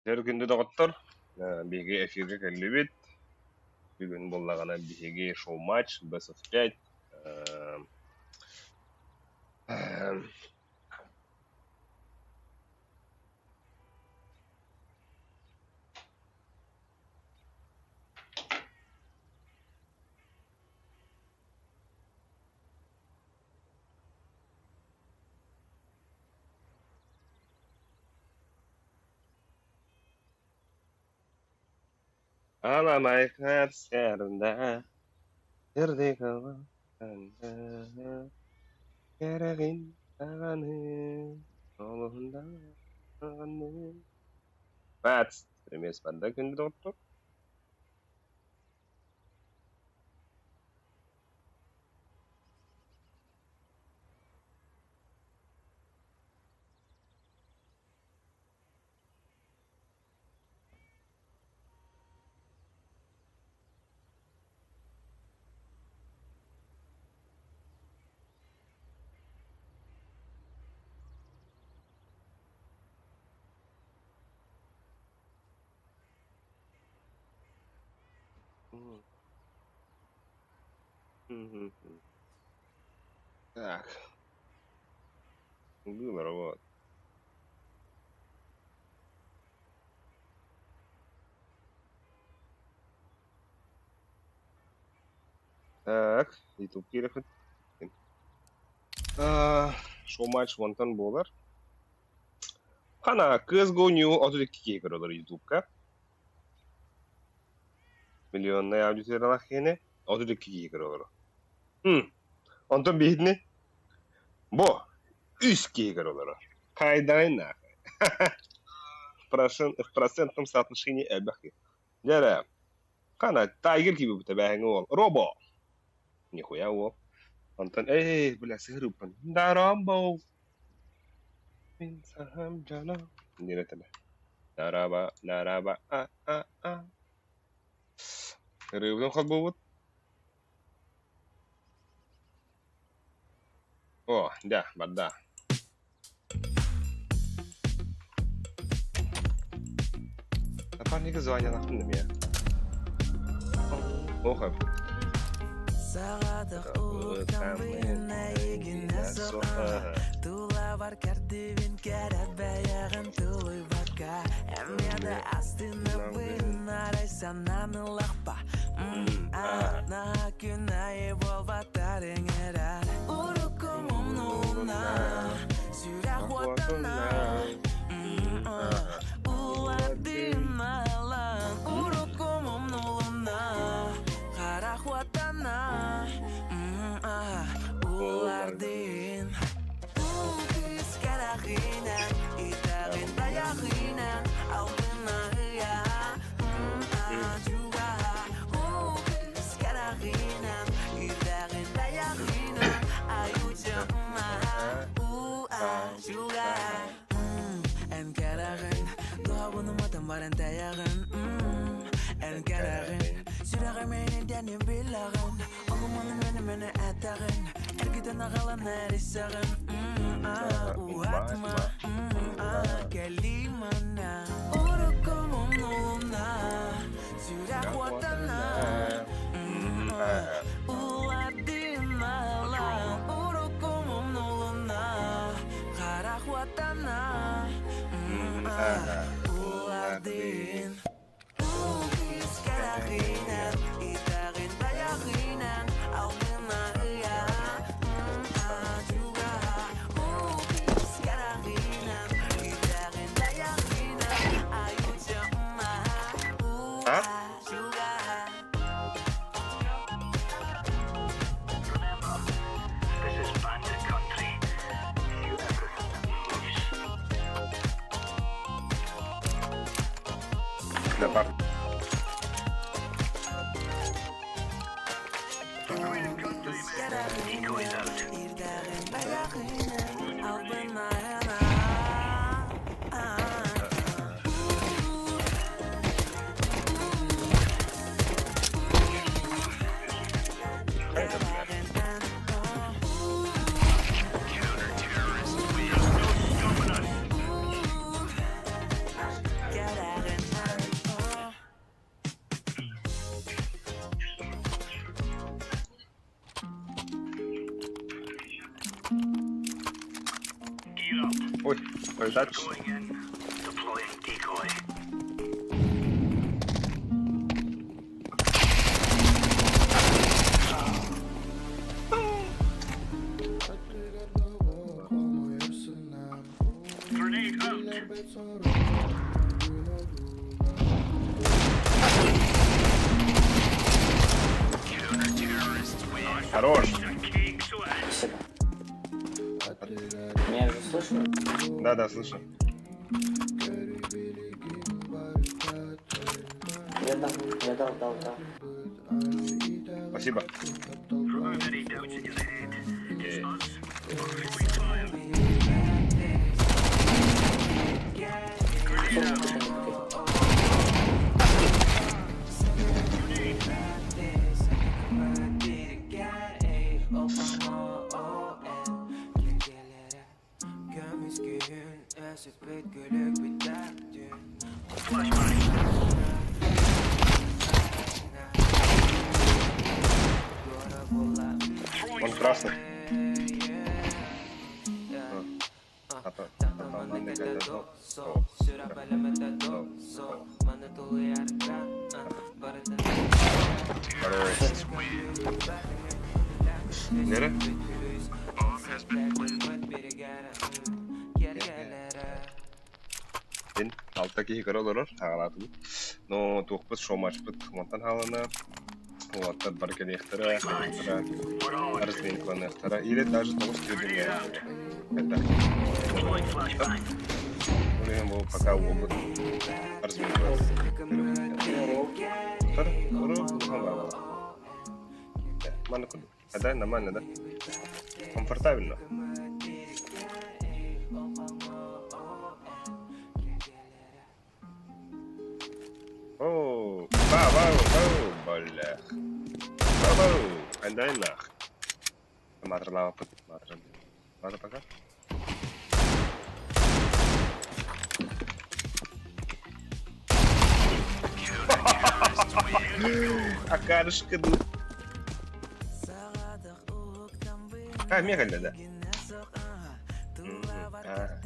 Дьэ күндү доҕоттор, биһиги эфиргэ кэллибит. Бүгүн буоллаҕына биһиги шоу-матч Best of 5 Аламайхар сэрдэ, Кэрэҕин даҕаны, олуһун даҕаны. Бац! Премьер барда күндү доҕоттор. Так, выбор вот. Так, YouTube киирэххит. Шоу-матч уонтан буолар. Хана, CSGO New 32 киһи көрөлөр YouTube-ка. Миллионнай аудиториялаах киһини 32 киһи көрөлөр. Онтон биһитини бу үс киһи көрөлөр. Хайдай нахуй. В процентном соотношении элбэх киһи. Дьэ хана Тайгер киирбит эбээһиҥҥэ уол. Робо! Нихуя уол. Онтон эй, бля, сыһырыыппын. Да Ромбо! Мин сахам дьоно. Диэн этэлэ. Нараба, нараба, а, а, а. Ырыабытын холбуубут. О, да, барда. Напарнига званиялаахпын эмиэ. Ох, Саҕатах уһуктаммын эйигинэ суоҕа Тулабар кэрдибин кэрэ бэйэҕин тулуйбакка Эмиэ да астынабын арай санаан ыллахпа Наһаа күн аайы буолбатар эҥэрэ Уруккум умнулунна сүрэх уоттанна Улардым алан уруккум умнулунна харах уоттанна Улардын Кыыс кэрэхинэн итэҕин тайахынан алтына ыйа Эн кэрэҕин, дуһабын уматан баран тэйэҕин Эн кэрэҕин, сүрэҕим эйнэдэнин билэҕин Олуманы мени-мени этэҕин, эргитэн аҕалан эрисэҕин Уһатма, кэлиий манна Уруккум умнулунна, сүрэх уоттанна Уладым алан, уруккум умнулунна, харах уоттанна Уладым А? Напар. Touch. Хорош. Спасибо. Меня же слышно? Да-да, слышу. Я дал, я дал, дал, дал. Спасибо. Окей. Сумку не купил. Он красный. А то- а то манна кэлэ до- со- Хорош. Нere? Мин алта киһи көрө олорор, хаалаатыбыт. Но туохпут шоу-матчпыт мантан хаалана. Уолаттар бары кэлиэхтэрэ, хаалыахтара, разминкаланыахтара или даже тоҕус түөрдүҥҥэ элбэх киһи. Ол иһин бу пока уолбут разминкалар. Улахан баар буолла. Манна курдук. Да, нормально, да? Комфортабельно. Оо, вау, вау, вау, бля. Вау, вау, андайнах. Матралаапыт, матрал. Ладно, пока. Акарышка ду. А, мега да. Мгм. А.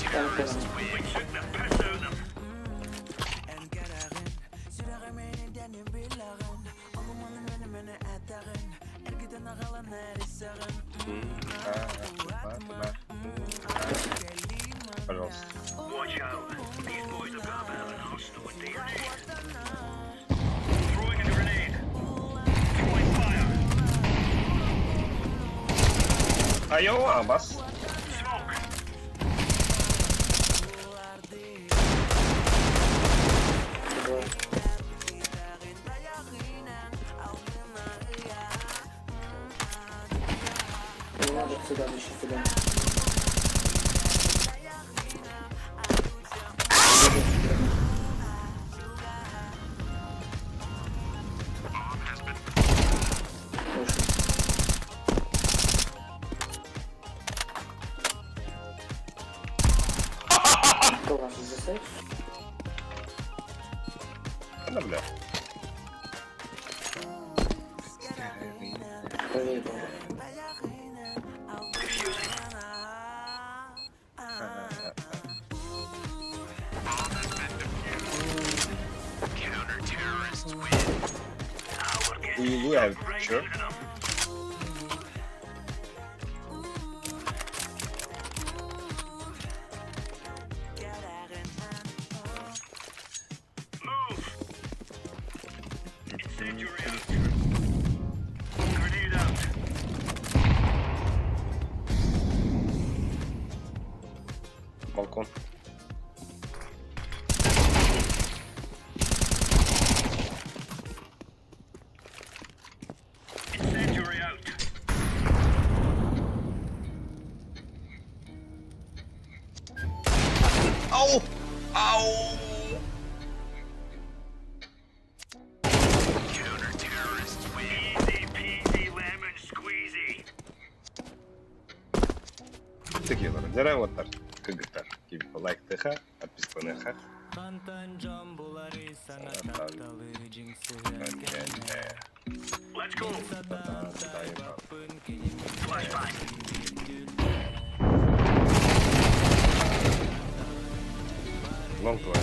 Стоп, стоп, стоп. Там первый. А, а, а. Пожалуйста. Айо, Абас. Двое. Не надо сюда, еще сюда. Слушай. Кто у вас засейв? Да, бля. Правее был. We have, sure. Балкон. Ау! Ау! Такие дьэрэ уоттар, кыргыттар. Лайктыха, подписканыха. Long твой.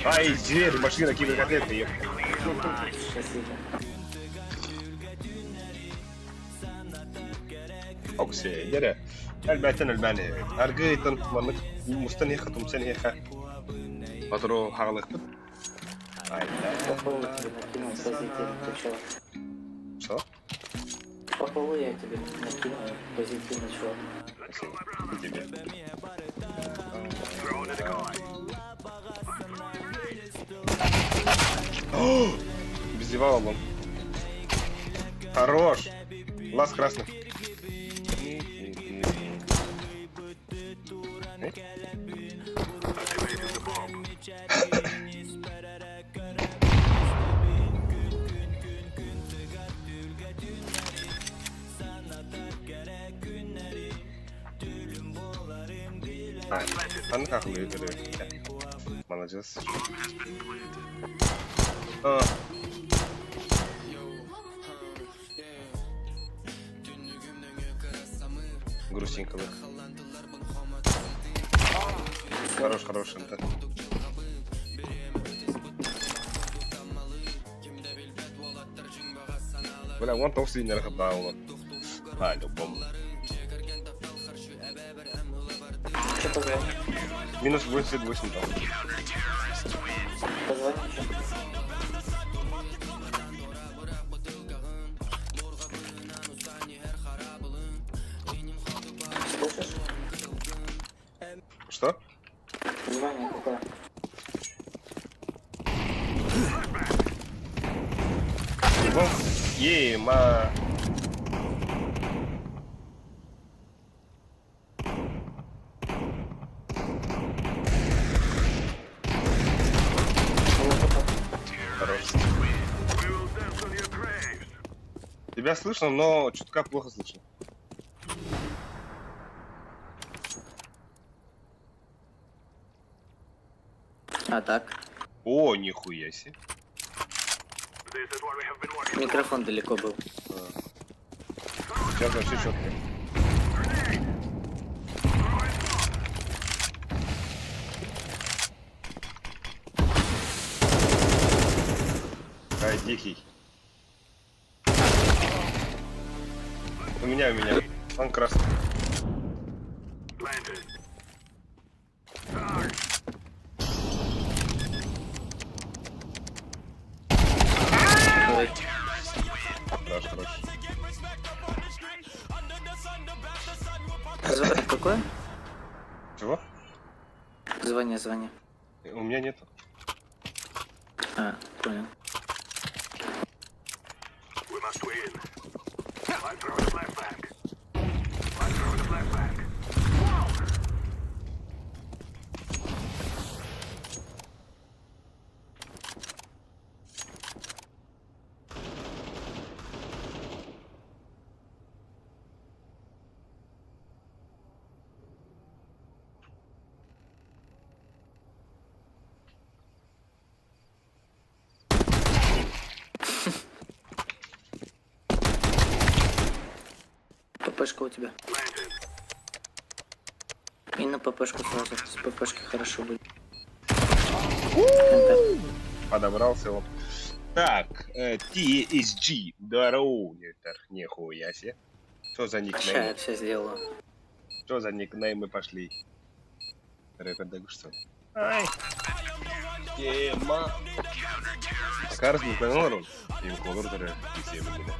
Ай, зверь, машина, киберкотлетка, ехала. Спасибо. Оксия, дьэрэ. Элбээтэн элбээн аргыйтан маннык мустан иһэ тумсан иһэ Сотору хаалыахпыт. Похвалу тебе накинул позитивный чувак. Что? Похвалу я тебе накинул позитивный чувак. Спасибо. И тебе. О! Безевал он. Хорош. Лаз красный. Ханнык аахылыы Молодец. А. Грустненько. Хорош, хорош, да. Бля, вон толстый не рахабдал. А, любому. Что позвонить? Минус 88 там. Позвони, что? Слышишь? Что? Звание какое? Вон. Ема. Хорош. Тебя слышно, но чутка плохо слышно. А так? О, нихуя себе. Микрофон далеко был. Сейчас вообще четко. Ай, дикий. У меня, у меня. Он красный. Ой, Хорош, хорош. Звание какое? Чего? Звание, звание. У меня нету. А, понял. ППшка у тебя. И на ППшку сразу. С ППшки хорошо будет. НТ. Подобрался он. Так, TSG. Здорово. Нихуя себе. Что за Ща никнеймы? я все сделаю. Что за никнеймы пошли? Что? Ай! Тема. Акарыс мукан олорон. Им колор дары кисебин бile.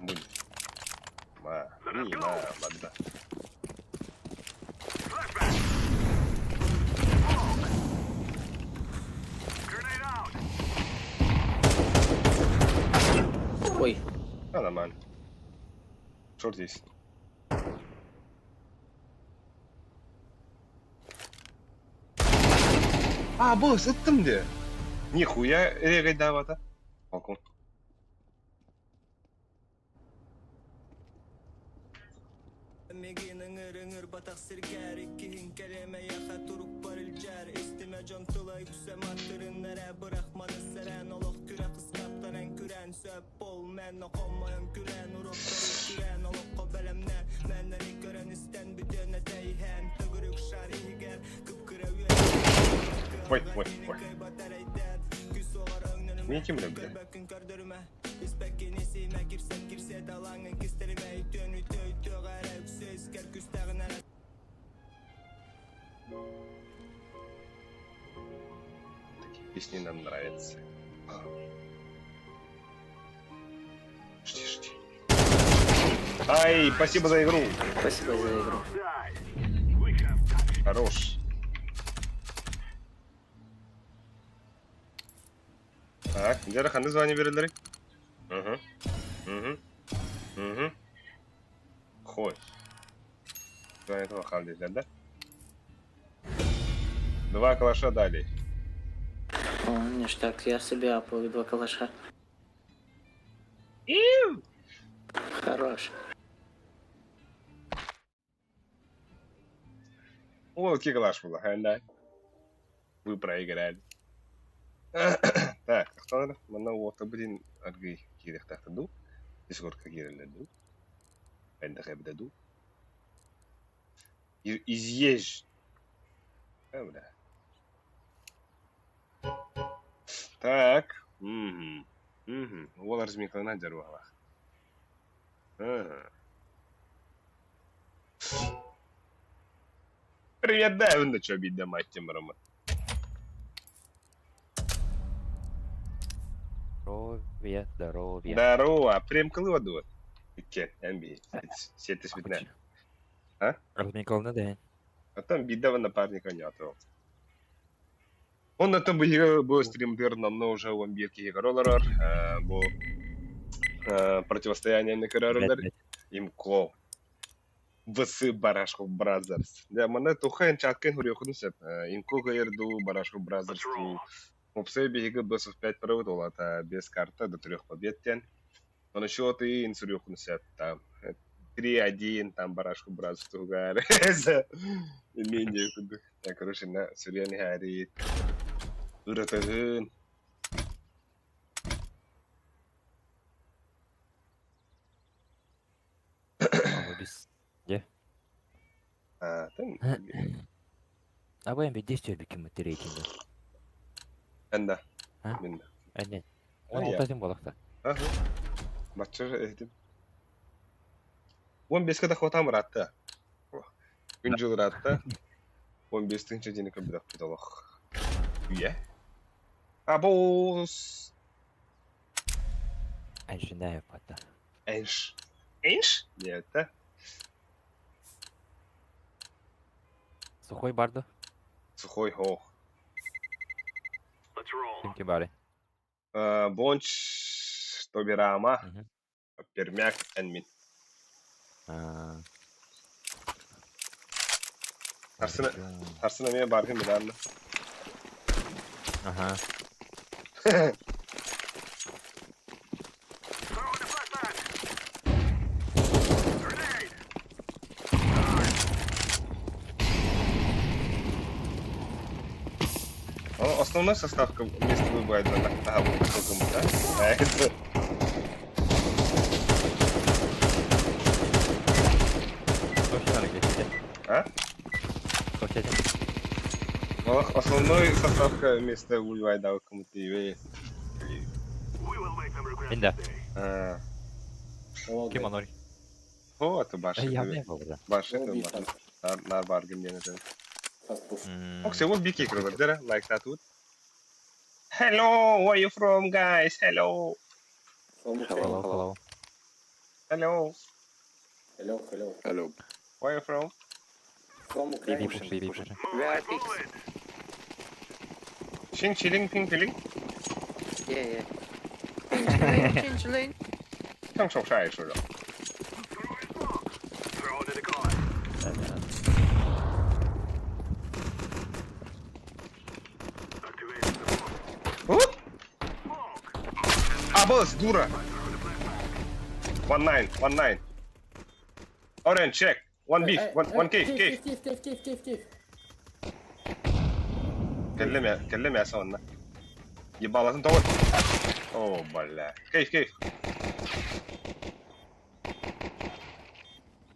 Бу. Ма, ми, ма, бада. Ой, А, нормально. Шорт есть. А, босс, ыттым де. Нихуя регайдавата. Балкон. Мигин ыҥыр ыҥырбатах сиргэр Иккиһин кэлиэмэ эйиэхэ турукпар илдьэр Истимэ дьон тыла үксэ маттырын эрэ Бырахманы сэрэн олох күрэх ыскаптанан күрэн Сөп бол мэн хомойон күлэн Уроктары күрэн олоххо бэлэмнэн Мэннэри көрөн истэн бүтүөн этэ иһэн Төгүрүк шар иһигэр кып-кыра үөн Ой, Кыалга ой, кини ой. кыайбат эрэйдэн Күүс суоҕар өҥнөнүмэ Мне кем бля? Көрбөккүн көрдөрүмэ Испэккин исимэ кирсэн кирсэ талаҥын кистэримэ Үтүөн үтүө үтүөҕэ эрэ үксэ искэр күстэҕин эрэ Такие песни нам нравятся. Жди, жди. Ай, спасибо за игру. Спасибо за игру. Хорош. Так, где ханнык звание береллэрий? Угу. Угу. Угу. Хой. Звание этого хал да? Два калаша дали. О, ништяк, я себе апаю два калаша. Иу! Хорош. О, какие калаш было, да? Вы проиграли. Так, кто Манна уота блин аргый киирихтахта ду. Дискордка киирэллэр ду. Элбэх эбитэ ду. Изъезж. А, бля. Так. Угу. Угу. Уол разминкалана дьаруалах. Ага. Привет, да, он чё обидно мать тем Рома. Здоровье, здоровье. Здорово, прям кылы Икки, МБ, сети светне. А? Разминкалана да. А там беда напарника не отвел. Он на том был стримдер нам уже он бирки роллерор, бу противостояние на короллер им кол. ВС Барашков Бразерс. Да, мана тухайн чаткен хурьохун сеп. Имко гайрду Барашков Бразерс ту. Опсай биһиги бс 5 провод олата без карта до трех побед тен. Но счет и инсурьохун сеп там. 3-1 там Барашков Бразерс тугар. Менее куду. Я, короче, на сүрен хари. Ыратыгын. Без. Где? А, там. А вы действие биким рейтинга. Энда. А? Минда. А нет. А, Он я. алтатын балақта. Ага. Матчыр этим. Он беске да хватам ратта. Күн жыл ратта. 15 тынча дени көбүдак путалах. Үйе. Абос. Әншінәй пата. Энш. Энш? Нет, да? Сухой барды. Сухой хох. Кимки бары. Бонч Тобирама. Пермяк Энмин. Арсена Арсена мен баргын биланны. Ага. Основной состав место выбирает на да? Это... А? Основной состав место выбирает да, кому-то и Инда. А. Ким онор? О, это башня. Явно был, да. Башня, нар баргын диэн этэ. Оксе, вот бики кырылар, like that would. Hello, where you from, guys? Hello. Hello, hello. Hello. Hello, hello. Hello. Where you from? From Ukraine. Бери, бери, бери. We are pigs. Шин чилинг пинг пилинг. Yeah, yeah. Change lane. 上手晒是的。Абыз, дура! 1-9, 1-9. Orange, check. One beef, one, one cave, cave. Киев, киев, киев, киев, киев. Кэллим, кэллим я сонно. Ебаласын тоҕо. О, бля. Cave, cave.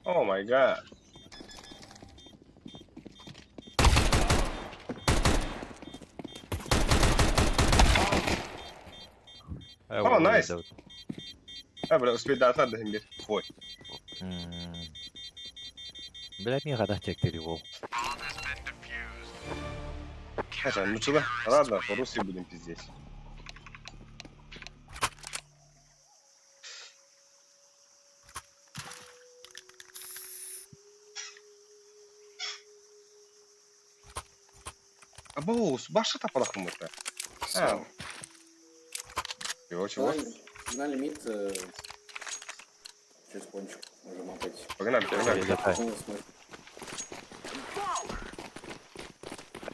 Oh my god. Oh, nice. А, бля, успейдаатар да бир. Твой. Блядь, мне гадать тектери вол. Хотя, ну чего? Ладно, по-русски будем пиздеть. Абоус, баша тапалахмыта. А. Чего, чего? На лимит через пончик можем опять. Погнали, погнали.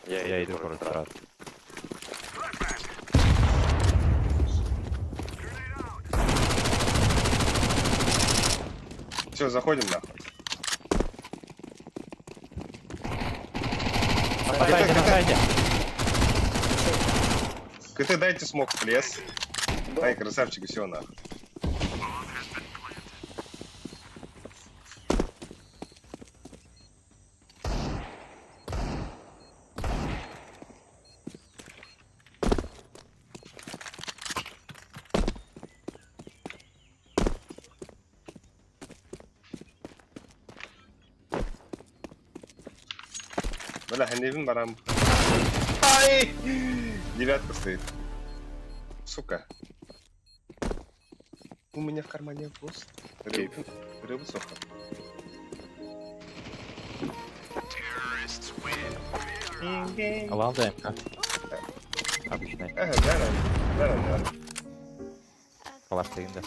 Я иду просто раз. Все, заходим нахуй. Нападайте, нападайте. КТ дайте смог в лес. Ай, красавчик, все нахуй. Бля, ханевин барам. Ай! Девятка стоит. Сука. У меня в кармане вопрос. Рыб, рыба сохла. Лавда МК. Обычный. Ага, да, да, да, да. Калаш да.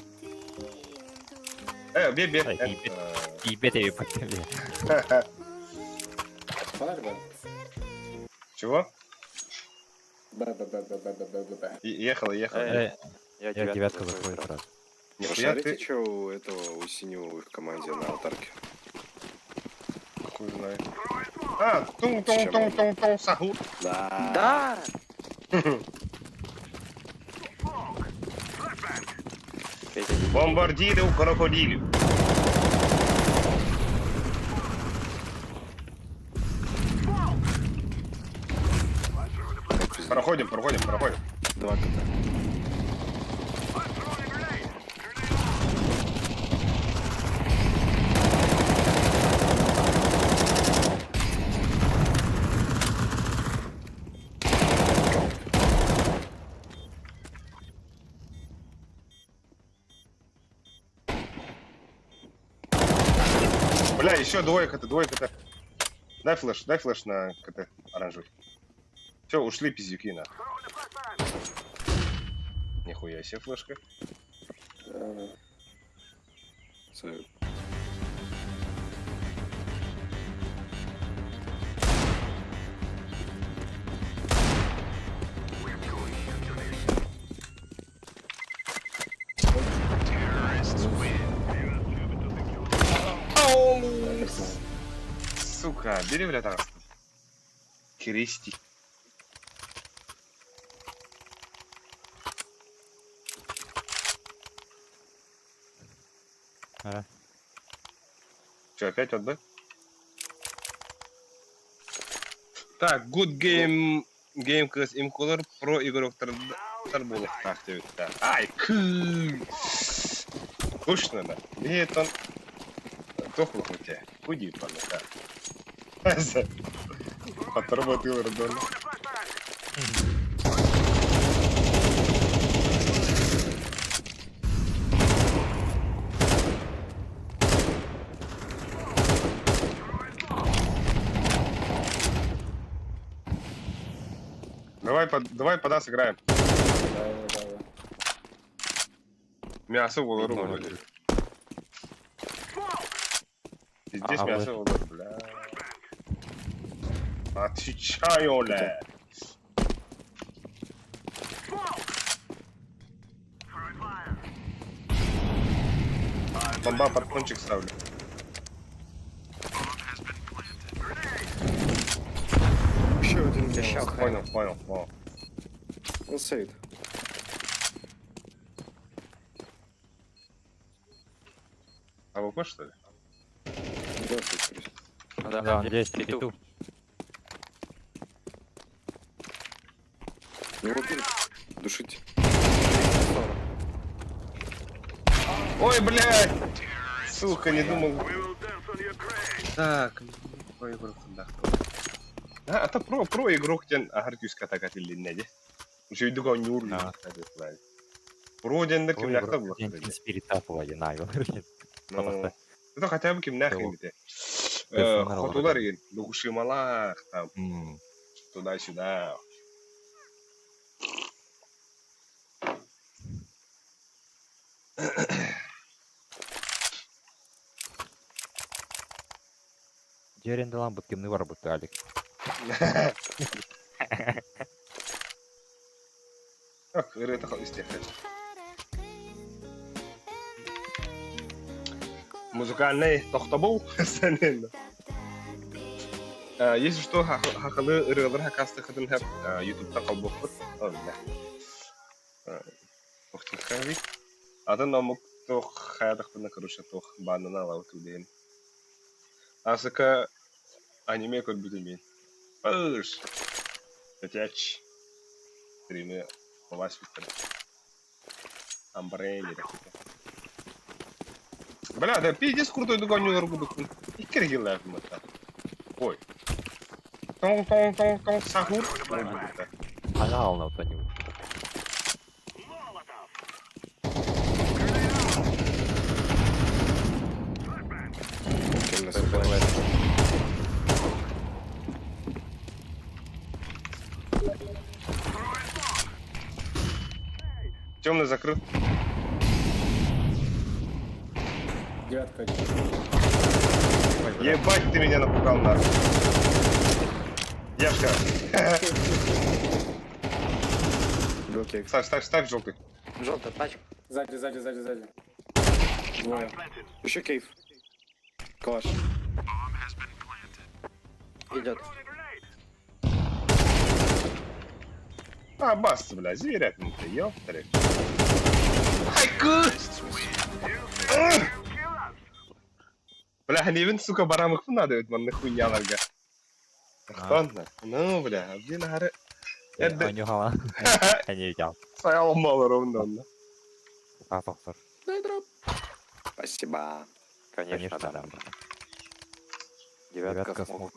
Бе, бе. Ай, Ебет я по тебе. Фонарь, да? Чего? Б, Б, Б, Б, Б, Б, Б, Б, Б. Ехала, ехала. Я девятка заходит сразу. Нихуя Пошарите, ты, что у этого, у синего в их команде на алтарке? хуй знает. А, тун-тун-тун-тун-тун, сахур. Да. Да! Бомбардирил крокодилю. Проходим, проходим, проходим. Два КТ. Бля, еще двое КТ, двое КТ. Дай флеш на КТ оранжевый. Все, ушли пиздюки на. Нихуя себе флешка. Це Сука, бери, бля, там. Крести. Ага. Че, опять от Б? Так, good game, game кыз имколор про игроктар буолуохтаах диэбиттэр. Ай, кыы! Скучно да. Биһиэтон туох буолуохпут Худи панныка. Хоттору батыылар дон. Давай, под, давай пода сыграем. Давай, давай. Мясо волору вроде. Здесь А, мясо волору, бля. Отвечаю, бля. Бомба под кончик ставлю. Еще один Еще мясо. Понял, понял, понял. Он сейд. АВП, что ли? Да, сейд, скорее всего. Да, Да, он здесь, петух. Его убили. Душите. Ой, блядь! Сука, не думал. Так, про игрок да. А, это про, про игрок ден ахар күүскэ атакатиллинне ди. Үчүйдүк оонньуур Да. Про дендер кимнээхтэр буллахтара дии. Спирит апла динаю. Ну, это хотя бы кимнээх эбитэ. Персонал Хотулар игин, духушималаах там, туда-сюда. Дьэрин ламбыт кимни бар бутты Алик. Ах, ырыата истиэххэ. Музыкальный тохтобул сэнин. Если что, хахалы ырыалар хакастыхытын хэп ютубта холбуохпут. О, бля. Охтухави. Атын омук туох хаятахпына, короче, туох баанана алабыт билигин. Асыка аниме көрбүтүм мин. Пыш! Тэтяч. Стримы холас бүттэр. Амбрелли ракета. Бля, да пиздец крутой дугонюлар будукпун. Икки хиллааппын батта. Ой. Тоң-тоң-тоң-тоң сахур. Ой, будукта. Ага, ална утонил. Темный супер. Темный закрыт. Девятка один. Ебать, ты меня напугал, нахуй. Яшка, Окей. ставь, ставь, ставь желтый. Желтая пачка. Сзади, сзади, сзади, сзади. Двое. Еще кейф. Калаш. Идет. А, бас, бля, зверят, ну ты, ёптарь. Хайку! Бля, Ливен, сука, барамых надо, манна хуйняларга. Ахтан, ну, бля, один гары. Это Анюхала. Они видел. стоял мало ровно. онно. А, доктор. Дай дроп. Спасибо. Конечно, да. Девятка смог.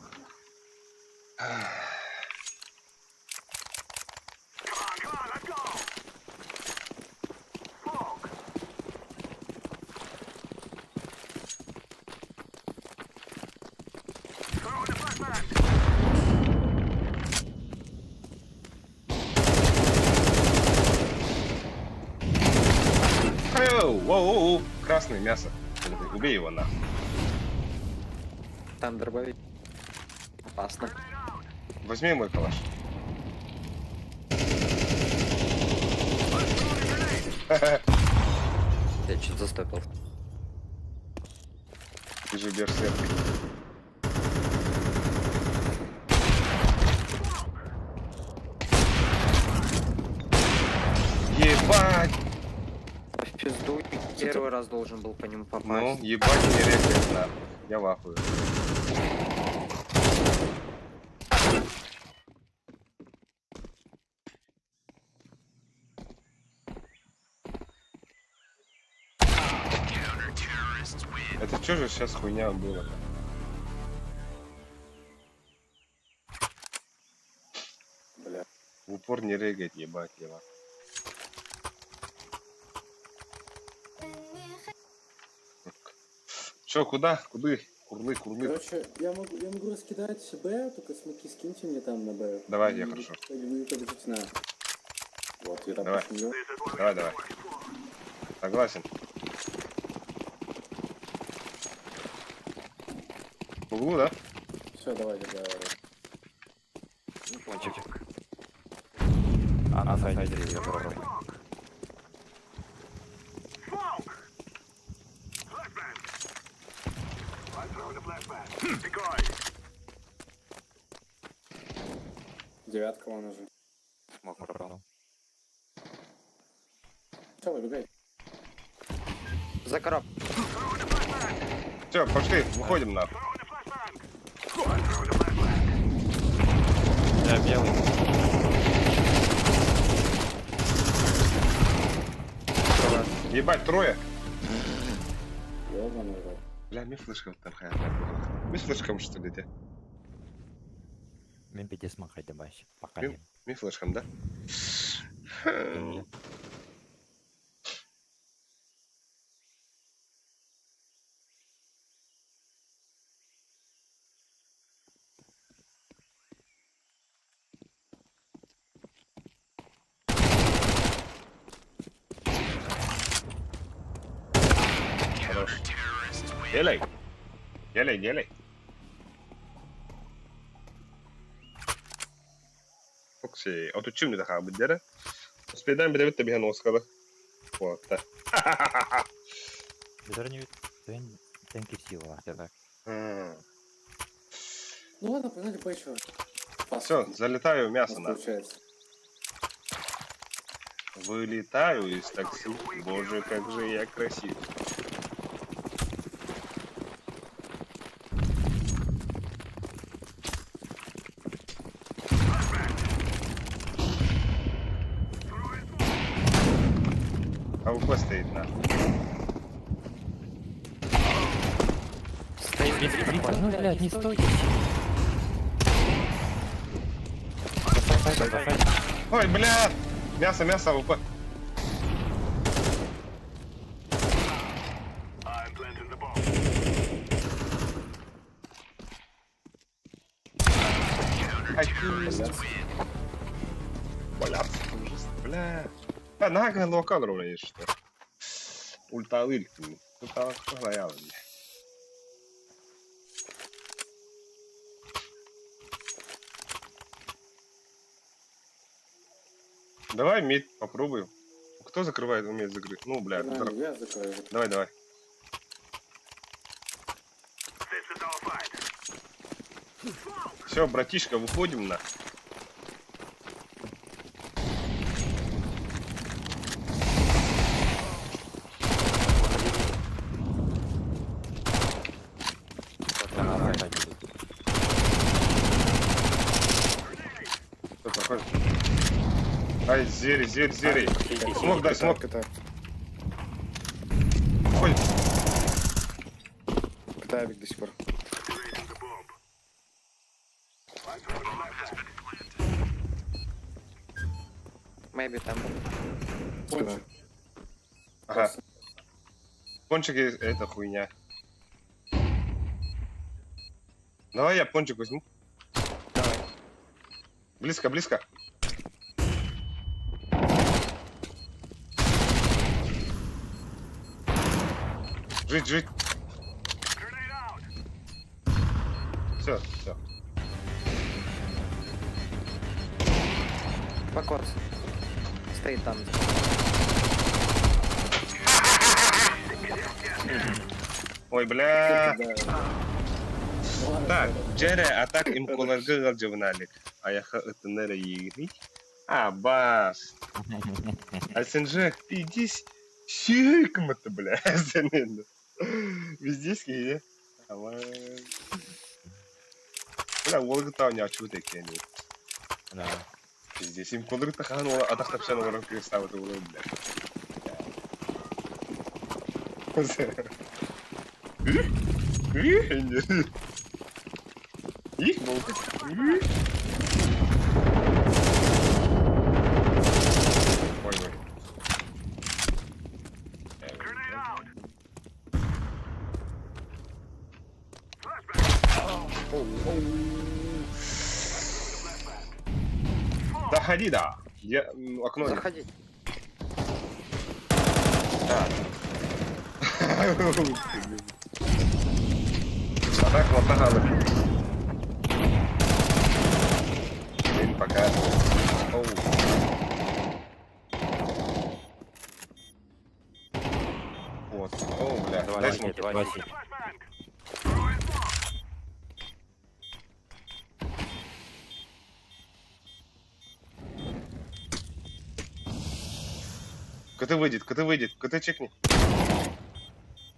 Воу, воу, воу, красное мясо. Убей его нахуй. Там дробовик. Опасно. Возьми мой калаш. Я чуть застопил. Ты же берсерк. Ебать! В пизду. Первый раз должен был по нему Ну, попасть. ебать не резает, нахуй. Я в ахуе. Это что же сейчас хуйня была? Бля. В упор не рыгает, ебать, ебать. Че, куда? Куды? Курлы, курлы. Короче, я могу раскидать Б, только смоки скиньте мне там на Б. Давай, я И хорошо. Вы побежите на. Вот, я там Давай. пошумлю. Давай, давай. Согласен. В углу, да? Все, давайте, давай. Пончик. А на сайде я попробую. Девятка вон уже. Смог пропал. Все, выбегай. За короб. Все, пошли, выходим нахуй. Я белый. Ебать, трое. Ёбаный рот. Бля, мне флешка там хая. Мне флешком что ли, де? Мен пятисман хайда баш. Пока Мин, не. мне флешком, да? Хорош. Делай. Делай, делай. Окси, а тут чем не такая будет, Успедаем бедевит тебе носкада. Вот, да. Бедер не тенки сила. Так. Ну ладно, погнали Б еще. Все, залетаю в У мясо нас на. получается. Вылетаю из такси. Боже, как же я красив. АВП стоит на. Стоит. Ну, блядь, не стой. Ой, бля! Мясо, мясо, АВП. Бля, ужас, бля. А, нага локал ровно что. Ульталыль. Ульталыл. Давай мид попробуем. Кто закрывает, умеет закрыть? Ну, бля, Погнали, который- я закрою. Давай, давай. Все, братишка, выходим на. Кто проходит? Ай, зери, зери, зери. Смог, дай, смог. КТ, Выходим. КТ авик до сих пор. Maybe там. Спина. Ага. Пончики это хуйня. Давай я пончик возьму. Давай. Близко, близко. Жить, жить. Все, все. Покос. Стоит там. Ой, бля. Да. Ладно, Так, Джере, а так им колоргы джевналик. А я это нера игрить. А, бас. СНЖ, ты здесь сикм это, бля. СНН. Везде скиди. Бля, Волга не ачу такие. Да. Пиздец, им колоргы тахан, а так тапшан орын креставы бля. Их буолбут. Ой, ой. Заходи, да. Я окно. Заходи. Да. А так вот ага. Блин, пока. Оу. Вот. Оу, бля. Давай, Дай давай, смоки. давай. Два си. КТ выйдет, КТ выйдет, КТ чекни.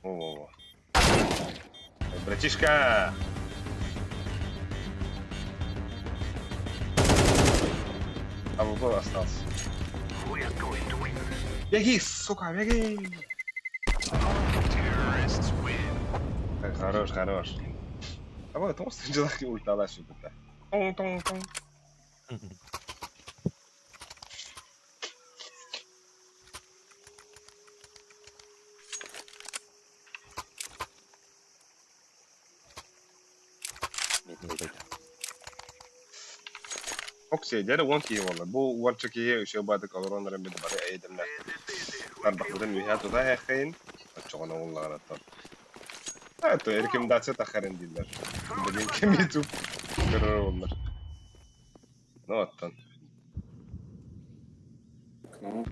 Во-во-во. Эй, Братишка! А ВП остался. Беги, сука, беги! Так, хорош, хорош. А вот, тоҥ дьылах ультала сюда. Тоҥ, тоҥ, тоҥ. Мид пойдет. Оксия, дьэ уон киһи буолла. Бу уонча киһи үчүгэй баҕайытык олорон эрэн бары эйдэмнэ. Тарбахпытын үөһэ тута иһиэххэйин, оччоҕуна ууллаҕараттан. А, то рекомендация таххарын дииллэр. Билигин ким YouTube көрөр буоллар. Ну, оттон. Окно.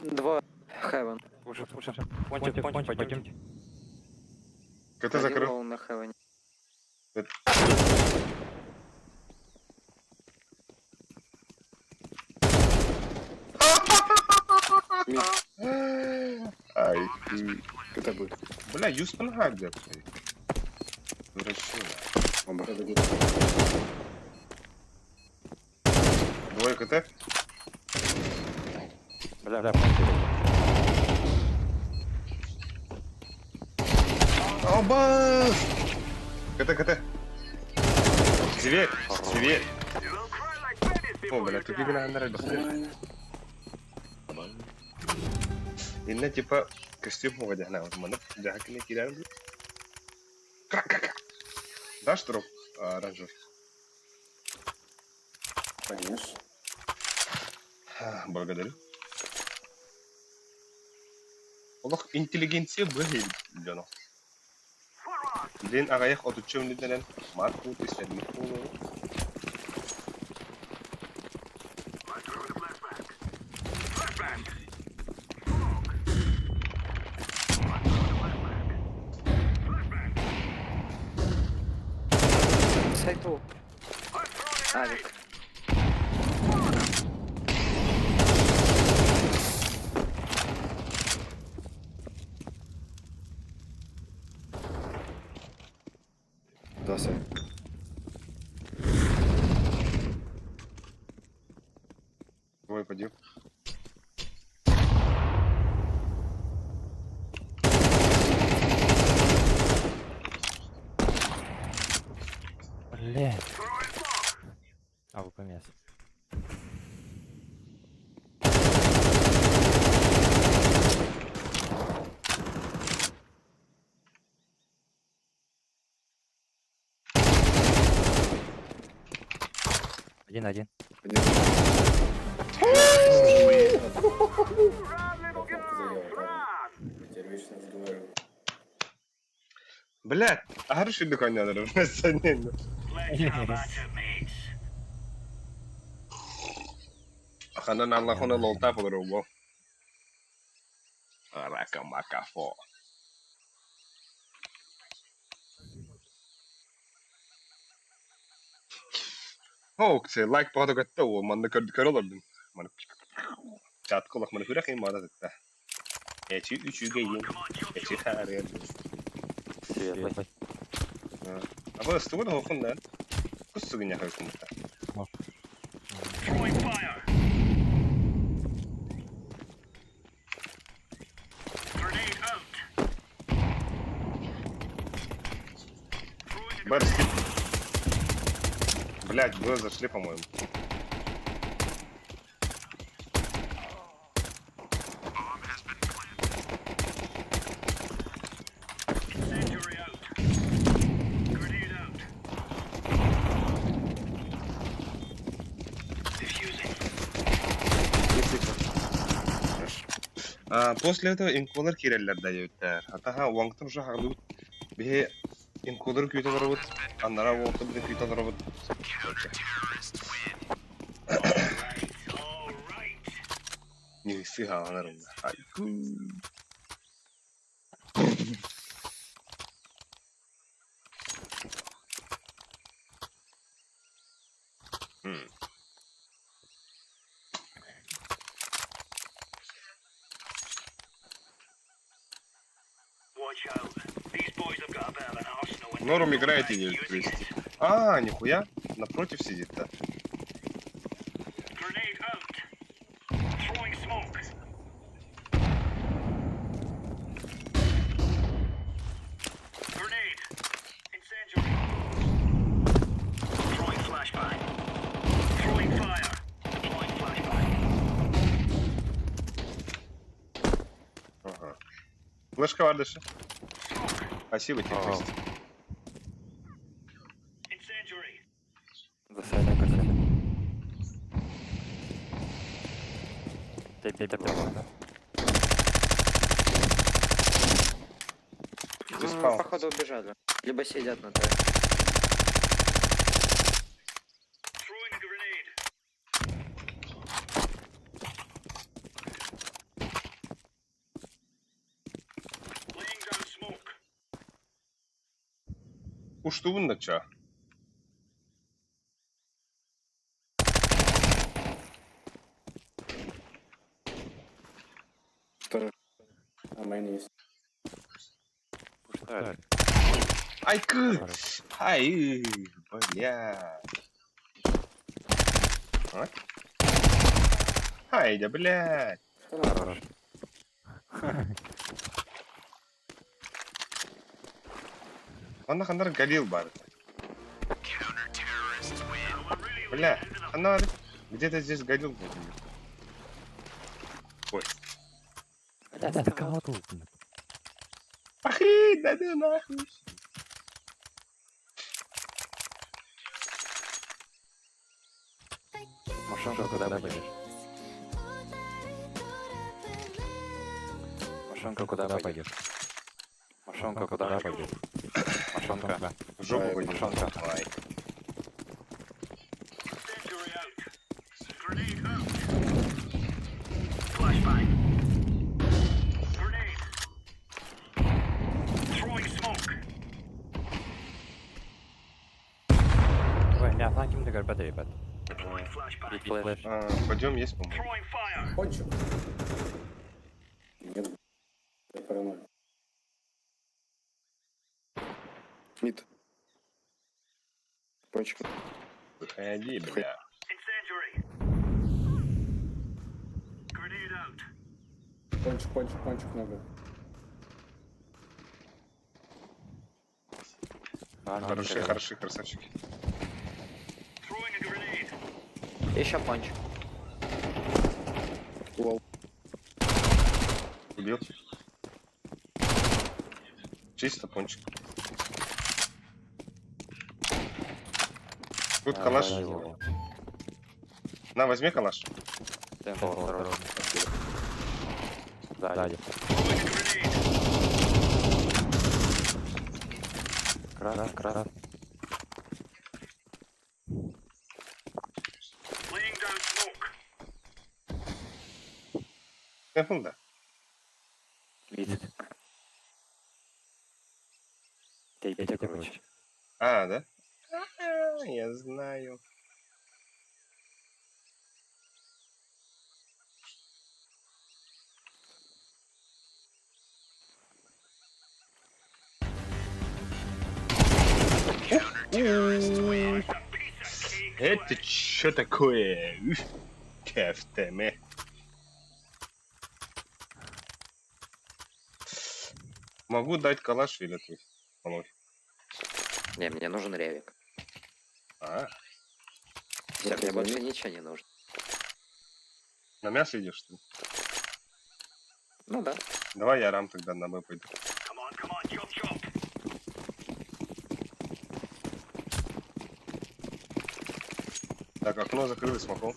Два heaven. Слушай, слушай. Пончик, пончик, пойдемте. КТ Один закрыл. low на heaven. Мид. Ай, ты... КТ будет. Бля, Юстон Хаггер. Дурачина. Оба. Я бегу. Двое КТ. Бля, бля, пончик. Оба! КТ, КТ. Зверь, зверь. О, бля, тупик на Нормально. Инна типа костюм угадяна, вот манып жахакыны кирән. Кра-кра-кра. Дашь дроп оранжевый? Конечно. Благодарю. Олох интеллигенция быһый дьоно. Билин аҕыйах отучча мүнүүтэнэн маар куут истэрбит буолуо. Сайту. Авик. Два сайт. Двое подъем. Бля. А, вы помес. Один один. Один. Кнопка заела, правильно. Я теперь вечно разговариваю. Бля, а хороший дыхание надо. Ханан Аллахона лолта по-другому. Арака макафо. Окей, лайк паҕа ол манна көрө олордум. Маны чатка олох маны күрэх иммада тытта. Эчи үчүгэйин, эчи хаарыар. Светлый. Аба ыстугун хоқун да. Кус сугуня хойкумта. Б, скип. Блять, Б зашли, по-моему. А, после этого инколар киирэллэр дайыттар. Атаха уаңтым уже хаглыбыт. Биһи инколер күүтэ олоробут. Аннара уолта билин күүтэ олоробут. Не сыһааланар Айгу. Норм играете 9 200. А, нихуя. Напротив сидит-то. Ага. Флешка баар. Спасибо тебе, Ага. 200. До свидания, короче. Ты, ты, ты, да? Ты Ну, спал. походу убежали. Либо сидят на Т. Уштуун да чё? Второй. А main есть. Пуштали. Айкы! Ай, бля. А? Ай, да, блядь. Хорош. Онно ханнар Галил баар. Бля, она где-то здесь Галил должен быть. Ой. Да, да, кого тут? Охренеть, да да нахуй. Машинка, куда пойдешь? Машинка, куда пойдешь? Машинка, куда пойдешь? Машинка. В жопу пойдешь. Машинка. Ай. Ой, меня фланки мне говорят, ребят. Бит флеш. А, пойдем есть, по-моему. Пончик. Нет. Я паранойя. Мид. Пончик. Выходи, бля. Пончик, пончик, пончик много. Хорошие, хорошие красавчики. Еще пончик. Лол. Убил. Чисто пончик. Тут калаш. На, возьми калаш. Темпл, осторожно. Сзади. Крас, крас. Темпл, да. Мид. Ты, ты, короче. А, да? А, я знаю. Это что такое? Уф, Кефтеме. Могу дать калаш или ты? Малой. Не, мне нужен ревик. А, Все, мне больше ничего не нужно. на мясо идешь, что ли? Ну да. Давай я рам тогда на Б пойду. Так, окно закрыли смоком.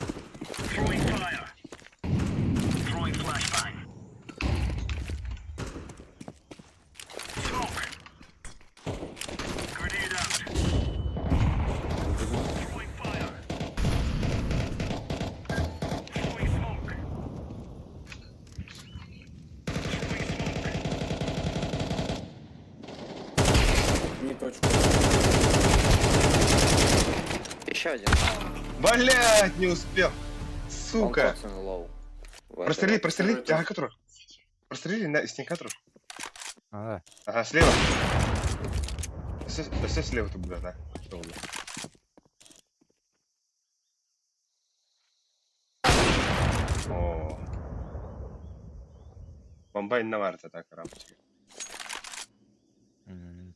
Не точку. Еще один. Блять, не успел. Он Сука. коцан low. В Прострели, этой прострели. Второй Ага, который. Прострели на стенкатор. А, Ага, слева. Все, все слева тут, да, да. Что было? О. Бомбай на варта так, рамочка. м.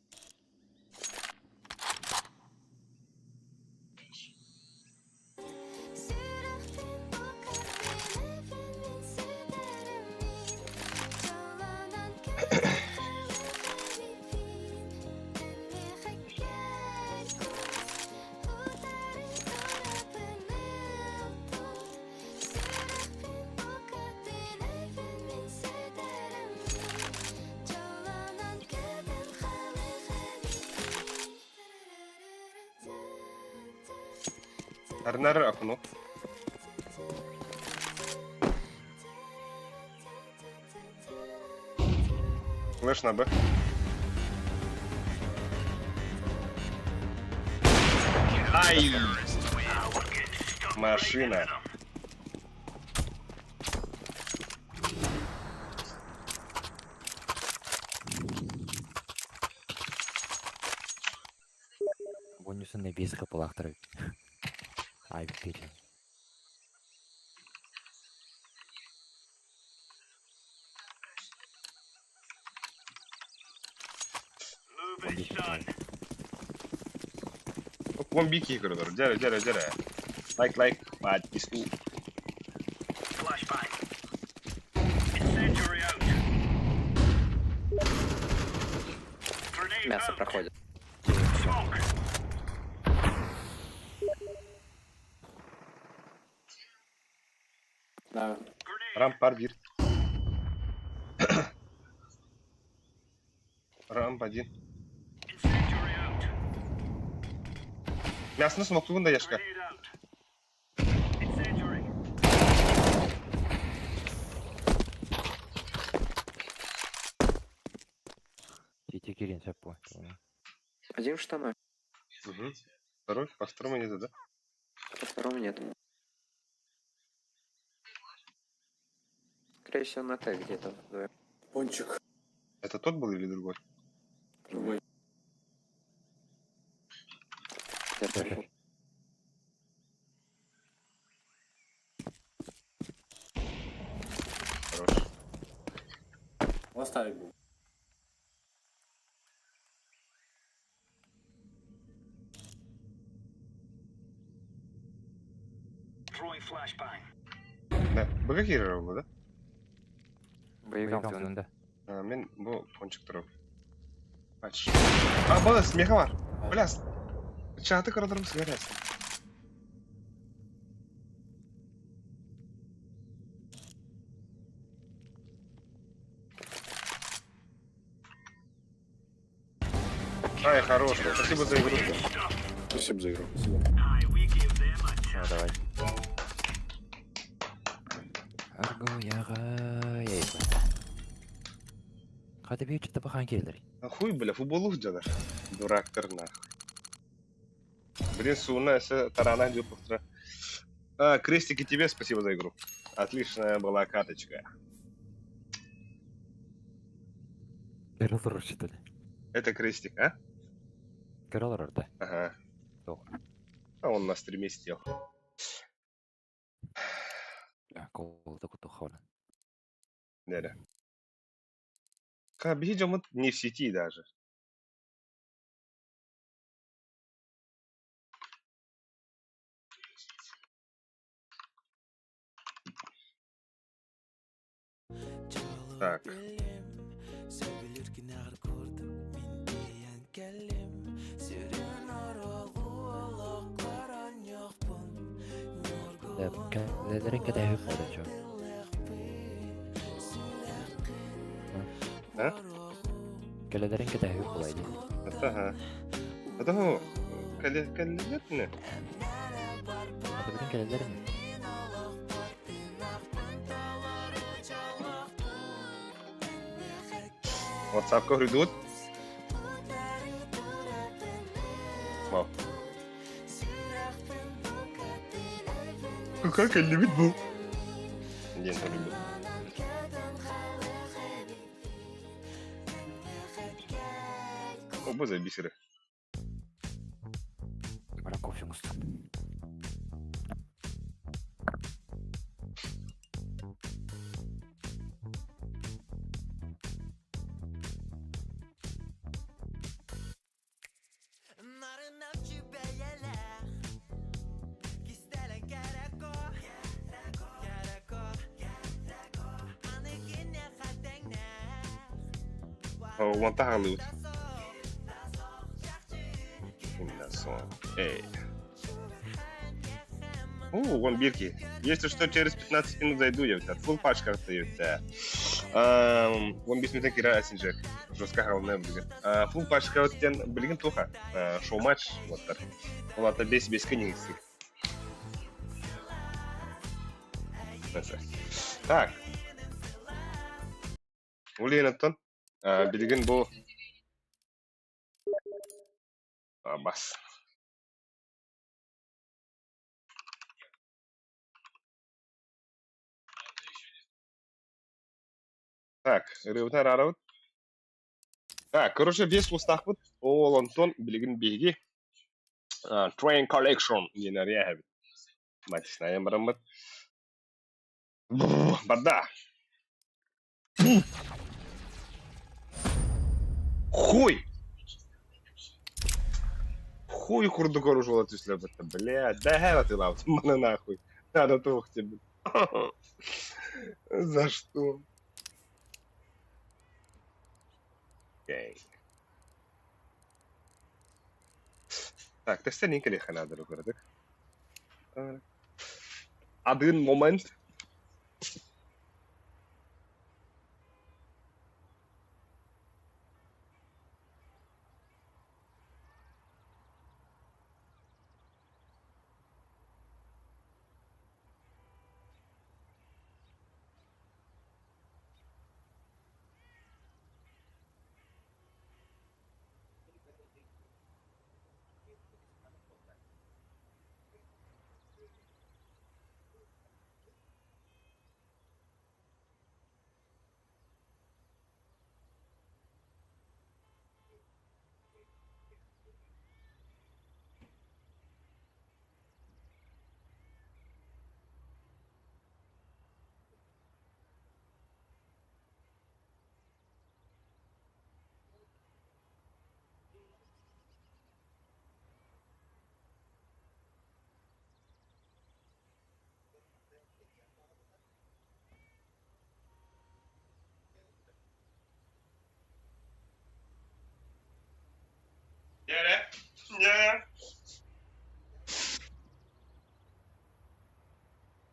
Арнар окно. Флеш на Б. Ай! Машина. Бонусун бес капылахтыр. Ай, били. Вон бики коридор. Дяря, дяря, дяря. Лайк, лайк, подписку. Мясо проходит. Да. Рамп парбир. Рамп один. Мясо смоктугун да яшка. Тити кирин саппо. Один в штанах, Угу. Второй, по второму нет, да? по второму нет. Скорее всего, на Т где-то. вдвоем. Пончик. Это тот был или другой? Другой. Держи. Хорош. Оставить был. Да, БГ был, да? Боевикам төнүн. да. А, мен бу пончик турап. Ач. А, бала, смеха бар. Бля, чаты коридорым сгорясь. Ай, хорош. Спасибо за игру. Спасибо за игру. Ну, давай. Арго яга яйба. Хата бии чыта бахан келдер. А хуй, бля, футболу дьялар. Дурактар нахуй. Блин, суна, все тарана дюпахтра. А, крестики тебе спасибо за игру. Отличная была каточка. Кырылыр что ли? Это крестик, а? Кырылыр да. Ага. О. А он на стриме сидел. Колда кутухона. Да-да. Видимо, не в сети даже. Так. Кэлэлэрин кэтэһик буолаччы. А? Кэлэлэрин кэтэһик буолай дии. Ага. Это кэллилэр не? Атыбытын кэлэллэр ини. WhatsApp-ка хоруйдугут? Мал. Как кэллибит бу? Диэн хоруйбут. О, бу забисеры. Баран кофе оҥостон. Уонта хааллыбыт. Эй. О, вон бирки. Если что, через 15 минут зайду я у тебя. Фул пачка остается. Вон 5 минут кира Асинжек. Жестко халная блин. Фул пачка вот тен блин туха. Шоу-матч вот так. Ол бес бес кенигси. Так. Улиен оттон. Билигин бу бас. Так, ырыабытын араарабыт. Так, короче, вес устаахпыт. Ол онтон билигин биһиги Train Collection диэн арыйа Матиснайан бараммыт. Барда. Хуй! Хуй курдук оружола түслэбит. Блядь, да хэра ты лав, маны нахуй. Надо туох тебе. За что? Окей. Так, тэстэн кэлиэххэ наада кыратык. Один момент. Дьэрэ, дьэрэ.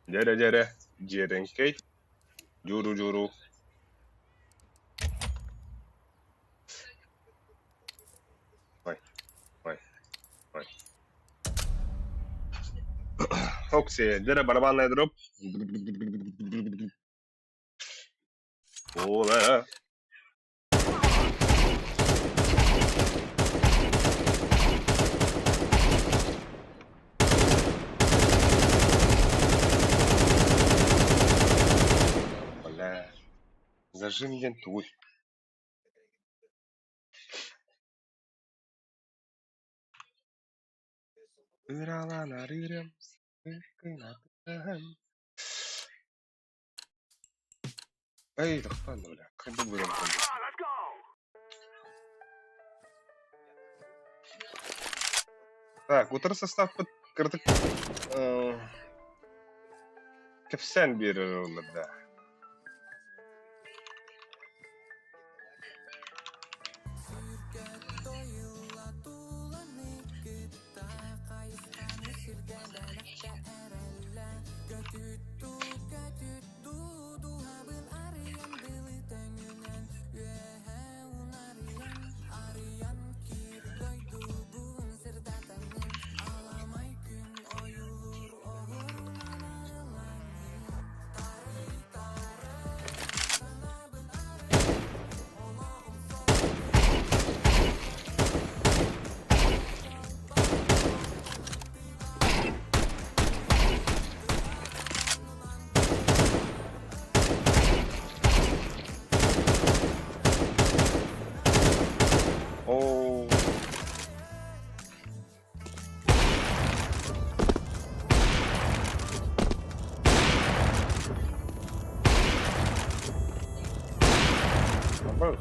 Дьэрэ, дьэрэ, дьиэрэҥкэй, дьуру-дьуру. Ой, ой, ой. Окси, дьэрэ барабанная дробь. Ола. Бля. Зажим диэн тугуй? Ыраланарырым, Эй, тохтоон бля, хайдах быдан Так, утары составпыт кыратык кэпсээн биэрэр олор да. Бах.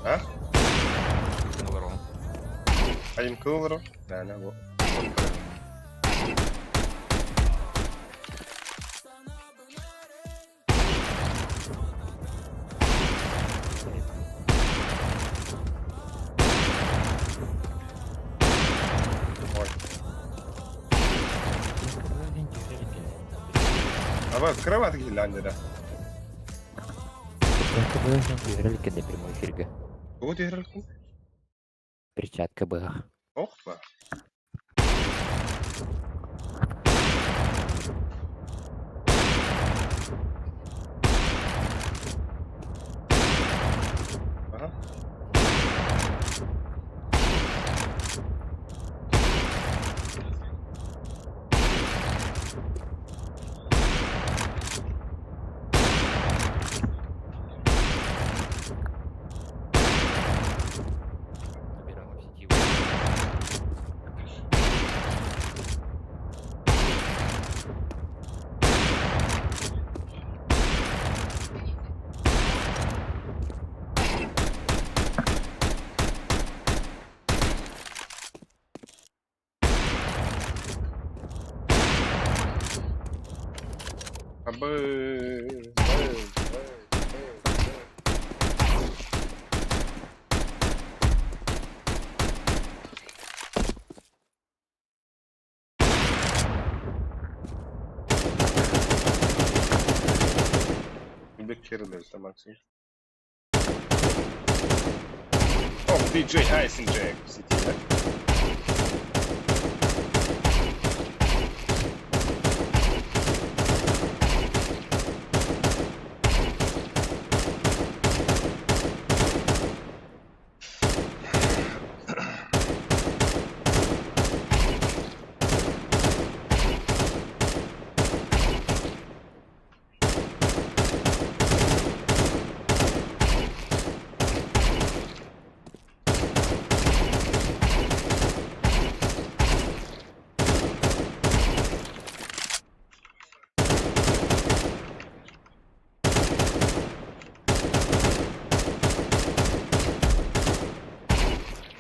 А? Айым кылыры. Нәнә бу. Ой. Аба кровать килләнде. Түһэрэликкин прямой эфиргэ. Тугу түһэрэликкин? Перчатка быһах. Ох ба. Ага. Абы. Беккерлер максим. О, DJ Ice Jack в сети, да?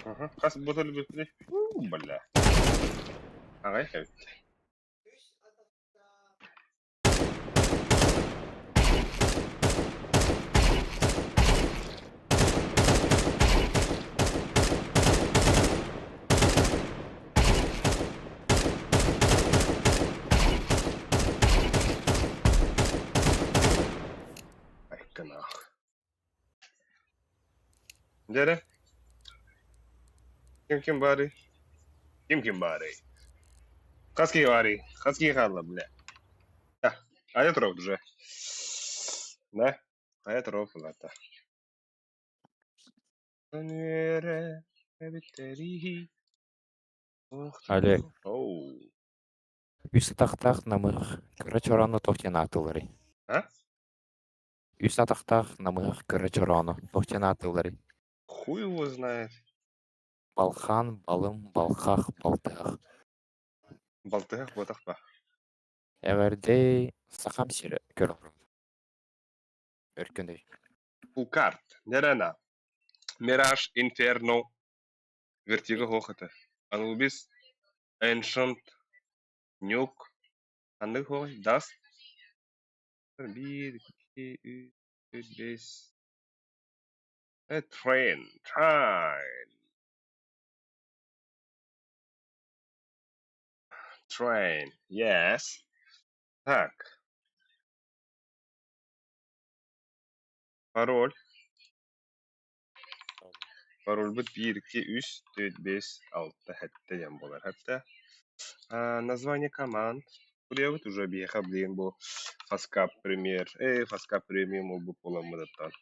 Ага. Хас ботал бипли. Бля. Аҕай эбит. Айканах. Дьэ Ким ким баарый? Ким ким баарый? Хас киһи баарый? Хас киһи хаалла, бля? Айа туробут уже. Да? Айа туробут ата. Олег. Оу. Үс атахтаах намыһах кыра чороону туох диэн ааттыылларый? А? Үс атахтаах намыһах кыра чороону туох диэн ааттыылларый? Хуй его знает. Балхан, балым, балхах, балтыһах. Балтыһах буотах ба. Эҕэрдэй Сахам сирэ көрө Өркөн өй. Пулкарт. Нерена. Мираж, Инферно. Вертиго хохота. Анубис. Ancient. Нюк. Ханнык хоҕой? Dust. Биир, икки, үс, бэс. Train. Train. Train. Yes. Так. Пароль. Парольбут биир, икки, үс, түөрт, биэс, алта, сэттэ диэн буолар. Сэттэ. Название команд. Суруйабыт уже биһиэхэ билигин бу Фаскап Премьер, Фаскап Премиум буолбут буоламмытыттан.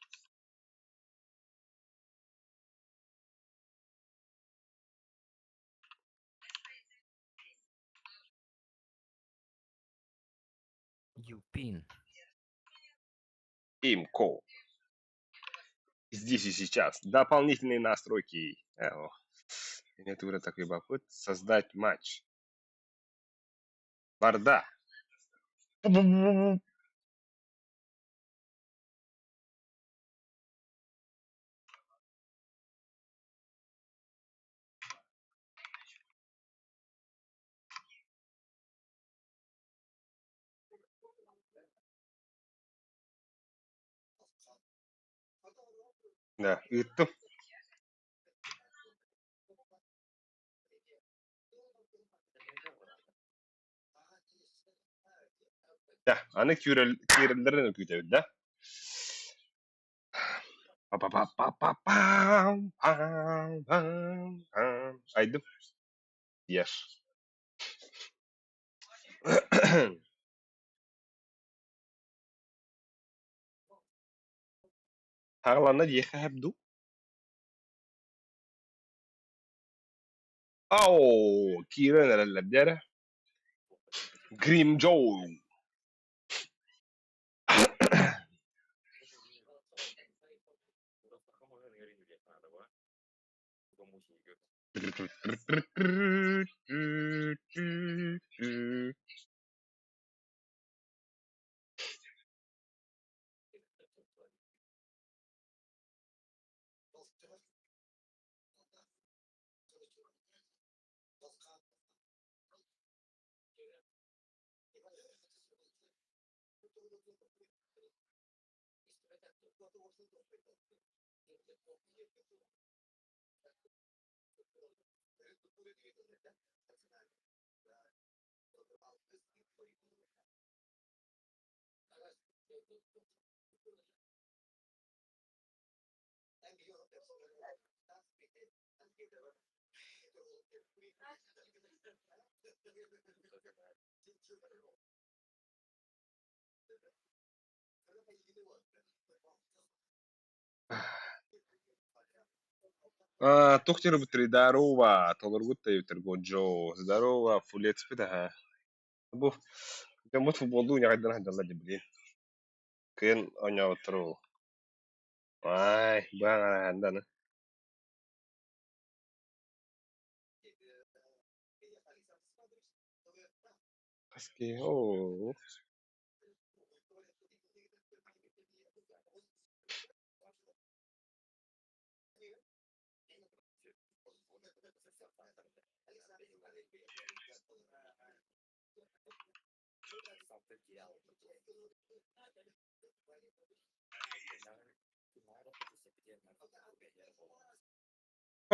Юпин. Имко. Здесь и сейчас. Дополнительные настройки. Э, о. Нет, уже такой бапыт. Создать матч. Барда. Да, ыыттым. Да, аны киирэллэрин күүтэбит да? Па-па-па-па-пам, пам, пам, пам. Айдым. Ешь. Хаҕаланна диэххэ сөп дуу? Ау, киирэн эрэллэр дьэ Гримджоу. А, туох диэн Здорово, толоргут Годжо. Здорово, фулецпит аһа. Бу дьоммут футболлуу ньаҕайдана сылдьаллар дии билигин. Кыайан оонньооботтор ол. Ай, быһаҥараһан Хаски, оо.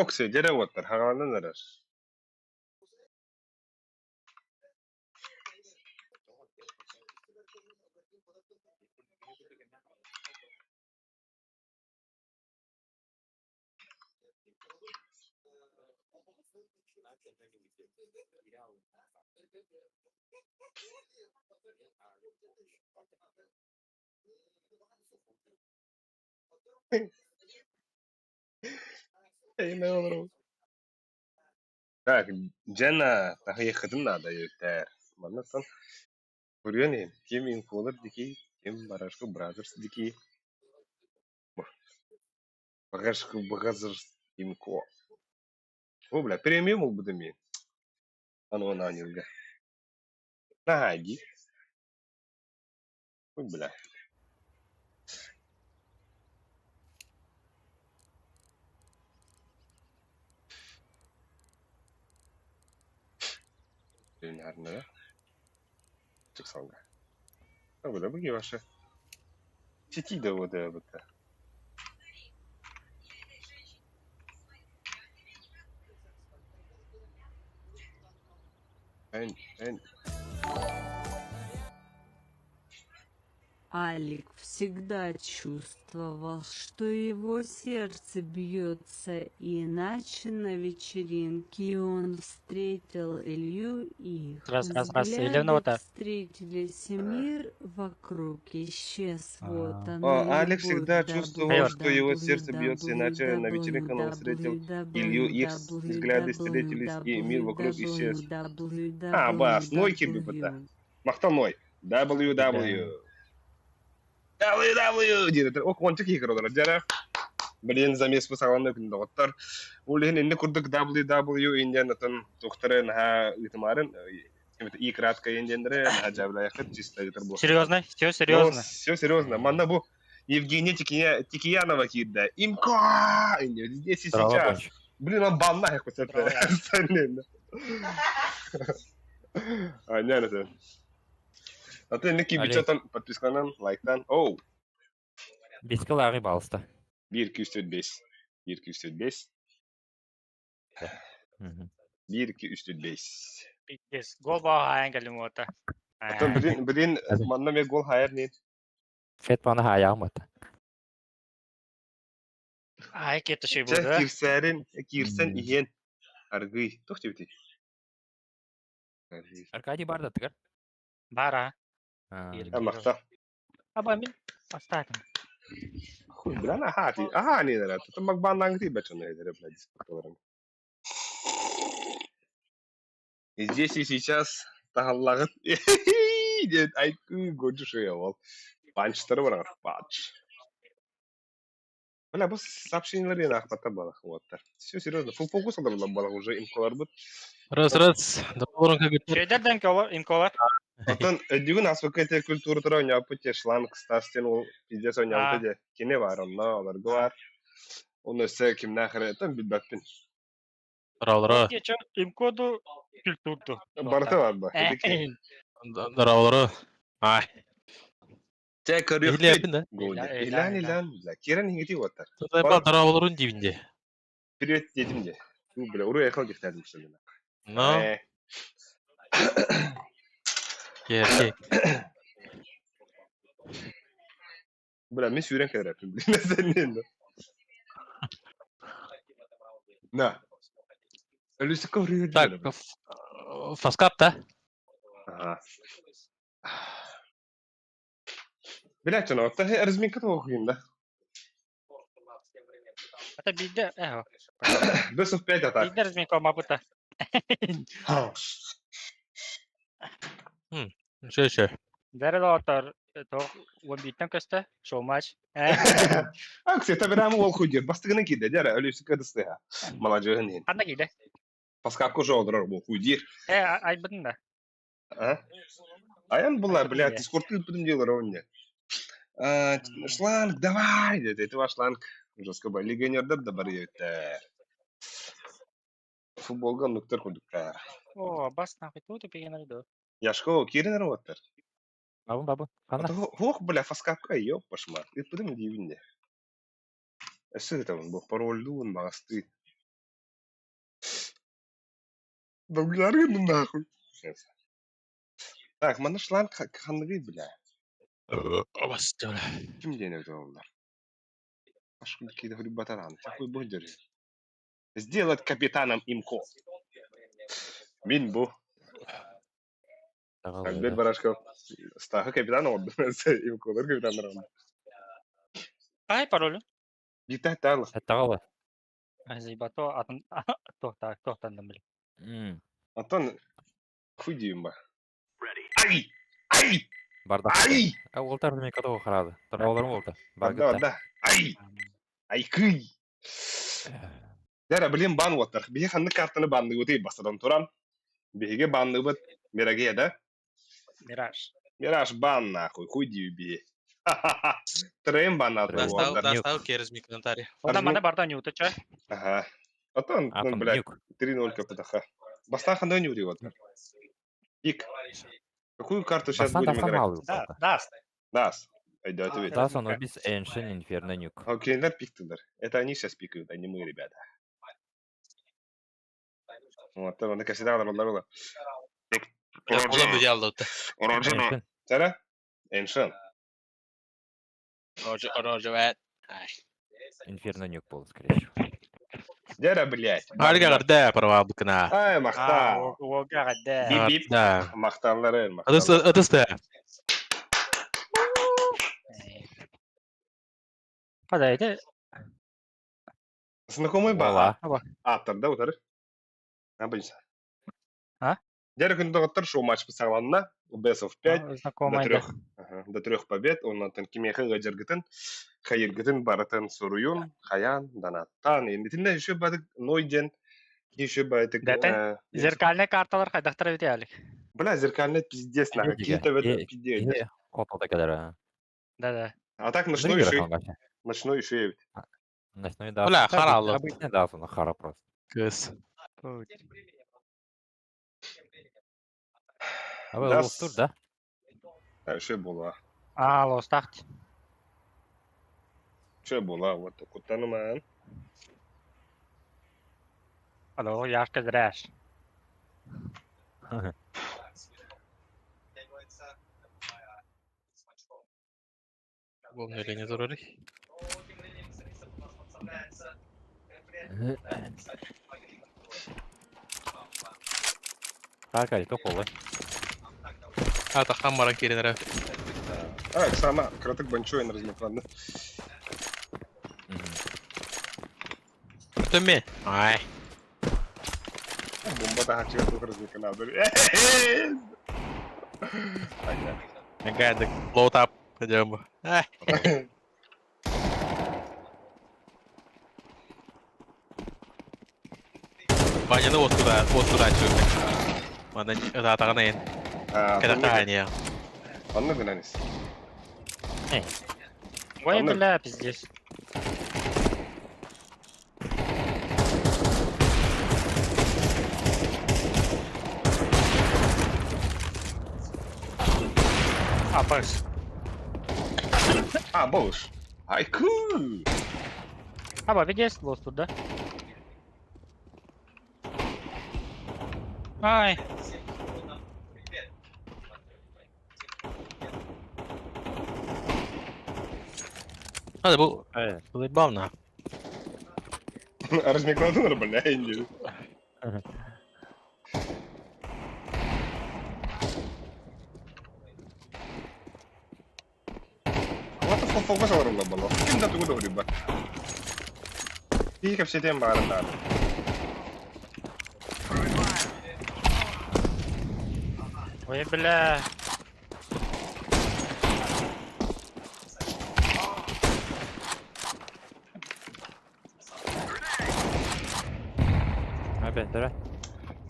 Оксиэ, дьэрэ уоттар, хаҕаланан эрэр. Так, Джена, таһыйыаххытын наада диэбиттэр. Манна оттон Көрүөн иһин, ким инфолар дики, ким Барашку Бразерс дики, Барашку Бразерс Инко. О, бля, премиум ылбытым мин. Аны уонна аанньыырга. Наһаа дии. Ой, бля. Наверное, да? Бу ваша сети да вот это. Эн, эн. Алик всегда чувствовал, что его сердце бьется иначе на вечеринке он встретил Илью и их Раз, раз, раз. взгляды Елена встретились, и мир вокруг исчез. Вот А, она, Алик любовь. всегда чувствовал, что его сердце бьется иначе. На вечеринке он встретил Илью, их взгляды встретились, и мир вокруг исчез. А, бас, ной кирбипыта. Махтал ной. WW. WW диэтэр. Ох, онча киһи көрөлөр. Дьэрэ. Блин, замес бу саҕаланна күн доҕоттор. Ол иһин инни курдук WW индиан атын тухтары наһаа ыытымаарын и краткая индианнары наһаа дьаабылайахыт чисто ыытар буолар. Серьезно? Все серьезно? Все серьезно. Манна бу Евгения Тикиянова киирдэ. Имко! Здесь и сейчас. Блин, он банна какой-то. А, не, это. А ты не кибичатан, подписканан, лайктан. Оу. Беске лааҕы балыста. 1 2 3 4 5. 1 2 3 4 5. 1 2 3 4 5. Пиздец. Гол баа хаайан кэллим уота. Оттон блин, блин, манна ме гол хайар нет. Фет маны хаайаҕым ата. Ай кетті шей Чэ, болды. киирсээрин, киирсэн иһиэн. Аргый. Туох диэбитий? Аргый. Аркадий бар да тыгар. Бара. А, махта. Аба мин бастаатым. Хуй, бля, аха, ти. Аха, не, да, тут макбан ты бачу на это, блядь, дискотоларым. Здесь и сейчас таһаллаҕыт диэн айкыы годьу шуйа Панчтары барар, панч. Бля, бу сообщениелары аахпаттар балах уоттар. Все серьезно, фул фокус алар балах уже имколарбыт. Раз, раз. Доброго как Шейдерден имколар. Оттон өйдүгүн аспакка те культура тура оñааппыт те шланг Стас диэн ол пиздец оñаабыта де кини бар онно олорго бар. Оны өссө кимнээх эрэ оттон билбэппин. Здраволоро. Кече имкоду культурду. Барыта бар ба. Здраволоро. Ай. Чэ көрүөхпүт. Иһилээппин да. Годи. Илан илан бля. Кирен иһити уоттар. Тутайба здраволорун диибин дии. Привет диэтим дии. Бу бля уруй айхал диэхтээдим что ли. Ну. Киэркэй. Бля, мин сүүрэн кэлэрээппин блин. На. Өлүсүккэ уруйар Так, фаскап да? Ага. Блядь, оно, та разминка того хуин, да? Это биде, эхо. Best of 5 атак. Биде разминка мабыта. Шö шö. Дәрі то он биттен көстө, шоу матч. Акция табирам ол хуйдер. Бастыгынан киде, дәрі өлүсүккэ дыстыга. Маладжыгын ин. Қанда кейді? Паскапка уже олорор бу хуйдир. Э, айбытын да. А? Аян булар, блядь, дискордты ыппытым диэлэр онне. Шланг, давай! Деді, это ваш шланг. Жестко ба. Легионердер да бар ебиттер. Футболга нуктар курдуктар. О, бас нахуй тут деген айды. Яшко, кирин оттар. Бабын бабын. Ханна. Ох, бля, фаскапка, ёп, пошма. Ыппытым диибинне. Өссө там бу парольдуун багасты. Бабляр нахуй. Так, манна шланг ханныгы, бля. Абас бля. Ким диэн эбит оллар? Ашкын киде батаран. Такой бодер. Сделать капитаном имко. Мин бу. Альберт Барашков. Стаха капитан oldu. Имколар капитан Ай, пароль. Бита тал. Тагалы. Заебато атын тоқта тоқтандым бile. Антон хуй дейм ба. Ай! Ай! Бардак. Ай! Ол мен кадого харады. Тараларым олта. Барда, барда. Ай! Ай кый! Дәрі, блин, бан оттар. Биһи ханны картаны банны өтей басадан туран. Биһиге банны быт Мираге, да? Мираж. Мираж бан нахуй, хуй дию би. Трейн бан Достал, достал керзми комментарий. Ода мана барда не утыча. Ага. Потом, ну, блядь, 3-0 КПТХ. Бастан хандай не урил. Пик. Какую карту сейчас будем играть? Да, даст. Даст. Пойдет ведь. Даст, он без Ancient Inferno Nuke. Окей, надо пиктылар. Это они сейчас пикают, а не мы, ребята. Вот, он всегда олороллар. Ола бүдэ Орожоно. Сара? Ancient. Рожо, рожо, вэт. Inferno Nuke был, скорее всего. Дяра, блядь. Арга парва букна. Ай, махта. Ога, да. Бип-бип. Да. Махталлар, Адыс, адыс да. Қада Знакомый ба? Автор, да, утары? А, боюсь. А? Дьэ күн доҕоттор шоу-матч саҕаланна. Best of 5 до Знакомый да. трех, ага, до трех побед. Оннотон кимиэхэ ыалдьаргытын, хайыргытын барытын суруйун, хайаан, донаттаан. Иннитиннэ еще бадык ной диэн еще бадык Дэтэ зеркальный карталар хайдахтар эбит Алик? Бля, зеркальный пиздец нахуй. Киһи төбөтө пиздец. Хотода кэлэр. Да-да. А так ночной еще ночной еще эбит. Ночной да. Бля, хара Обычный да, хара просто. Кыс. А лостур, да? Еще була. А, лостахт. Еще була, вот куттаныман. Алло, Яшка зряш. Помню или не турар. Так, ай, тополы. А, тахан баран киирэн А, сама, кратык банчоин размакланна. Төмме. Ай. Бомба таһаччыга туох размакланна. Какая-то лоут ап. Пойдем. Ваня, ну вот туда, чук. Манна ытаатаҕын Кэтэхтэһэниэ. Онно гынан ис. Ой, бля, пиздец. А, бэс. А, болуш. Айку! А, ба, видишь, лос тут, да? Ай. Hadi bu Бавна. Размекладын бля, инди. What the fuck фокус олорулла боло. Ким да тугу доһури бар. Тии кэпсэтиэн баарын дааны. Ой, бля. Опять, да?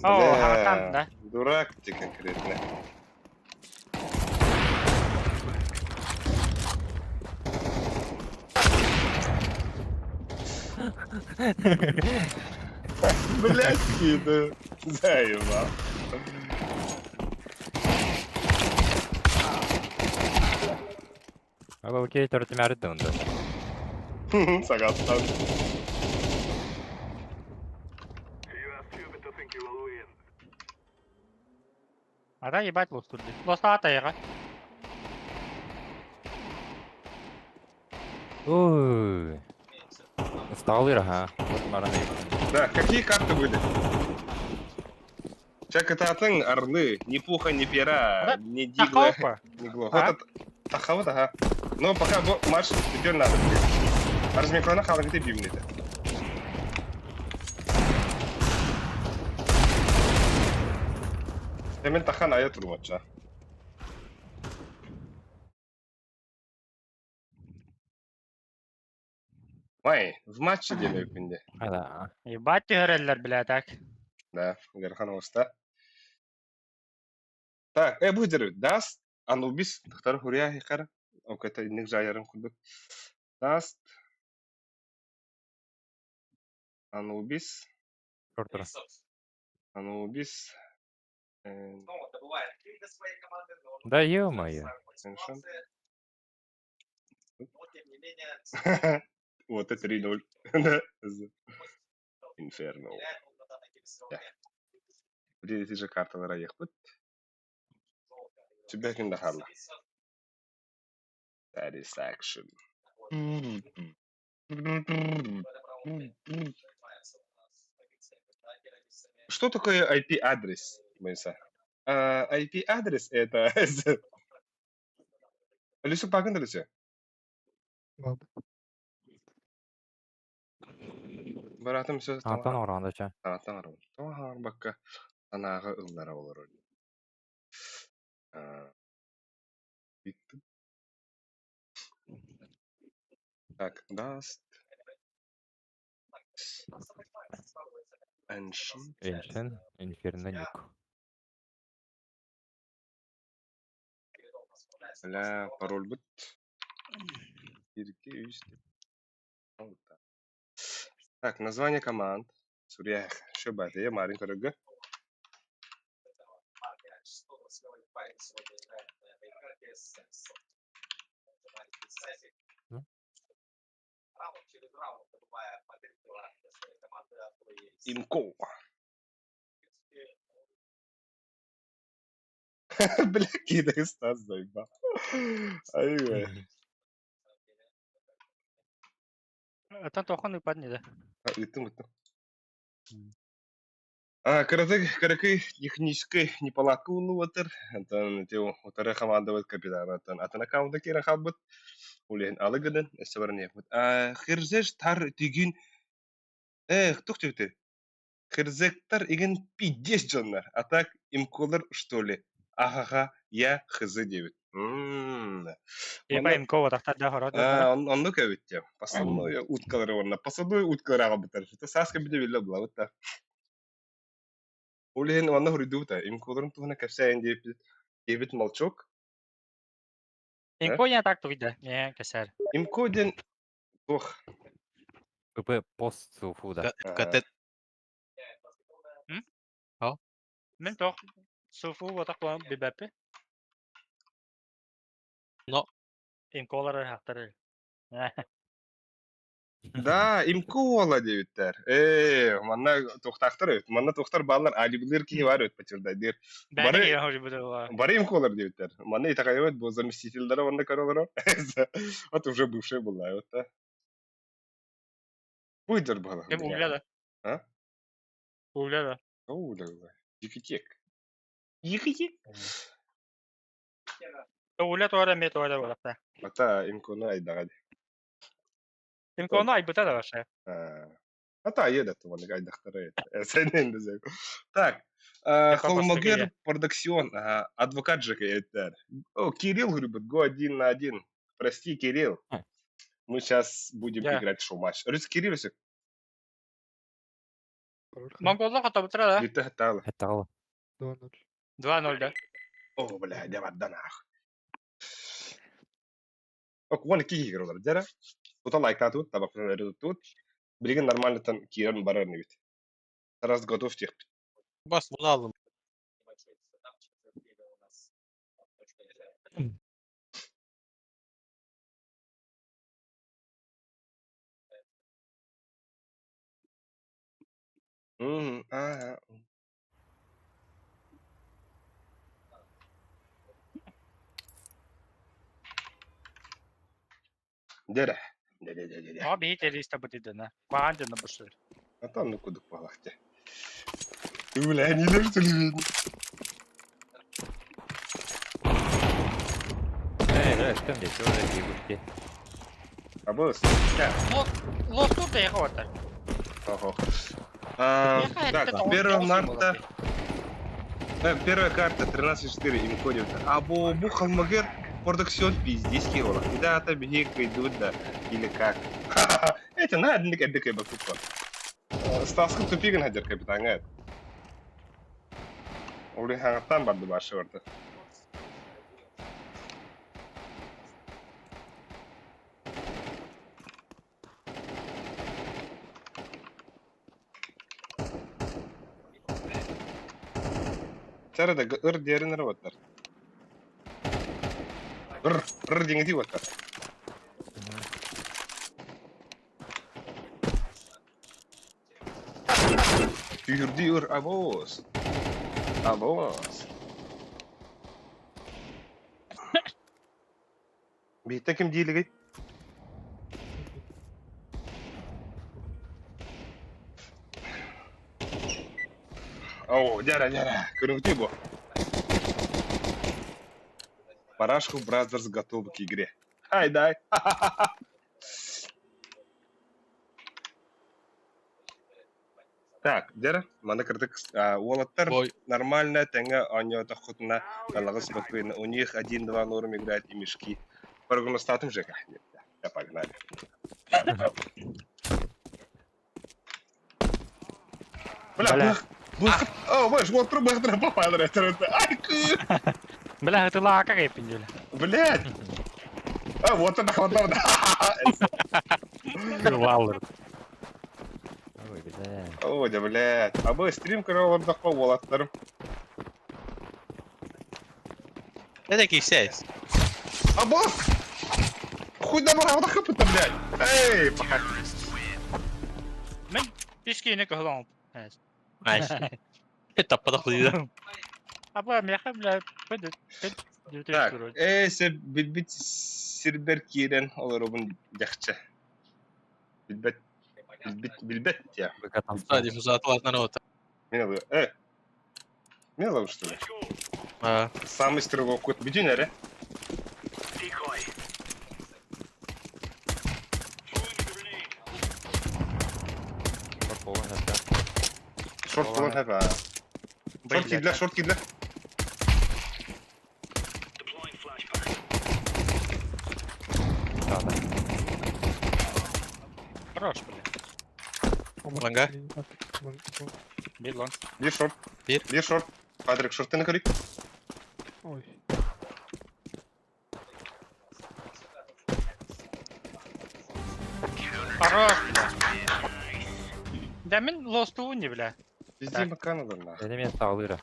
О, хатан, да? Дурак ты конкретно. Блядь, ты заебал. А окей, төртүмәрі донды. Сагаттан. А да, ебать лос тут. Лос ата Ой. Сталыр, ага. Да, какие карты были? Чакататын орлы, ни пуха, ни пера, ни дигла, ни гло. Вот это, ага. Но пока матч теперь надо. Размеклана халыгы бимнеді. Hemen тахан ая турмача. Вай, в матче диэн өйпүнде. Да. Ебать түһэрэллэр, бля, так. Да, Гархан оста. Так, бу дер Даст, Анубис, тахтар хурия хикар. Оката инник жайарын курдук. Даст, Анубис, Анубис. Да ё-моё. Вот это 3-0. Инферно. Где же карталара ехпыт? Тебя ким дахарла. Satisfaction. Что такое IP-адрес, Майса? IP-адрес это... Алису пагын Алису? Баратым сөз Антон оранда ча. Антон оранда. Бакка. Санааҕа ыллара олорор. Так, даст. Ancient. Ancient Inferno Nuke. Бля, пароль бут. 2, 3, алта. Так, название команд. Сурьях. Шөбәте, Марин көрөгө. Имко. Бля, кидай Стас заебал. Айвэ. Оттон тохон ыппат не да. Ыттым, ыттым. А, кыратык, кыракый техническэй неполадка уллубатыр. Онтон ити утары командабыт капитана оттон атын аккаунта киирэн хаалбыт. Ол иһин алы гынан өссө баран иһэппит. А, Хирзеш тар тигин Эх, тух диэбитий? Хирзектар игин пиздец дьоннор, а так имколар что ли? Ахаха, я хз диэбит. М-м. Типа Манна имко утахтар да хорот аа, оннук эбит диэ. Посадной уткалары уонна посадной уткалары аҕалбыттар. Сааска били биллэ булабыт да. Ол иһин онно суруйдубут имколарын туһунан кэпсээн диэбит диэбит молчок. Э? Имко я так тугуйда. Не, кэсэр. Имко диэн туох ПП пост суфу да. КТ Мин тох суфу отах буолан билбэппин. Но. Имколар хахтар. Да, имкола диэбиттэр. Ээ, манна туохтаахтар эбит. Манна туохтар бааллар, алибилыыр киһи баар эбит подтверждайдыыр. Бэйэ Бары киһи хоруйбут бары имколар диэбиттэр. Манна итэҕэйэбит бу заместительдара уонна көрө олорор. Вот уже бывший была, вот да. Быдыр была, Ким бля. угля да? А? Угля да. Уля, уля. Дикитек. Дикитек. Угля туора эмиэ туора буолахта. Ата имкону айдаҕа дии. Имкону айбыта да вообще. Ата айыа да айдахтара Сэнэн дезек. Так, Типа Холмогер Продаксион, адвокат же это. О, Кирилл, говорит, го один на один. Прости, Кирилл. Мы сейчас будем играть в шоу-матч. Рус Кирилл, все. Монголлар хотобутара да? Бүттэ хаттаала. Хаттаала. 2-0. 2-0 да. О, бля, дьэ барда нах. Ок, уон икки киһи олор дьэрэ. Тута лайктаатыбыт, табахпытын өрө туттубут. Билигин нормально киирэн барар инибит. Раз готов диэхпит. Бас bunu aldım. Мм, аа. Дьэрэ. Дьэ-дьэ-дьэ-дьэ. Aa биһи террориста бытыдына. Куһаҕан дьоно бушсур. А там ну кудук буолахте. Бля, не что ли? Эй, бля, что здесь? Что за бегушки? Абыс. Лостур да ехал Ого. А, так, 1 марта. Первая карта 13.4 им ходит. А бу бу Холмогер продаксион пиздец киола. Да, это беги идут, да. Или как? Это надо не кэбэкэ бакупа. Стаскы тупигин хадер капитан. Ули хаңаттан барды башы барды. Чарада ыр дерин работар. Ыр, ыр деңети баттар. Күйірді ыр абоз. Абоз. Бейті кім дейлігі? О, дяра, дяра, көрүңүтүй бу. Барашку Бразерс готовы к игре. Ай, дай. Так, дьэ, маны кырдык уолаттар Бой. нормально тэҥҥэ оонньоотоххутуна балаҕы спокойно. У них 1-2 норм играет и мешки. Прогностатым ЖК. Да, погнали. Бля, Бля. бых, о, баш, вот бых, попал, Ай, Бля, это лака кайпин блядь. А, вот это хватало. Валлер. Ой, бля. Ой, да, блядь. А бы стрим көрө олордоххо уолаттарым. Это кисяйс. А босс! Хуй да барабы хыпыта, блядь. Эй, пока. Мен пишки не кылам. Ай. Это подохли, да? Аба меха бля пыды пыд Так, сеп билбит сирбер киирэн олоробун дьахча. Билбет билбит билбет я. Быка там Да, диффузатлар на вот. Мен алы. Мен алабын, что ли? А, Самый стрелок кут бүтүн эрэ. Шорт болған это. Шорт болан хэп. Шорт кидлер, шорт кидлер. Да, да. Хорош, бля. Ланга. Бир лонг. Бир шорт. Бир. Бир шорт. Патрик шортын көрейік. Ой. Хорош, бля. Да мен лосту не, бля. Везде макан олар Это место алыра.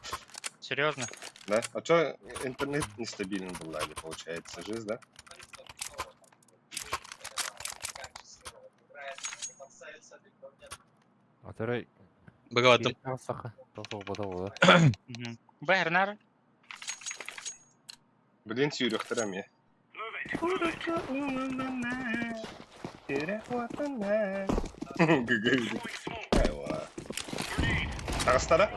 Серьезно. Да? А чё интернет нестабильный был, да, получается, жизнь, да? А второй... Быгаватым. Саха. Бернар. Блин, сүйрөхтөрөм я. Айва. Тағыстара?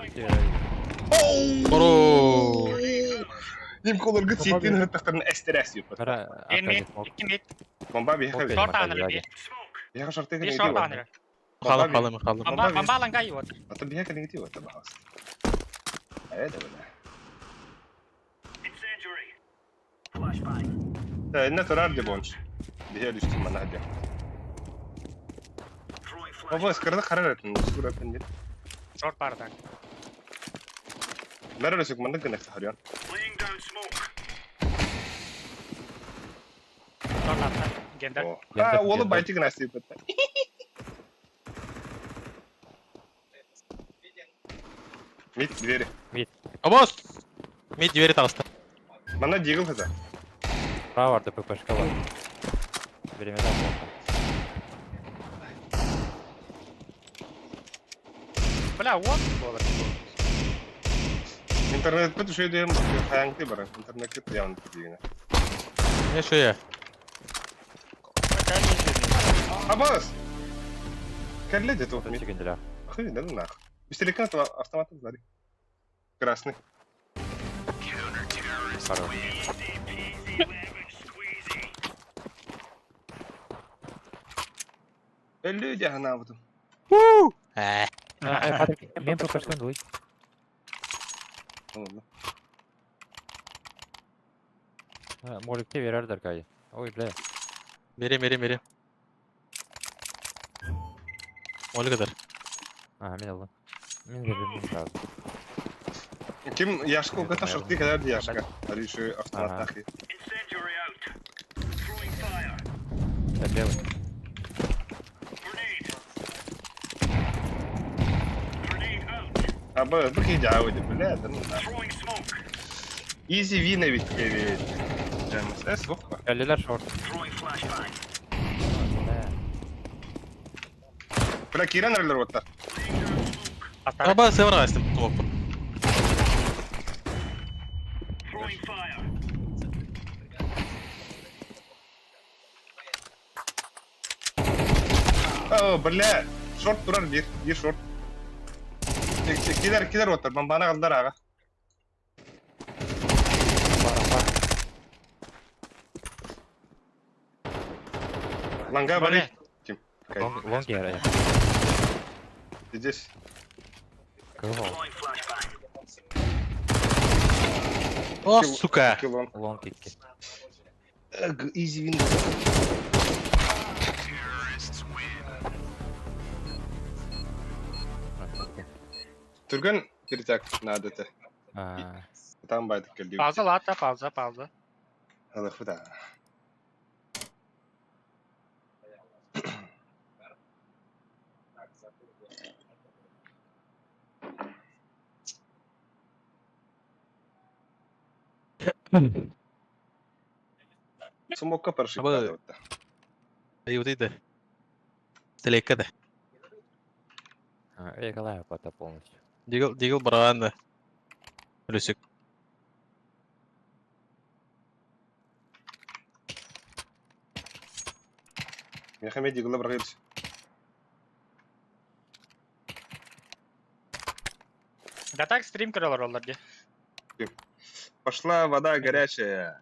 Оро. Им колоргы ситтин хыттахтарын эстерәс юп. Мид, икки мид. Бомба бияха Шорт анры би. Бияха шорты Би шорт анры. Халым, халым, халым. Бомба, бомба ланга вот. Ата бияха негти вот бахас. Это бля. Инна турар де бонч. Бия düştüm мана хадя. Баба скырды харар этин, суратын нет. Шорт бар так. Мәрәлесек манда гына харьян. Шорт атта. Гендер. А, олы байтик насип этти. Мид двери. Абос! Мид двери тағысты. Мана дигл хаза. Право, ППшка бар. Время там. Бля, вот болар. Интернет бит ушөйдөм хаяңты бар. Интернет кет ян дигене. Не шо я? Абас! Кәлле де тух мид. Секунделя. Хуй, да ну нах. Бистерикан автомат сзади. Красный. Хорош. Люди гана бутум. Патрик, мен ППшканы дулый. Ладно. Моликте берердер кайы. Ой, бля. Берем, берем, берем. Оли кадар. Ага, мен алдым. Мен бердим сразу. Ким Яшка угата шорты когда Яшка. Ариши автомат Ага. нахи. Я белый. А б, б хидяуди, бля, да ну нах. Изи вина ведь ведь. Джамс, сухо. Кәллелер шорт. Бля. Бля, кирен роллер вот так. Аба, севра астым тумок. О, бля, шорт турар бир, бир шорт. Килер, килер вот бомбаны калдар ага. Ланга бары. Ким? Лонг, лонг яра. Здесь. Кого? О, сука! Килон. Лонг икки. Изи вин. Түргэн перетяг надо это. А, Там байтык келди. Пауза, ладно, пауза, пауза. Алых да. Смокка паршик Абы- надо вот. Айыбыт Телекке да. а, я плата полностью. Дигл, дигл баран да. Плюсик. Мехамед дигла брагыч. Да так стрим көрөлөр олар де. Пошла вода горячая.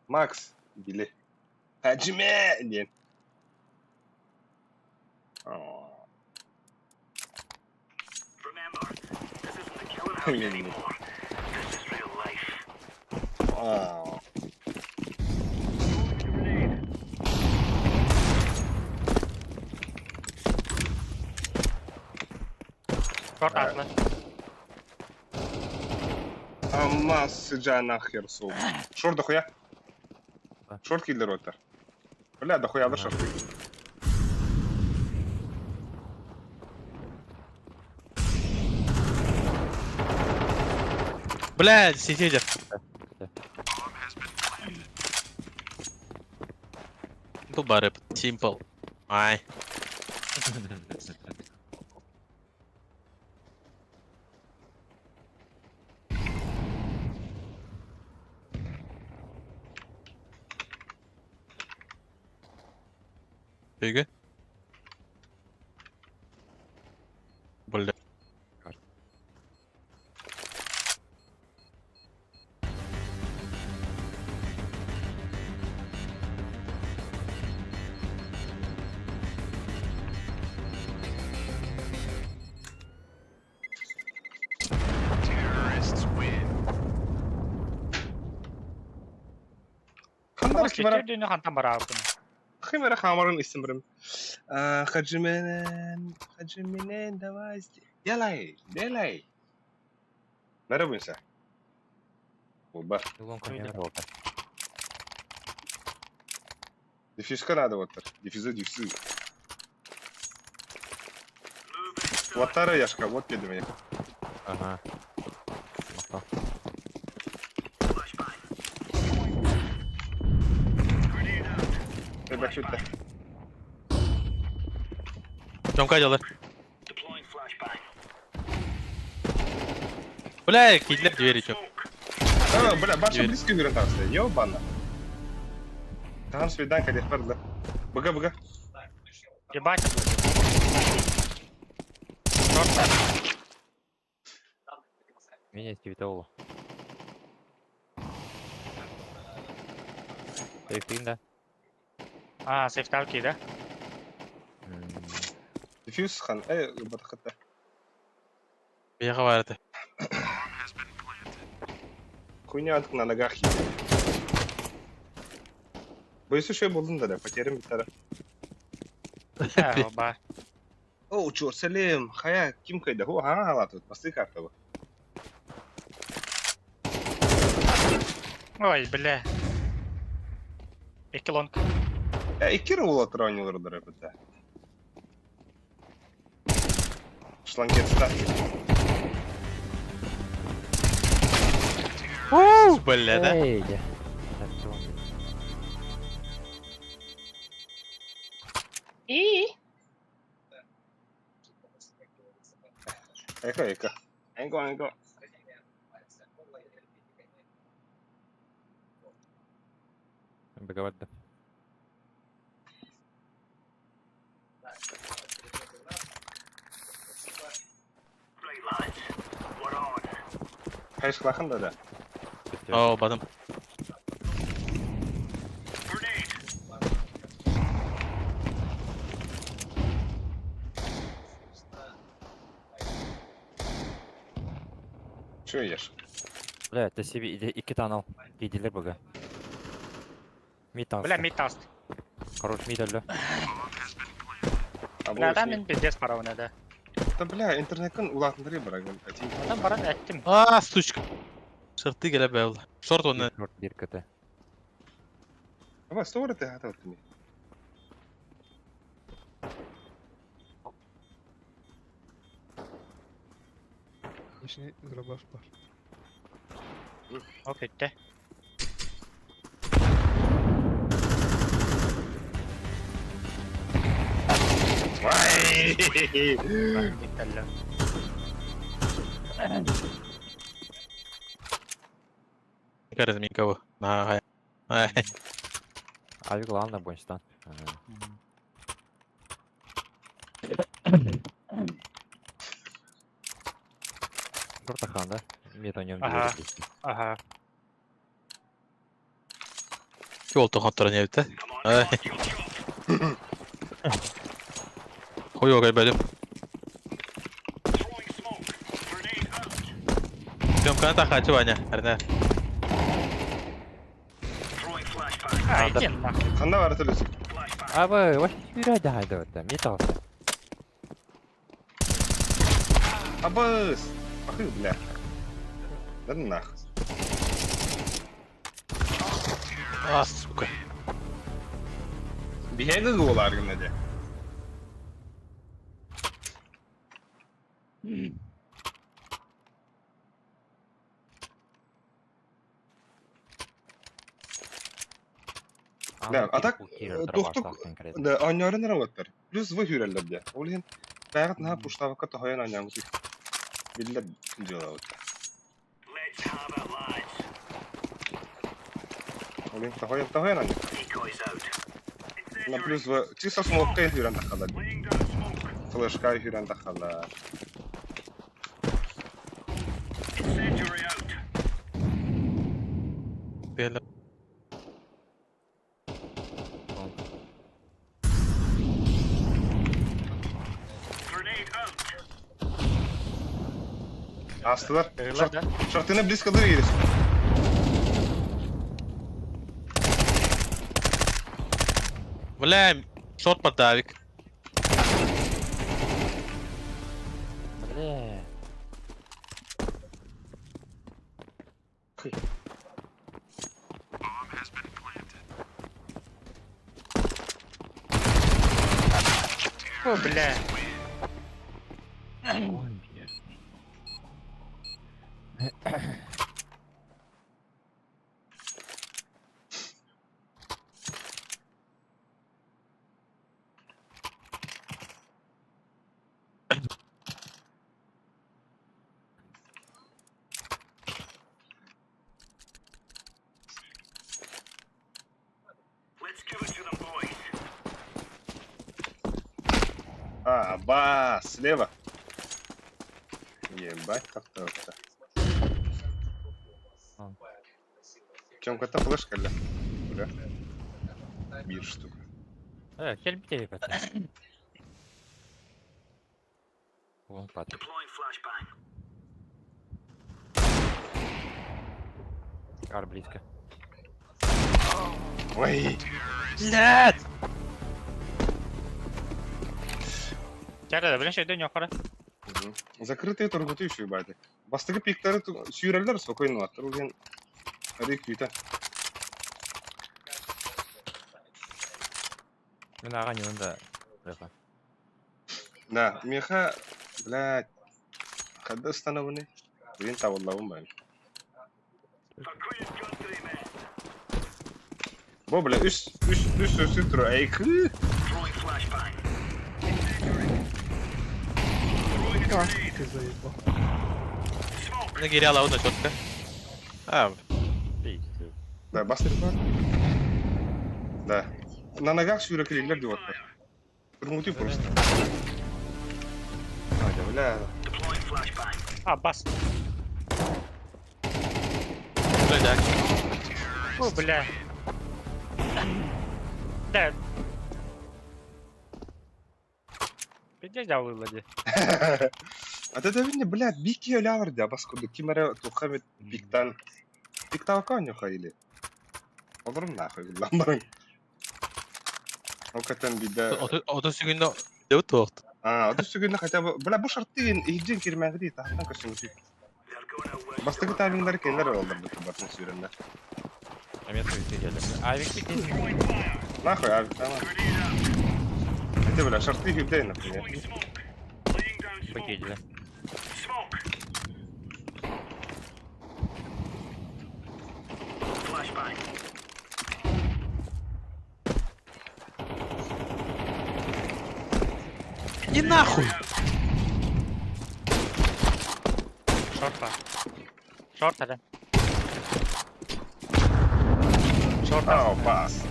Макс, били. Хаджиме! Ден. О. Шорт атлы. Амма сыджа нахер су. Шорт дохуя. Шорт киллер оттар. Бля, дохуя да шорт. Бля, сидите. Тут бары, симпл. Ай. Беги. Бля. Хандар кимара. Дүйнө хантан бараапын. Химера хамарын истимрим. Хаджименен, хаджименен, давай. Делай, делай. Merhaba. Оба. Лонг не работает. Дефьюзка надо вот так. Дефьюзы, дефьюзы. Вот вторая яшка, вот кеди меня. Ага. Махтал. Ребят, что это? Тёмка делай. Бля, кидлер двери, чё. А, бля, баша Дверь. близко говорю там стоит. Ёбана. Там свиданка, где перла. Бага, бага. Ебать. Шорт. Меня стивитолу. Сейфтин, да? А, сейфталки, да? Дефьюз хан. Батахата. Бега барды. Хуйня на ногах едет. Боюсь, еще болдун да, потерям битара. Оба. О, чё, Салим, хая, ким кайда, хо, ха, ла тут, посты карта. бу. Ой, бля. Эки лонг. Икки ула тронил рыда. Шлангет ста. Бля, да? Эй, я. Так, что он здесь? И? Эко, эко. Энго, энго. Беговать, да. Хайш клахан да, да. О, бадым. Че ешь? Бля, это себе икки танал. Кидилер бага. Мид Бля, таҥаста. мид таст. Хорош мид өллө. А Бля, бу да мин пиздец парабын да. Да бля, интернеттен улаатыннарыы барагын. Один. Онон баран эттим. А, сучка. Шорты келе бэйл. Шорт он. Шорт бир КТ. Давай, сто ты готов ты. Нижний дробаш бар. О, бүттэ. Мид өллө. Кажется, никого. На, ай. Авик главное больше Шорт да? Мид о нем Ага. Ага. Жол тоқаттар не бітті. Ай. Хуй огай бәлем. Съемканы тахачы Ваня. Әрне. А, иди нахуй. Ханна бар төлөс. Абы, вообще юрэ да да да. Мид алса. Абыс. Ахы, бля. Да нахуй. А, сука. Биһиги голар гынна Да, а так, тохтук, Да, оннорын работар. Плюс вы хүреллер де. Ол хин бәгат наха пуштавакка тохойон аняңыз. Биллер дело вот. Ол хин тохойон тохойон аня. На плюс в чисто смокка хүрен тахала. Флешка хүрен тахала. Бәлем. Астылар. Ырылар да. Шартына близко дыры Бля, шорт подавик. Бля. О, бля. Ой, бля. А, ба, слева. Ебать, как-то это. Чем это флешка, ля? Бля. Бир штука. Кел бите ребята. Вон патрик. Кар близко. Ой, Блядь! Чара, блин, шейден юқары. Мгм. Закрытые торгуты еще ебать. Бастығы пиктары сүйрелер спокойно аттар ген Арик күйті. Мен аға не онда. Леха. Да, меха, блядь, когда становны? Блин, табыллабын бен. Бо, бля, үс, үс, үс, үс, үс, тұр, эй, кы. Ты заебал. Не гири алауна четко. А, Пиздец. Да, бастыр бар. Да. На ногах сүйрекелер деп отыр. Тұрмуты просто. А, бля. А, бас. бля, да. О, бля. Да. Пиздец, да, выводи. А ты это блядь, бики өлявр дя, бас курдук ким эрэ туохха эмит пиктан пиктаакка оонньуха или олорум нахуй гыллан баран. Ол кэтэн биирдэ Оту сүгүннэ дебит туохт. А, оту сүгүннэ хотя бы бля бу шартыгын иһдьин кирмээхи таһтан көрсүҥүтүй. Бастакы таймингдары кинилэр ылаллар бартын сүүрэннэр. Эмиэ суйты келе. Авик бити. Нахуй, авик тамам. Это бля шарты хибдей, например. Бакидиле. Иди нахуй! Шорт бар. Шорт әле. Шорт. Ау, пас.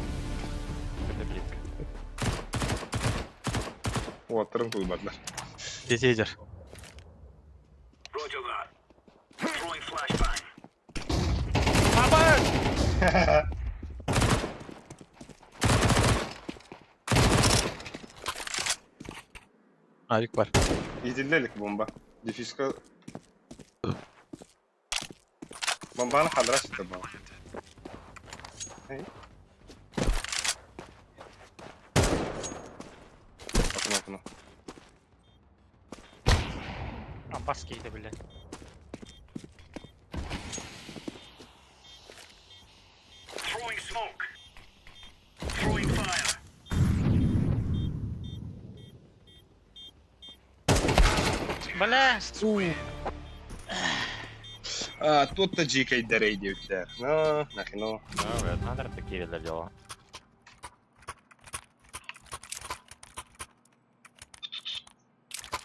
Это близко. Вот, трын куйбатлар. Тетейдер. Баба! Авик бар. Иһитиллэ бомба. Дефиска. Бомбаны хадра сытар бомба. Окно, окно. Аббас кейді, бля. Бля! А, тут таджикайдер идиоттер. Ну, нахрена. Ну, надо такие для дела.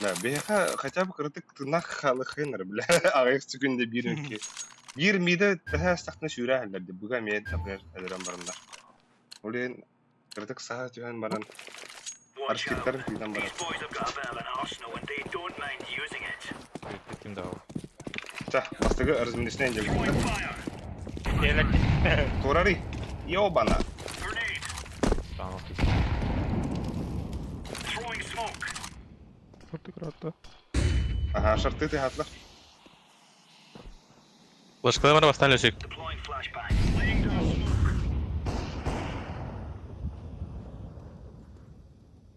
Да, биһиэхэ хотя бы кыратык тынах халыхынар, бля, аҕыйах секунда биир икки. Биир миидэ тэһэ астахтына сүүрэ иһэллэр буга эмиэ, например, өлөрөн бараннар. Ол иһин кыратык саһа түһэн баран, арскиттарын тыынан баран. Ким да Ча, бастакы разминочнай дьэ Келек. Турары, ёбана. Шорты кратко. Ага, шарты ты хатлар. Башкалар бастан лөсек.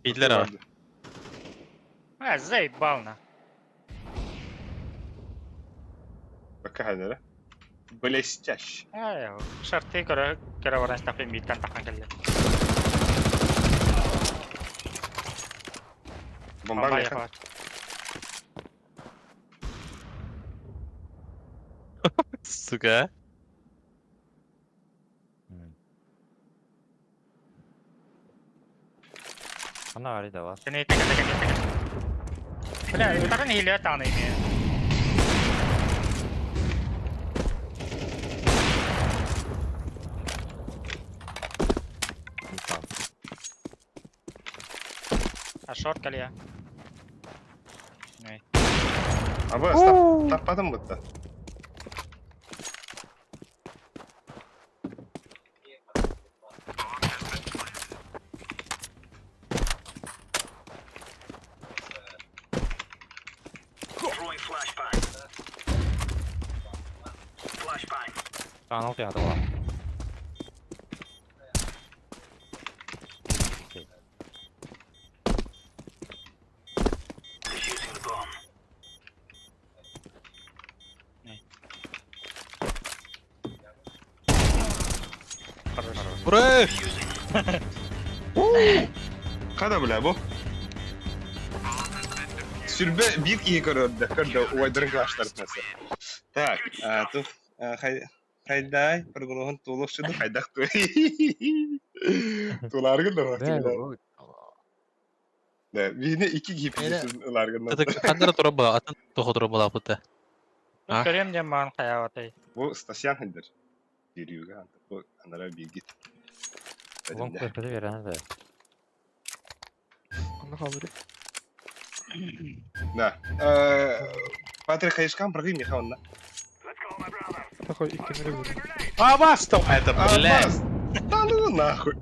Идлер ава. А, заебал на. Пока хадара. Блестяще. Ай, шарты көрө көрө баран стапын биттен тахан келди. Бомба меха. Сука. Она ари да вас. Кene teke teke teke. Бля, утарын хиле таны ме. А шорт калия. Аба, стоп, таппадым бутта. Анал пятого. Ура! Када бля бу? Сүрбе биир киһи көрөрдө, көрдө уайдарын клаштар Так, а, ту хайдай, прогулоһун тулух шуду хайдах ту. Туларгын да Да, бини икки киһи ыларгын. Хандара тура була, атын тохо тура була бутта. Көрөм дем ман хаяватай. Бу Стасян хендер. Дирюга, бу анара бигит. Лонг көрпөтө берен да. Аны хабары. Да. Патрик Хайшкан прыгай Михаил. Такой иккенери бур. А вас там это, блядь. Да ну нахуй.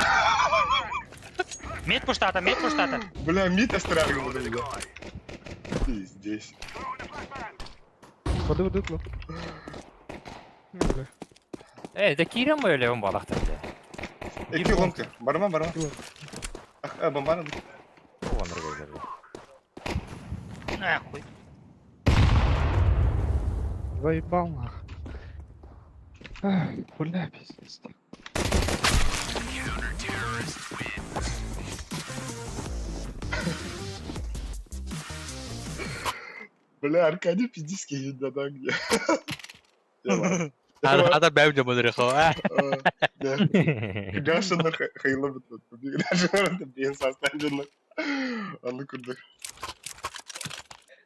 Мид пуштата, мид пуштата. Бля, мид астрарга буду. Пиздец. Воды, воды, воды. Э, да киирэн бу өлөбүн буолахтар дии. Икки ломка. Барма, барма. Ах, бомбаны. Нахуй. Заебал нах. Ах, бля, пиздец. Бля, Аркадий пиздец кинет да да где. Хата бэм дьомун рехо. Гашина хайла бит. Бен составлен. Аны курдук.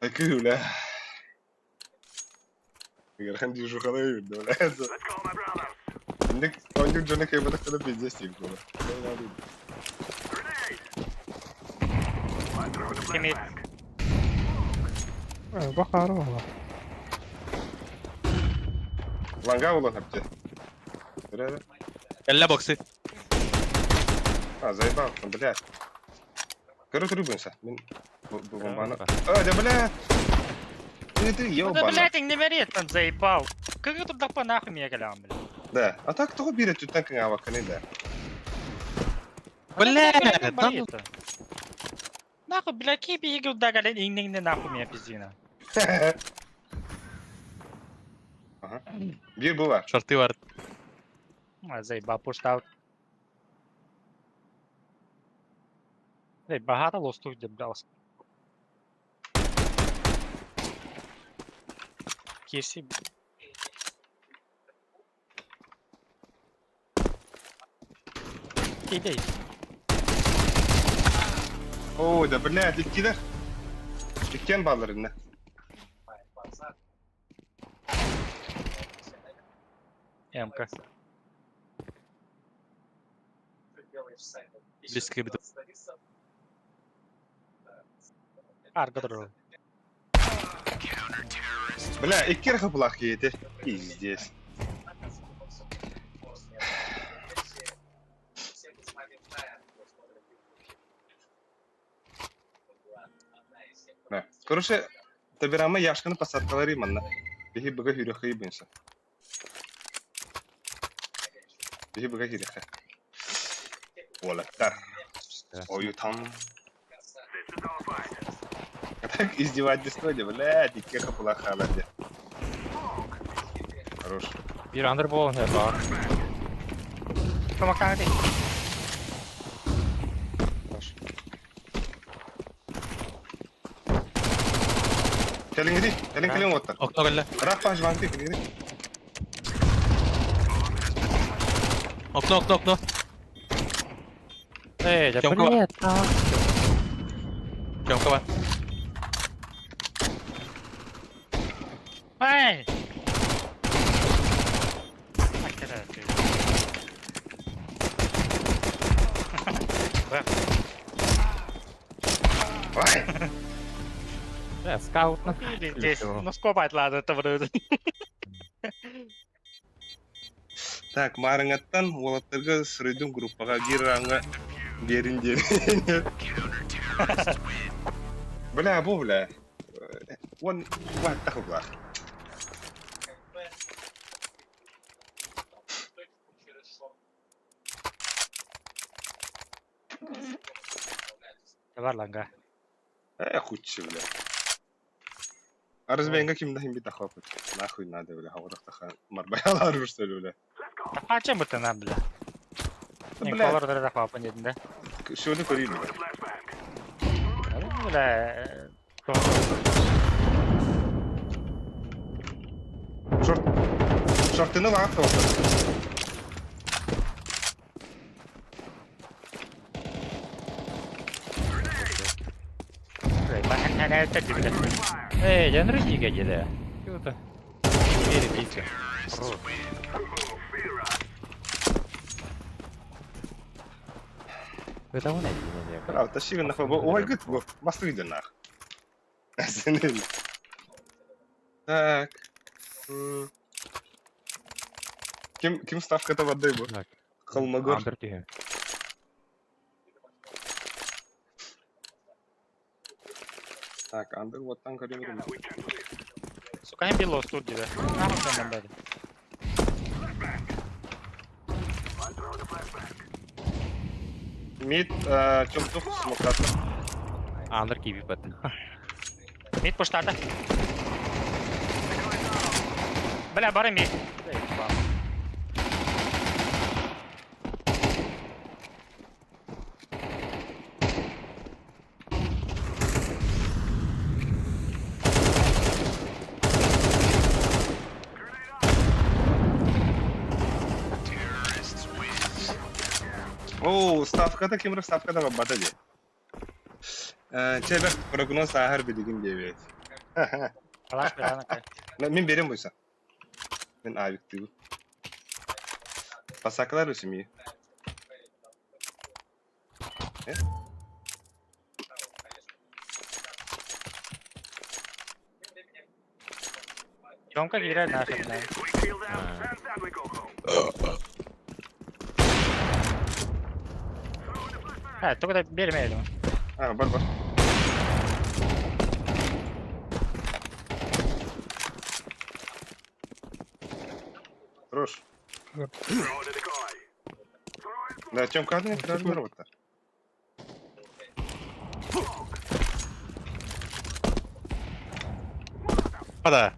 Акы, бля. Гархан движуха бля. Ондик, ондик джоны хайба так пиздец тик было. Кемет. Бахарова. Ланга улан хапте. Кэллэ боксы. А, заебал, блядь. Короче, рыбынся. Мин бомбана. А, да, блядь. Ты, ты, Да, ёбана. блядь, не мерит там заебал. Как это да по нахуй меня голям, блядь. Да, а так того берет тут так аваканы, да. Блядь, да ну. Нахуй, блядь, киби игл да гален ингнинг нахуй меня пиздина. Ага. Бир была. Шорты бар. А, заебал, pushed out. Эй, багато лосту дебдался. Киси. Иди. О, да, блядь, иккилер. Иккен балларына. МК. Близко бит. Арго друг. Бля, иккер хапылах кейти. Пиздец. Да. Короче, табирама яшканы посадкалары манна. Биһи быга хүрөхөй бынса. Биһи быга хүрөхө. Олаттар. Оютан. Так издевательство, блядь, икки хапылах халады. Хорош. Бир андыр болон бар. Помогай. Хорош. Кэлиҥҥитий, кэлиҥ кэлиҥ уоттар. Окно кэллэ. Рах паш ванты кэлиҥҥитий. Окно, окно, окно. Эй, да Тёмка. блядь, Тёмка бар. Эй! А, ты. Ой! Бля, скаут на. Здесь, ну скопать ладно, это вроде. Так, марыңаттан уолаттарга сырыйдым группаға гиранга берин дерин. Бля, бу бля. Он ваттах бла. Бар ланга. Э, худчи, бля. А разве ким да хим бит ахвапыт? Нахуй надо, бля, хаврах таха марбаялар что ли, бля. А чем это нам, бля? Да, Не, бля. колор да хвапа нет, да? Сегодня курили, бля. Ну, бля. Шорт. Шортыны лағып вот. Эй, я на рудига деде. Круто. Верит близко. Это он один, не А, тащи нахуй. Ой, гыт, мосту иди нах. Так. Ким, ким ставка-то воды был? Так. Холмогор. Так, Андер, вот там. Сука, hem bir lost gibi. Ne yapacağım ben böyle? Мид, чомтух, смоката. Аандар киби бат. Mid pushlarda. Бля, бары мид. О, ставката кимре ставката бабата де. Чебер прогноз ахар билигин дебет. Алаш бля, Мен берем буйса. Мен авик тыгы. Пасакалар өсүмүй. Э? Тёмка киирэр наша, бля. Ha, только да бермейdi. А, бар бар. Хорош. Да, Тёмка, одна кража робота. А, да.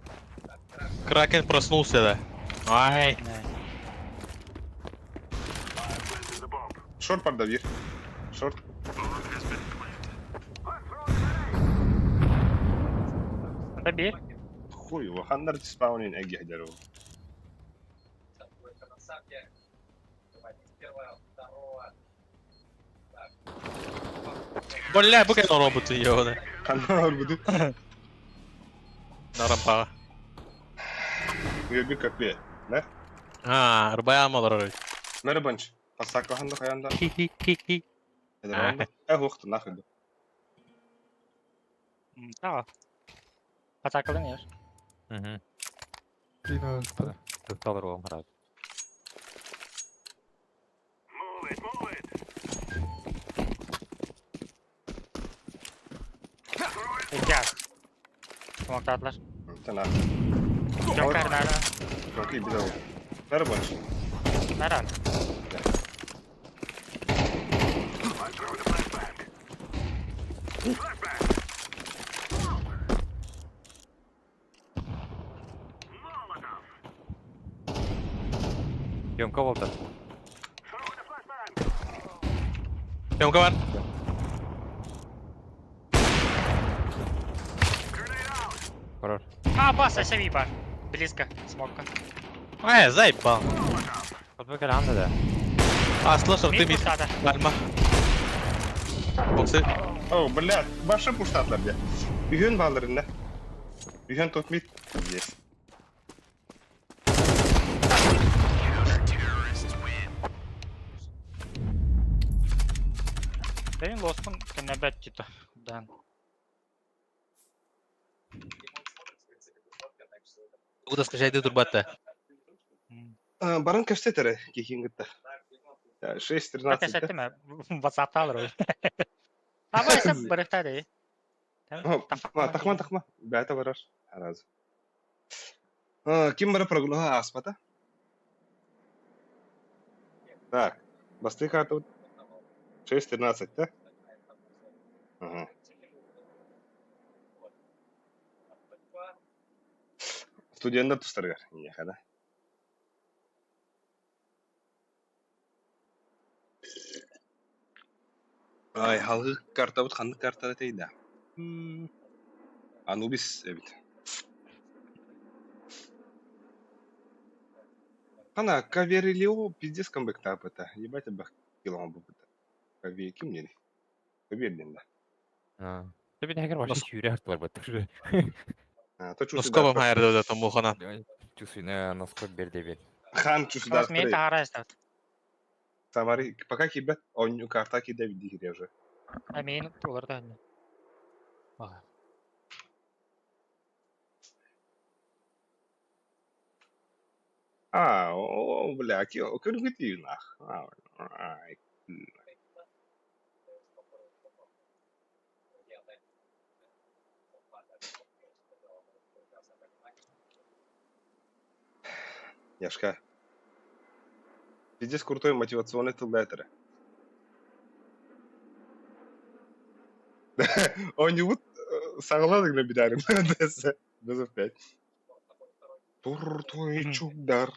Кракен проснулся, да. Ай. Шорт продавир. Шорт. Да бир. Хуй его, ханнар спаунин эгги хадяру. Бля, бу кайдан роботы ебаный. Ханнар буду. На рампаға. Уеби капе. Да? А, рубай амалар. Мербанч. Пасака ханна хаянда. Хи-хи-хи-хи. Э, ухты нахуй. Tamam. Atakladın yer. Мгм. 13. Тукталар оҕом харат. Gel. Smokladılar. Тана. Joker nerede? Çok iyi bir de oldu. Merhaba. Nerede? Тёмка болду. Тёмка бар. Хорош. А, бас, SAV бар. Близко, смока. Ай, заебал. Подбегали анда да. А, слышал, ты Mid мид. pushladı. Нальма. Боксы. О, блядь, башы пуштатлар бля. Үйін балырында. Үйін тут мид. Есть. Benim lost'um nöbet gitti. Ben. Куда скачай ты турбатта? Баран каштетере кихин гытта. 6-13. Ateş etti mi? WhatsApp'ta alır o. Ama ise bıraktı değil. Тахма, тахма. Бята барар. Разы. Ким бара прогулга аспата? Так, басты карту. 6-13, да? Ага. Студенттер тустаргар. Не, да? Ай, халгы карта бут ханнык карта тейда. Анубис эбит. Ана, каверилио пиздец камбэк тап это. Ебать абах килом бу это. Каве ким не? Кавердин да. Ты бит хәгер вообще сүүрэ хартылар бат. А, то чувствую. Носкобом хайрды да там мухана. Чувствую, носкоп берди бер. Хан чувствую. Нас мид тахара istedim. Самари, пока кибет, он карта кида види уже. Emin olur da. Bak. А, о, бля, киргити нах. Ай. Яшка. Пиздец крутой мотивационный тыл этэрэ. Оонньуубут саҕалаан гына бүтээрим Без опять. Тур-туй чугдар.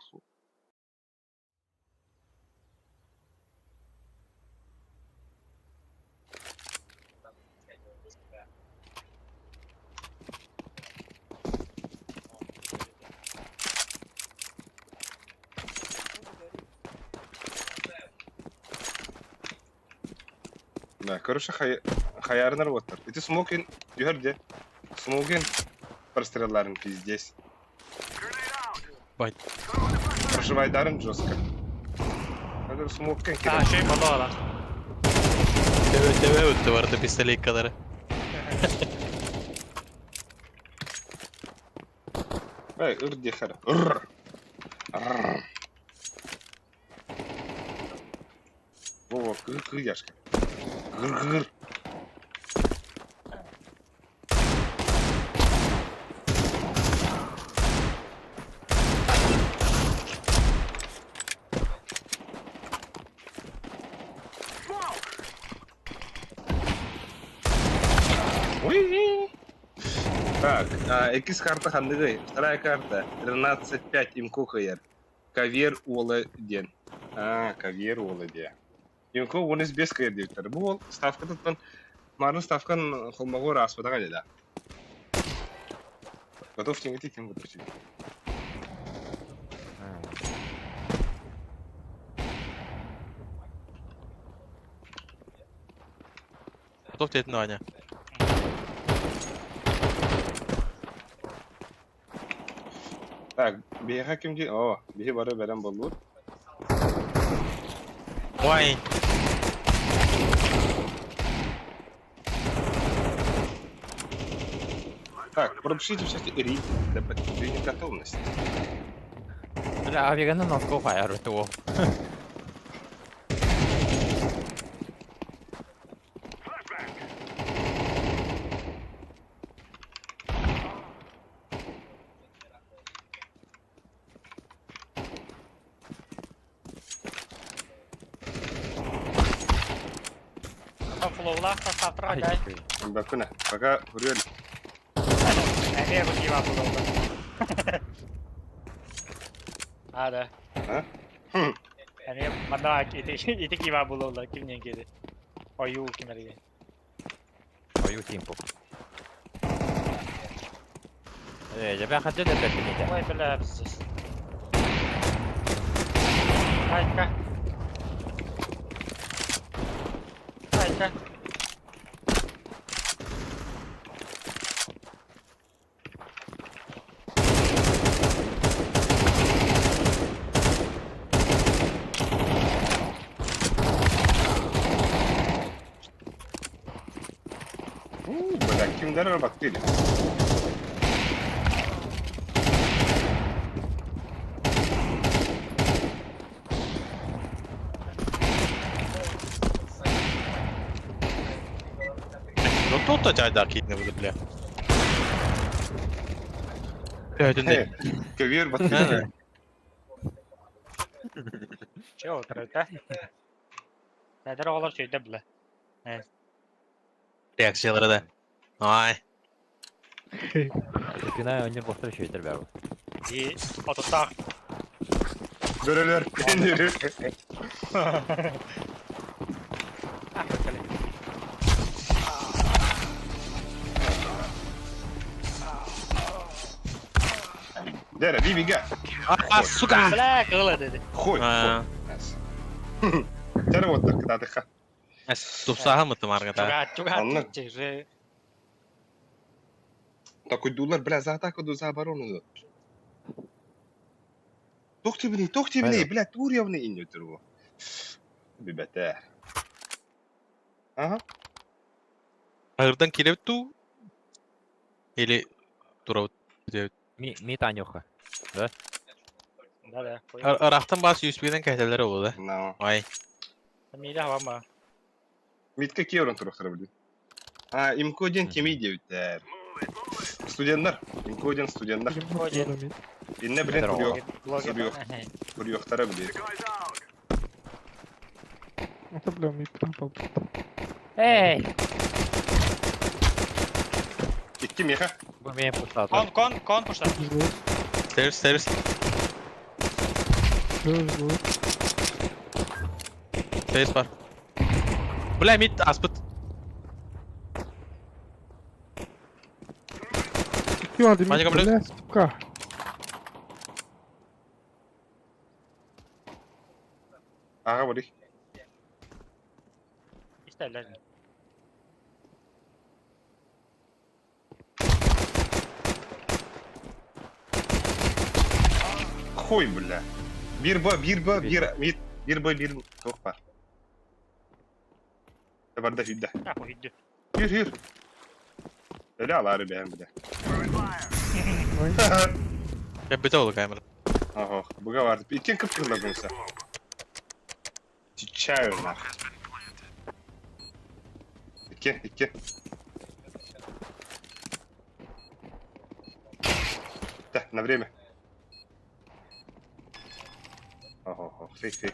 Да, короче, хайарынар уоттар. Ити смокин түһэр де. Смокин прострелларын пиздец. Бай. Проживайдарын жестко. Хәзер смокин А, кирәк. şey бала Deve deve öttü bu arada pistole kadar. Эй, ыр дихар. Ыр. Ыр. Во, кыр кыр яшка. Гыр гыр. Уи. Так, иккис карта ханныгый? Вторая карта. 13-5 имко кыайар. Кавер уола диэн. А, Кавер уола диэ. Имко 15 кыайар диэбиттэр. Бу уол ставкатыттан марын ставкан холмогор ааспатаҕа дии да. Готов тиҥити ким вытащить? Готов диэтин Ваня. Так, биһиэхэ ким дии? Оо, биһи бары бэлэм буоллубут. Ой. Так, пропишите все рит для подтверждения готовности. Бля, авиганын носков айар туо. Флоулах состав дай. Бакуна, пока Урюэль. Эмиэ бу кива флоула. А, да. А? Эмиэ манна ити ити кива булолла кимнен кири. Ою кимерге. Ою тимпу. Э, я хотел это пенить. Ой, бля, пиздец. Айка. Айка. Бля, кимдер бактили. Ну тут чайдар киитне буду бля. Өтүндэ. Көвер бактили. Че отырды? Нәдер оғылар сөйді бля. Реакциялары да. Ай. Пинай өнер бохтар шөйтер бәрі. И ототақ. Бөрөлөр. Дера, бибига. А, сука! Бля, кылы dedi. Хой, хой. Дера вот так, кытаатыха. Тупсаха мытым аргата. Чуга, чуга. Анна. Такой дулар, бля, за атаку, за оборону. Тохтибни, тохтибни, бля, турьявны иннютер бу. Бибете. Ага. Агырдан келеп ту? Или тура Ми, ми Танюха. Да, да. Арахтан бас USB-ден кәһтәләр булды. No. Ай. Миде хавама. Митке киорон турахтар блин. А, имко ден кеми девтер. Студенттар. Инкодин студенттар. Инне билин курьёхтара билин. Это, бля, мид пропал. Эй! Икки меха. Бу мен пустата. Кон, кон, кон пушта. Stairs, stairs. Stairs бар. Бля, мид аспыт. Икки бар Маня, мид, бля, сука. Ага, бери. Истерлер. Хуй, бля. Бир Б, бир Б, бир мид, бир Б, бир туох бар. Барда хүдде. А, хүдде. Хүр, хүр. Өлө алары бэйэм, бля. Я бите ол камера. Ого, буга бар. Иккен кып-кызыл болса. Чаю нах. Икки, икки. Да, на время. Ого, фейк, фейк.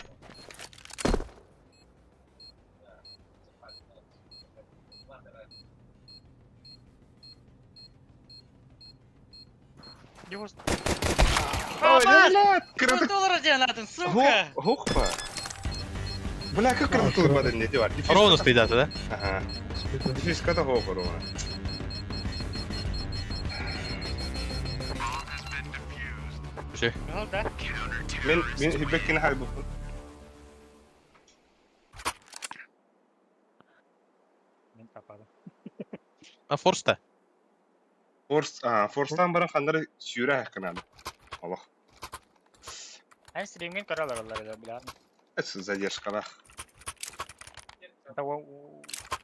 Ой, блядь, кырдык. Доллар дианатын, сука! Хохпа. Бля, как кырдык бадан не бар. Ровно стоит, да? Ага. Дефис ката хохпа ровно. Все. Да. Мен мен хибеккин хайбу. Мен тападым. А форста. Форс, а, форстан баран ханнары сүүрэ хакканады. Аллах. Эн стримген көрөлөр олар бля. Это задержкалах. Это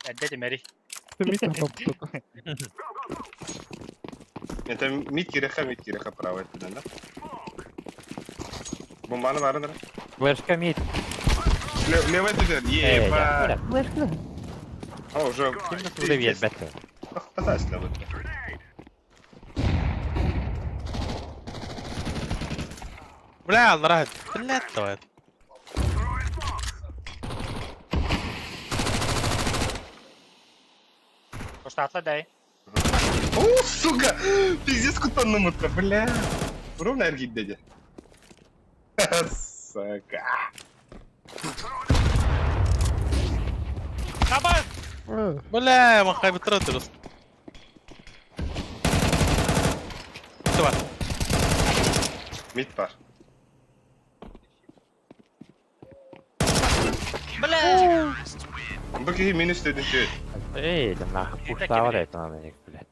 Эдде демери. Это мид киреха, мид киреха правый да? Бомбаны бары да. Флешка мид. Левый түдер, еба. Флешка. А, уже. Туда бербетти. Тахтасына бу. Бля, аллах. Бля, давай. Пуштатла дай. О, сука! Пиздец, кутанным-то, бля. Ровно эргит дядя. Сука. Кабан! Бля, махай бытырат Давай. Мид бар. Бля! Бу киһи минус дедин тү. Эй, да нахуй пуштава это надо них, блядь.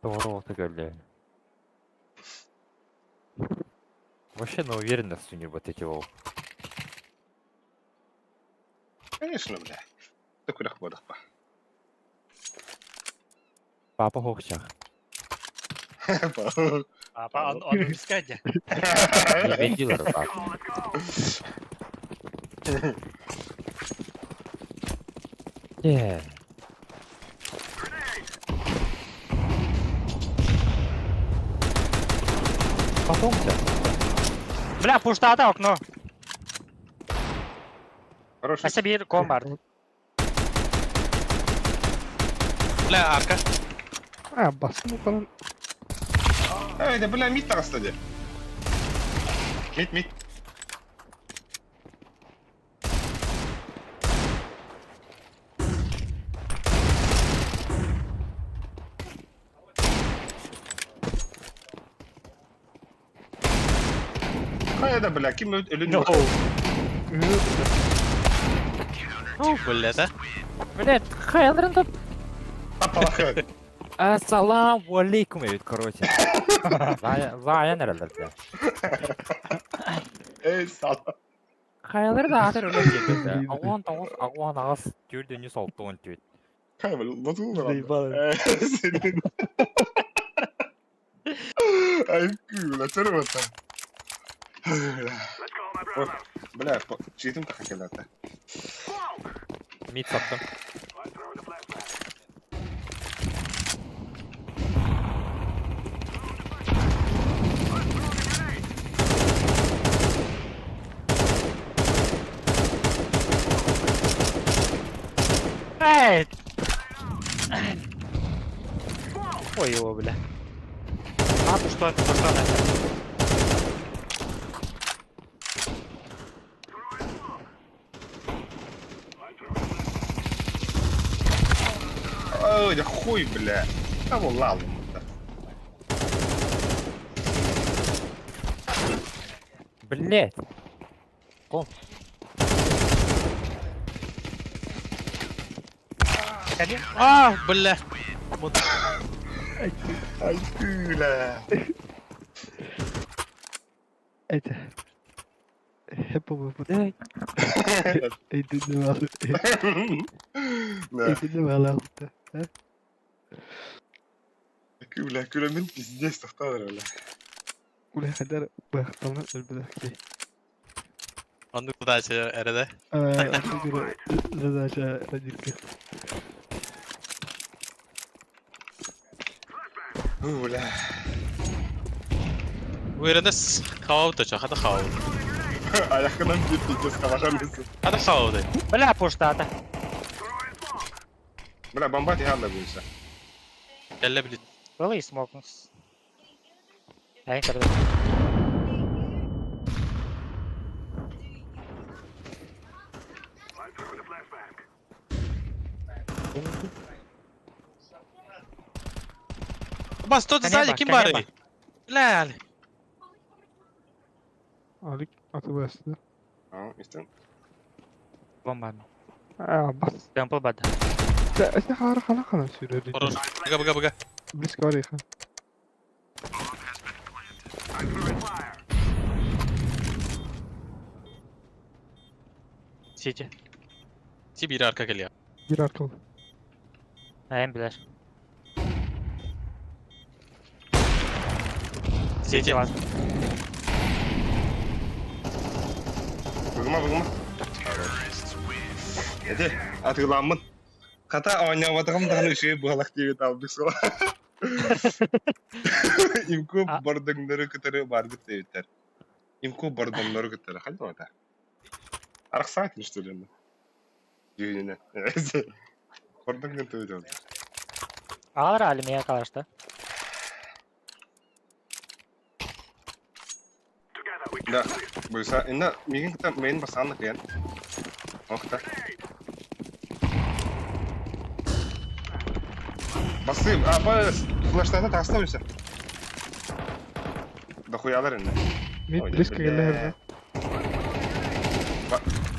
Тороты гөлле. Вообще на уверенность у него вот эти вот. Конечно, бля. Такой бодах па. Папа хохчах. Папа, он он пускай. Не видел, папа. Yeah. Потомся. Бля, пуштата окно. Хороший. Ася бир кон бар. Бля, арка. А, басым falan. Эй, да бля, мид таҕыста Мид, мид. Хайа да бля, ким өлүн No. О, бля, да? Блядь, хайлерин тут. Апалаха. Ассаламу алейкум, эбит, короче. Зая нерелер, бля. Эй, сала. Хайлер да атыр өлө диэбит. Агуан тоҕус, агуан аҕыс, түөрт үнүс алтуон түөрт. Хай, бля, лоту Заебало. Ай, бля, төрөтө. Бля, читим тахакелата. Мид саттым. Ой, его, бля. А, пустой, пустой, нахер. Ой, да хуй, бля. Того лалым. Блять. А, бля. Ай, бля. Это... Hep Eydin Да. Eydin Бля, күләмин пиздец тохтадыр, бля. Уля хәдәр бахталны өлбәдәк. Оннук задача эрэдэ. Задача родилка. Бля. Уйрэнэс хавау точо, хата хавау. Аяқынан bir пиздец калашам бесин. Хата хавау дай. Бля, пуштата. Бля, бомба тихалла буйса. Кэллэ билит. Было и смокнус. Ай, когда. Бас, тот сзади, ким бары? Бля. Алик атыбасты. А, истин. Бомба. А, бас. Темпл бад. Эсне хара хана хана сүрәли. Хорош. Бага, бага, бага. Близко ореха. Сити. Ти бири арка келия. Bir arkalı. Ай, билер. Сити. Бар. Бұғыма, бұғыма. Эти, атыгыламмын. Хата оонньообатаҕым даҕаны үчүгэй буолах диэбит албык суол. Имку бордоҥнору кытары барбыт диэбиттэр. Имку бордоҥнору кытары хайда ота. Арахсаат что ли? Дүйүнэ. Бордоҥнор төбөтө. Алар алимия калашта. Да, буйса, инна мигин кыта мейн басаанна кыян. Охта. Басы, а бас, флештата таста буйса. Да хуялар инна. Мид Ой, близко бля. келер.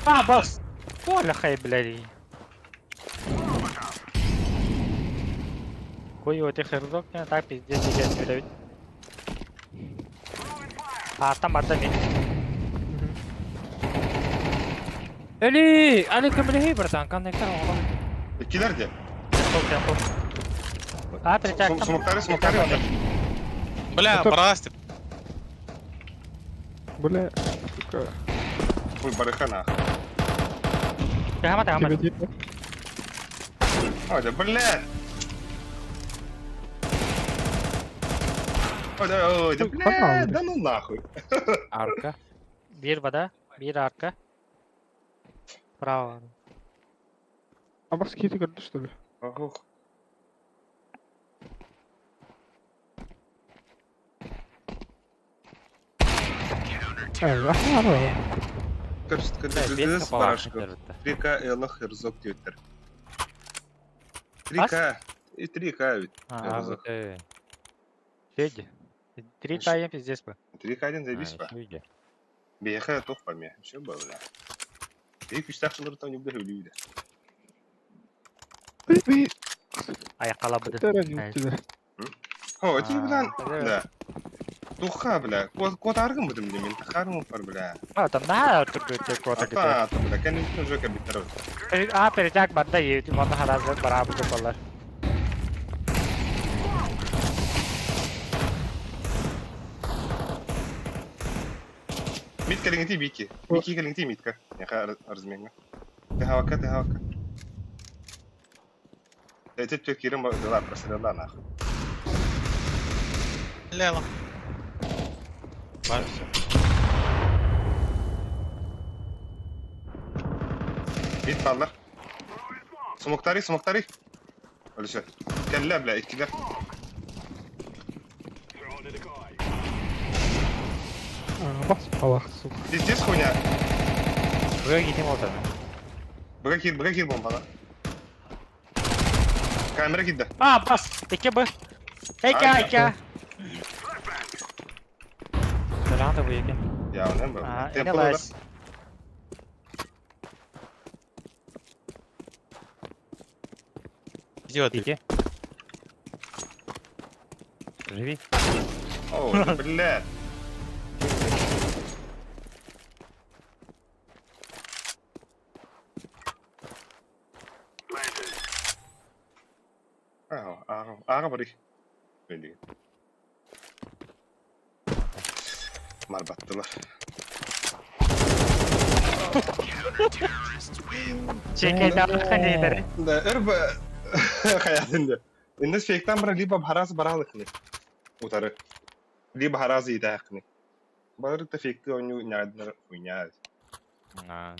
А, бас. Коля хай, блядь. Кой его ты хердок, не так пиздец, я не блядь. А, там одна мид. Эли, али көмөлөһүй братан, коннектор оҕолор. Иккилер де. Темпл, темпл. А, притяг. Смоктары, смоктары. Бля, Это- барастып. Бля, сука. Ой, барыха нахуй. Тахама, тахама. Тебе типа. Ой, да, блядь. Ой, да, ой, да, Ну, блядь, погнали. да ну нахуй. Арка. Bir вода, bir арка. Право. А бас кити көрдү что ли? Ох. А, ага. Көрсөткөдүс барашка. 3К элах эрзок диэттер. 3К. И 3К ведь. А, Эрзок. Федя. 3 К пиздец бы. 3К один заебись ба. Беха тух паме. Все было, бля. И күчтәк там не буду үлүдә. Би Аяққала буду. Терен тебя. Хо, ти белән. Да. Туха, бля. Кот кот аргын будем мен. Харым бар, бля. А, там на тургөтө кота кете. Ата, бля, кәнем уже кабиттер. А, перетяг барда ети, онда харазы бара буду болар. Мит кәлеңти бики. Бики кәлеңти митка. Яха арзменга. Ты хавака, ты хавака. Эти тек кирем дела просрела нахуй. Бля, Бар. Мит баллар. Смоктари, смоктари. Өлүсэ. Кэллэ, бля, иккилэр. А, бас палах, сука. Пиздец хуйня. Быга киитим ол таны. Быга киир, быга киир бомбаҕа. Камера киирдэ. А, бас! 2 Б. Эка, Ай, эка. Саран да бу екен. Я, он А, Темпо НЛС. Идиот. Иди. Живи. О, бля. Ага, ага, ага, бari. Öyle. Marbattılar. Чекайдаахха диэдэрэ. Да, эрб хаятында. Инде фейктан бара либо хараз баралыкны. Утары. Либо хараз идаакны. Бары та фейкти ойну няднар хуйня. А,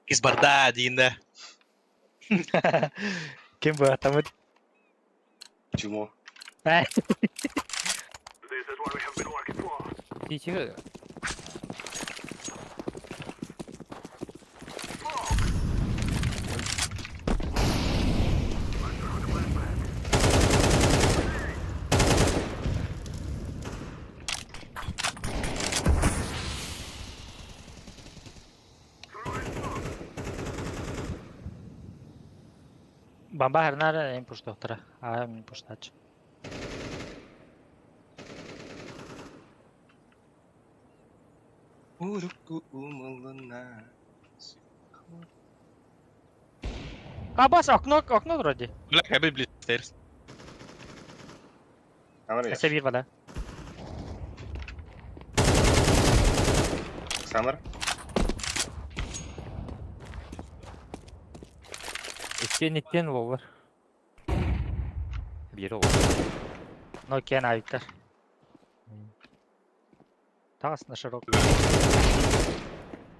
Из барда диин да. Ким баатамыт? Чему? Тихо. Бамба харнаар эм пуштоохтара. Аа мин пуштаач. Уруку умалына. А бас окно окно вроде. Бля, хабib блиц stairs. Камера. Өсө бир бала. Самар. Иккен иттен лолар. Бир ол. Но кен авиктар. Тагас на широк.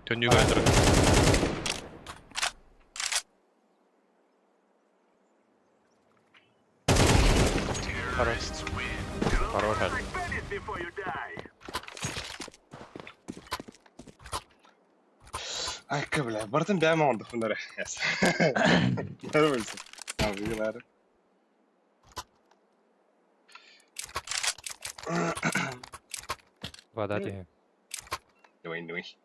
Төннүүгө турар. Хорош. Хорош. Ай, бля, бартын бәм онды хунары. Яс. Нормально. А, выгнары. Вода ты. Давай, давай.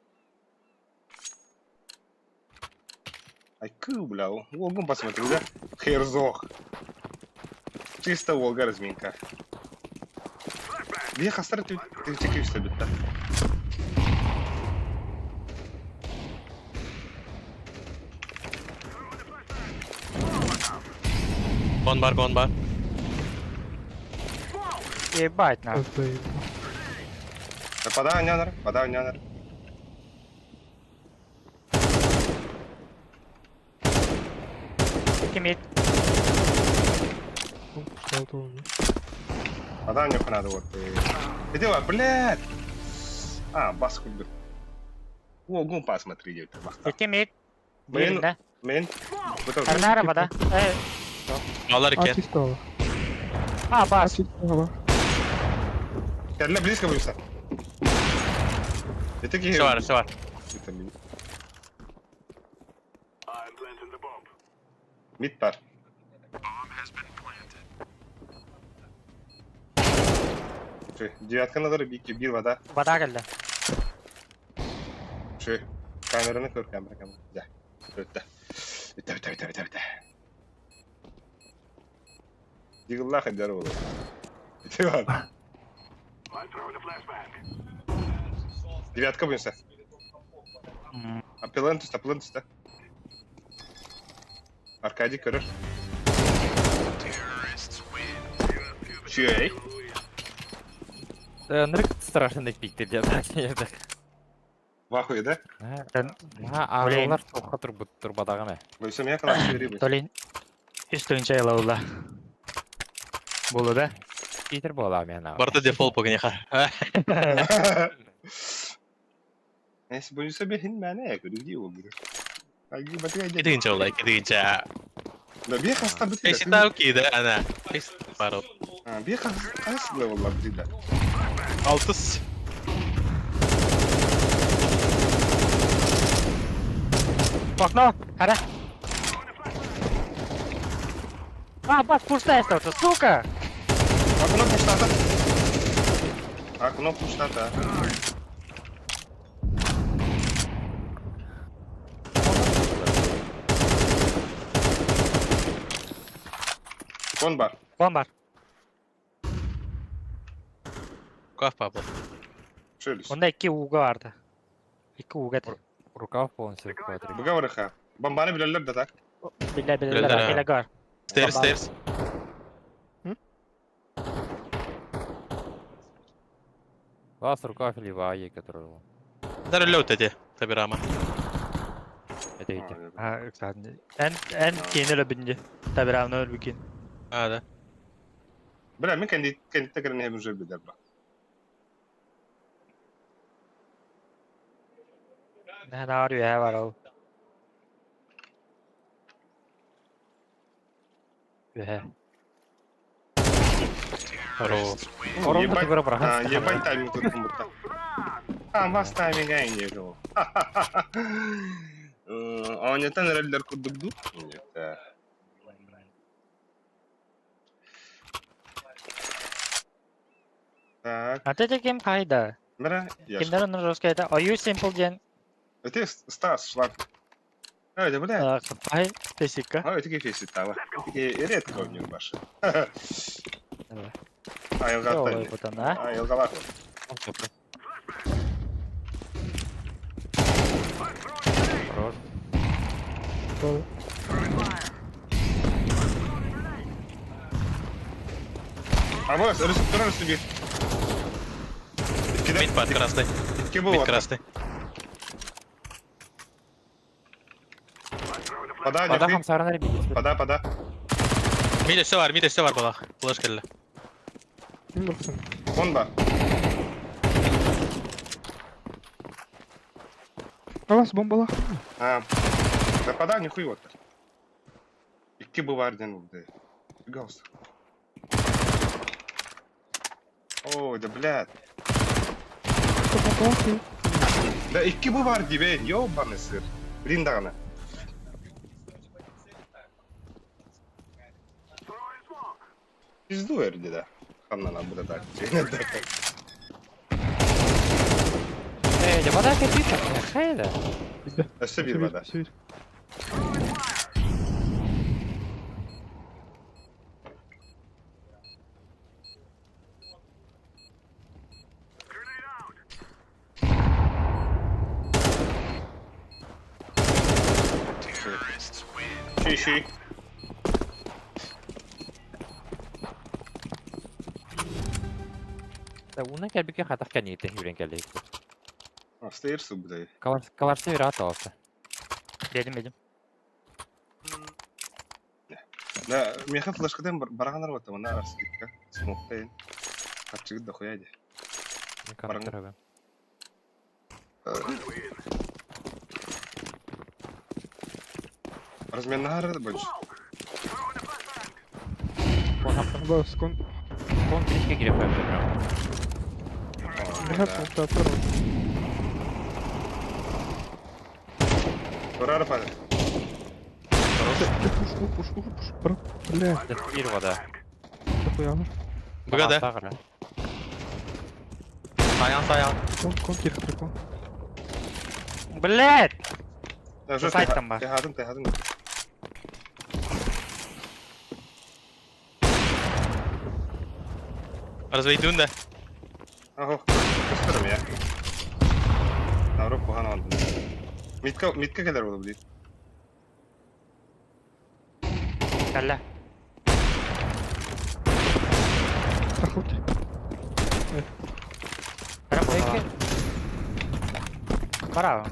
Ай, бля, Волгум посмотри, да? Херзох. Чисто Волга разминка. Где хастар ты ты чекаешься битта? Кон бар, кон бар. Ебать на. Вода нянар, вода нянар. Ким Что это у меня? Вода нюх надо вот. Иди, блядь. А, бас курдук. Волгум посмотри, идет. Ким Мен, Да. мен. Харнара вода. Э, Алар А, экен. чисто. а А, бас. чисто. Кәллә близко буйса. Это ки. Все бар, все бар. Это мин. Мид бар. Ши, девятка надо бики бир вода. Вода келди. Ши, камераны көр, камера, камера. Да. Өттө. Өттө, өттө, өттө, өттө, өттө. Дигылла хаддар болу. Ити бар. Девятка буйса. А пилен түстә, пилен түстә. Аркадий көрөр. Чей? Нырык страшный пиктер деп. В ахуе, да? А, алар тоққа турбут турбадагы ме. Буйса меня калаш бери. Толин. Үстүн чайлаула. Болу да? Питер бола мен. Барда дефолт погнеха. Если буйса бехин мәне, көрү ди ол. Итинчэ буолла, итинчэ. Да бие хаста бит. Эситау кида ана. Пару. Бие хас хас левелла бит. Алтыс. Окно, хара. А, бас, пустая остался, сука! Окно пустата. Окно пустата. Кон бар. Кон бар. Каф папа. Шелес. Онда икки ууга барды. Икки ууга этэ. Рукав полностью квадрик. Быга барыха. Бомбаны билэллэр да так? Билэ билэллэр, билэ гар. Stairs, stairs. Вас рукав или ваи, который был. Даже лёт эти, табирама. Это эти. А, кстати. Эн эн кені өлөбүнде. Табирамны өлбүкин. А, да. Бля, мен кенди кенди текерин хем уже билер ба. Нэ нар үе бар ол. Үе. Хоро. Ебать, ебать тайминг тут будто. А, вас тайминг ай не жил. Оонньотон эрэллэр курдук дуу? Нет. Так. А ты кем хайда? Бра, я. Кимдер онун жестко это. Are you simple ден? Это Стас шлак. А, это бля. Ай, фесика. А, это фесик тава. Редко у них башы. Айылға Айылғалар. Хорош. А вот, ресурс себе. Мид под красный. Мид красный. Пода, Пода хамсарына ребит. Пода, пода. Мид өссө бар, мид өссө бар балах. Флеш келді. Он бар. А вас бомбалах. А, да пода нихуй вот. Икки бывар ден булды. Гаус. О, да блядь. Да икки бывар дибе, ёбаный сыр. Блин дагана. Пизду эрди да. Ханнана буде так. Эй, да вода кипит, хайда. Өссө бир вода. Ши-ши. Да, уна кәбіке хатақ кәнеті хүрен кәлі. Стейрс убдай. Каларсы бир ат алса. Дедим, дедим. Да, меха флешкадан бараганар вот она раскидка. Смоктейн. Капчыгы дохуя де. Бараган. Размен нагары больше. Бас, кон. Кон тричке кире қойып прям. Меха смоктатор. Турар пада. Пуш, пуш, пуш, пуш. Бля. Да бир вода. Дохуя. Быга да. Саян, саян. Кон, кон, тихо, кон. Блядь! Да, Сайт там бар. Тихадым, тихадым. Развейдун да. Ого, көстөрөм я. Наврок кухан алдым. Митка, митка келер болду дейт. Кәллә. Страховки. Браво.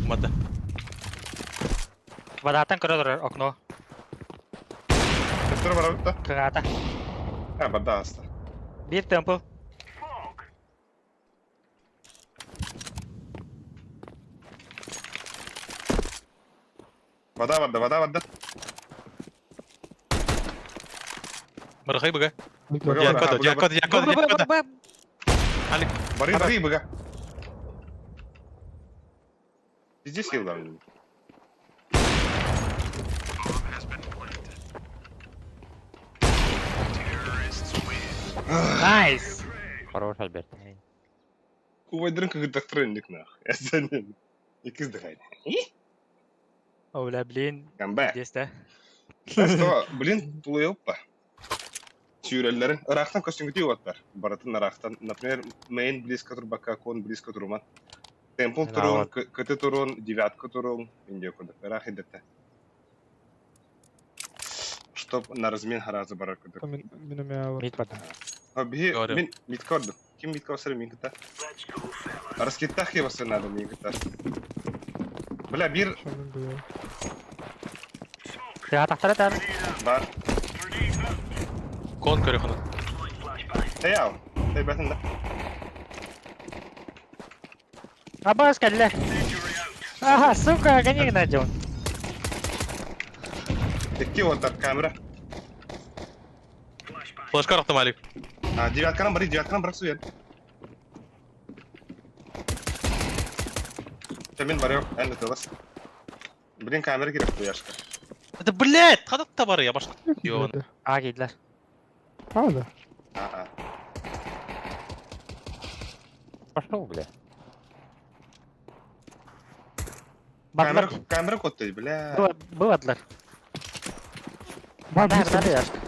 Мада. Водатан көрөдөр окно. Көстөрө барабыт да. Кыгата. А, бада аста. Бир темпл. Вода барда, вода барда. Бырахай быга. Быга бар, Якода, аха, быга бар. Якода, Якода, Якода. Алик. Бары, бары, быга. Везде сил там. Найс! Хорош, Альберт. Убайдарын кыгырдахтырын нах. Эсенин. Икиз дыхай. О, бля, блин. Камбэ. Здесь, да? Что, блин, тулуйуппа. Сүүрэллэрин ыраахтан көстүҥүтүү уоттар. Барытын ыраахтан. Например, мейн близко турбакка, кон близко туруман. Темпл турун, кыты турун, девятка турун, индия курдук. Ыраах идэтэ. Чтоб на размен харазы барар курдук. Мин бардым. А, биһи, мин митка ордум. Ким митка басар, мин кыта. Раскиттах ки басар надо, мин кыта. Бля, бир... Тахтара тар. Бар. Кон көрөхүнү. Эй, ау. Эй, бэтин да. Абас кэллэ. Ага, сука, гони найдем. Икки отар камера. Флешка рахтым Алик. А, девятканан бары, девятканан бырақ суян. Мен барыам, эн ытылас. Блин, камера керек буяшка. Это, блядь, хадак та бар я башка. Йон. А, кидлер. Правда? А-а. Пошел, бля. Камера, камера котты, бля. Бывадлар. Бар, Бар, бар, яшка.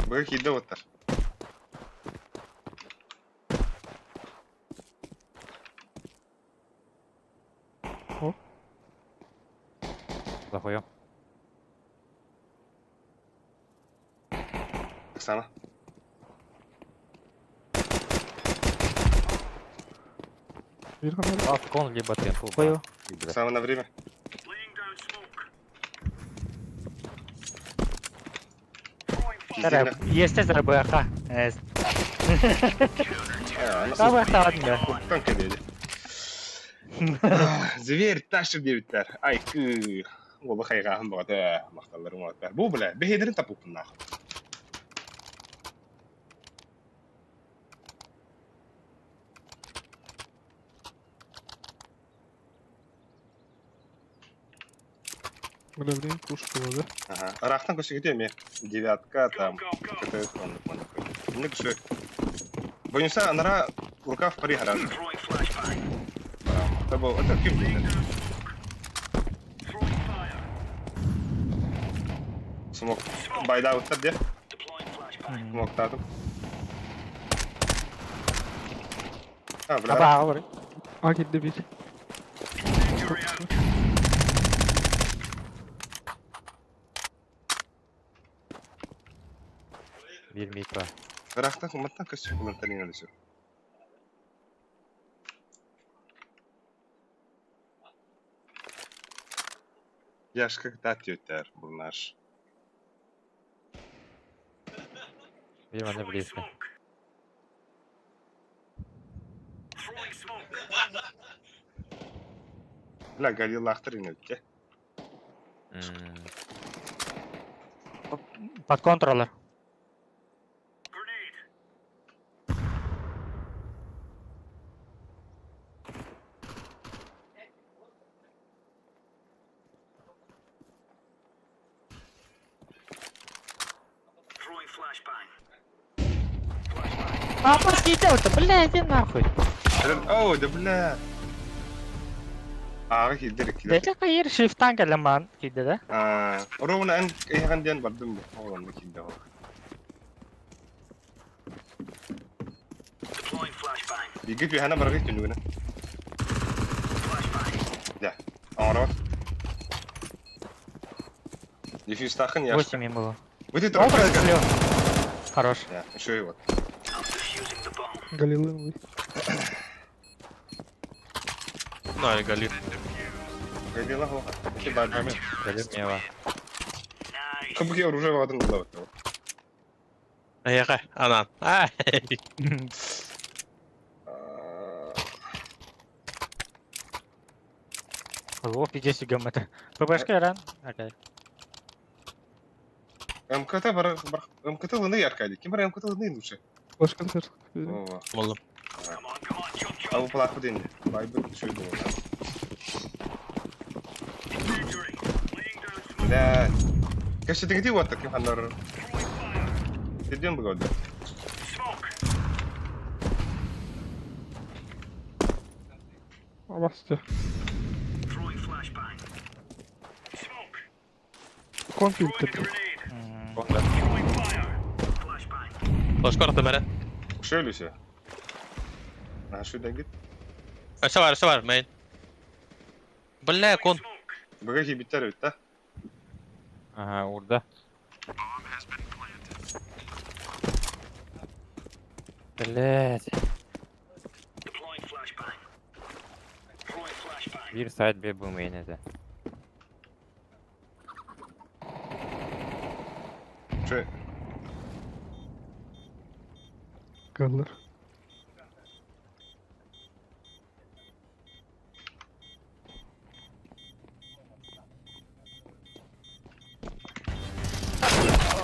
Быга киирдэ уоттар. Захуем. Оксана. Ласт кон, либо темпл. Хою. Оксана на время. Естественно, БХ. Табы Куптан кэлиэди. Зверь тащыр диэбиттэр. Ай, кы. Уолу хайҕааһын бөҕөтө, махталларым уолаттар. Бу бля, бэһиэдэрин таппыппын нахуй. Бля, блин, пушка была, да? Ага. Ыраахтан көсүгүтү эмиэ. Девятка там. КТС оннук маннык. Инник үчүгэй. Боюнса анара рукав пари харан. Это был, это ким был? Смок. Байда уттар де. Смок татым. А, бля. Аба, А, киирдэ бит. Бир микро. Ыраахтан маттан көстүк комментарий өлүсү. Яшка кытаат диэбиттэр бу наш. Бир манна близко. Бля, Галилахтар инөттэ. Под контроллер. А, это, бля, иди нахуй. О, да бля. Ааҕа киирдэр иккилэр. Бэйте хайыр шифтан кэлэман киирдэ да? Аа, ровно эн эйиэхэн диэн бардым бу. Ол онно киирдэ ол. Биги түһэнэ баргы түнүгүнэ. Дя. Оҥоробот. Дефьюз тахын яшка. 8 было. Выйди О, слева. Хорош. Да, еще и вот. Галилы. На, Галил. Галила хо. Ити бардым. Галил мева. Кыбыки оружие вадын булабыт. Эйэхэ, анан. Ай. О, пиздец гаммата. ППшка ран. Окей. МКТ бар, бар МКТ лыны Аркадий. Ким бар МКТ лыны лучше? Флешка сверху. О, Болдум. а бу платку день. Байбы шуй было. Бля. Кэше дигди вот таким ханнар. Идем бы года. Абасты. Компьютер. Флешка артым эрэ. Ушелюся. А шуй дагит. Өссө бар, өссө бар, мейн. Бля, кон. Быга биттер бит, да? Ага, урда. Блять. Bir side bir bu main edi. Шуй. Галлар.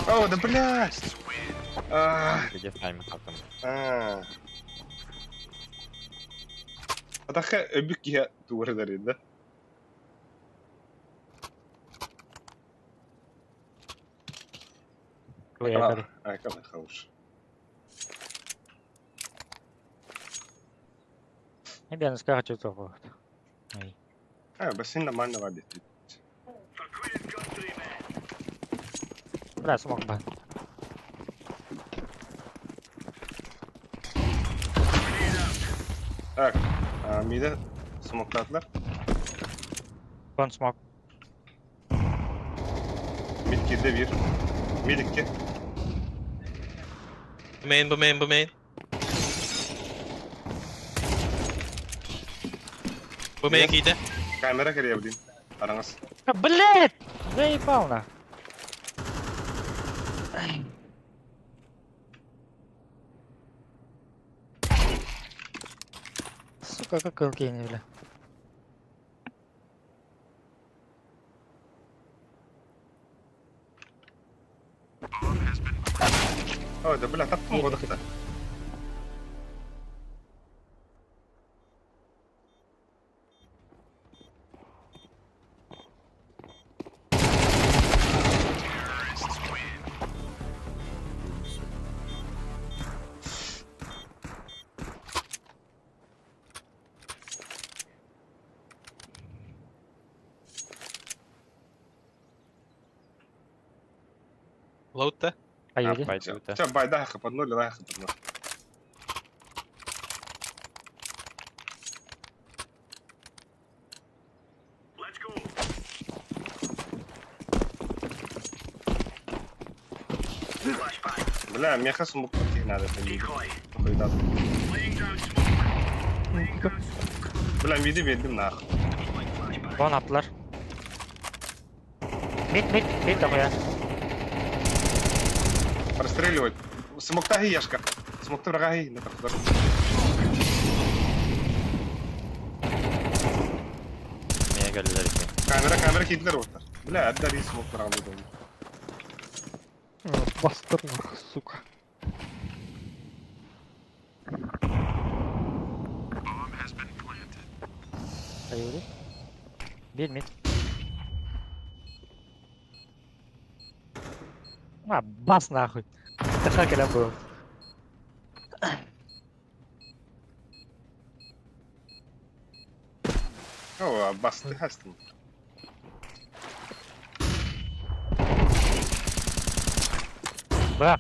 О, да блядь! А, Где таймер потом. а. Атаха өбүк киһи тугар да? Уехали. А, калай хорош. Не бен скажу, что вот. А, бассейн нормально вабит. Бля, смог бы. Так, а, миде смоктатлар. Вон смог. Mid girdi bir. Mid iki. Main bu main bu main. Bu main кийде. Камера кирия блин. Араңыз. А, блядь! Заебал на. Сука, как гений, бля. О, да бля, таптым годыкта. Лоутта. Поедем. Пойду, да. Че, бай, дай хп ноль, дай хп ноль. Бля, меха смог надо. Хуй да. Бля, миди бердим нах. Вон attılar. Mid mid mid дохуя. Простреливать. Смокта яшка. Смокта врага на так. Меня geldiler ki. Камера, камера кидлер оттар. Бля, отдали смок врага. Бастыр нах, сука. Поедем. Bir mid. А, бас нахуй. Это кэлэн был. О, басты хастым. Бра.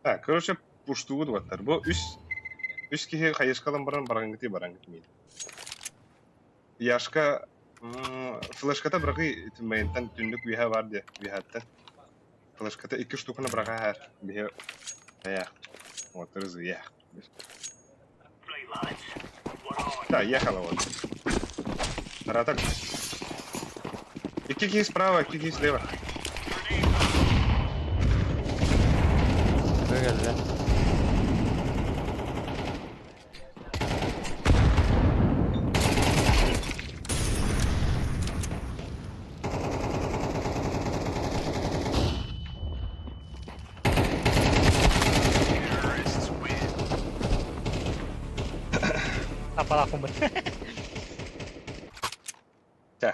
Так, короче, пуштугут ваттар. Бу үс үс киһи хайышкалан баран барангыты барангыт мин. Яшка флешката брагы мейнтен түндүк виха бар де, вихаттан. Флешката икки штуканы брага хар. Бихе ая. Вот рызы я. Да, ехала вот. Ратак. Икки киһи справа, икки киһи слева. кэллэ. Апалаах Дьэ.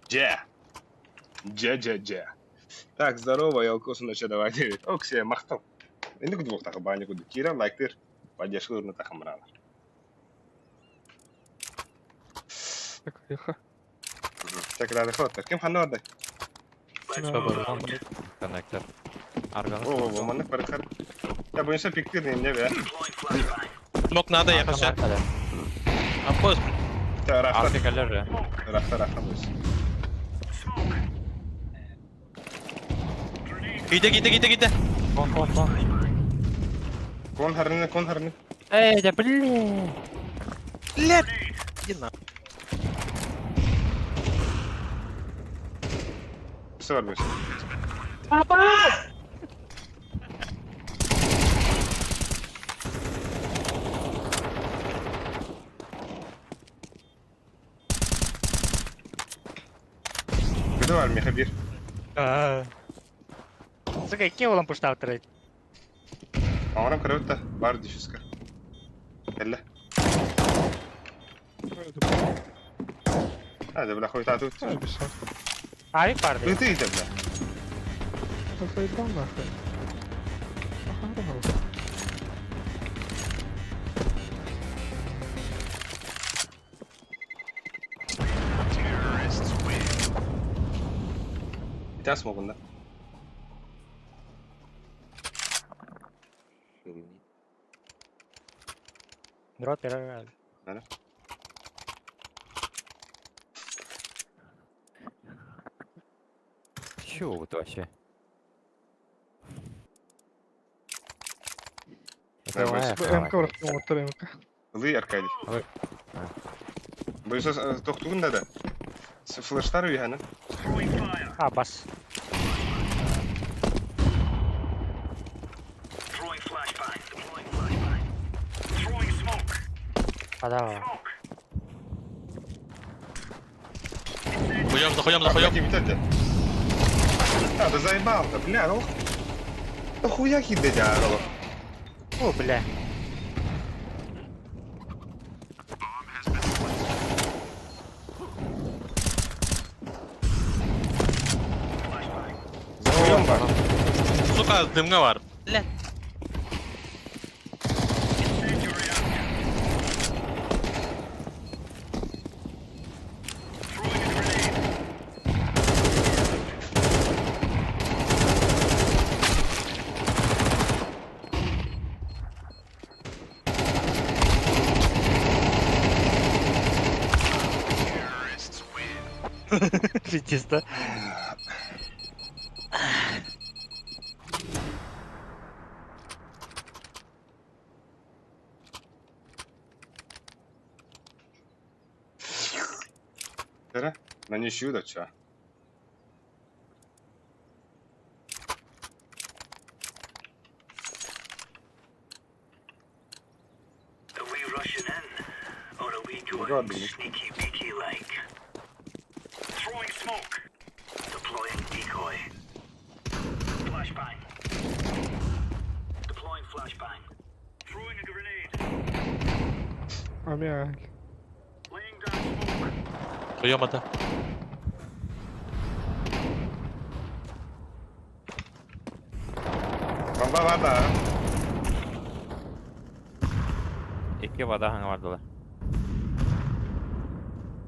Дьэ. Дьэ-дьэ-дьэ. Так, здорово, Ялкос, ну что, давай, Оксия, махтал. Инник двух баня куду. Кира, лайктыр. Поддержка урна тахамрала. Так, тихо. Так, рада хот. Ким ханорда? Коннектор. Арган. О, о, маннык барыхар. Я боюсь, пиктир не бе. Смок надо, я хочу. А пост. Рахта. Арка кэлэр же. Рахта, рахта бойся. Кийде, кийде, кийде, кийде. Кон, кон, кон. Кон харны, кон харны. Эй, да блин. Блядь. Иди на. Все, бойся. Папа! Куда var Михабир? Сука, какие улам пуштав трейд? Оңрам көрөбүт да, бар дишиска. Кэллэ. А, да бля, хуй тату. Авик барды. Ты ты бля. Заебал нахуй. Ага, Итас могунда. Дрот первый. Да. Чего вот вообще? МК врахтым МК. Лый Аркадий. Лый. Бойся тохтугун да да. Флештар үйәні. А, бас. Подавай. Хуем, заходим, заходим. А, да заебал-то, бля, ну. Ну хуя хидеть, а, О, бля. Заходим, бар. Сука, дымга бар. Блядь. Чисто. Тара, на ничью да ча. Амиа. Хуем это. Бомба вода. Икки вода хаңа бардылар.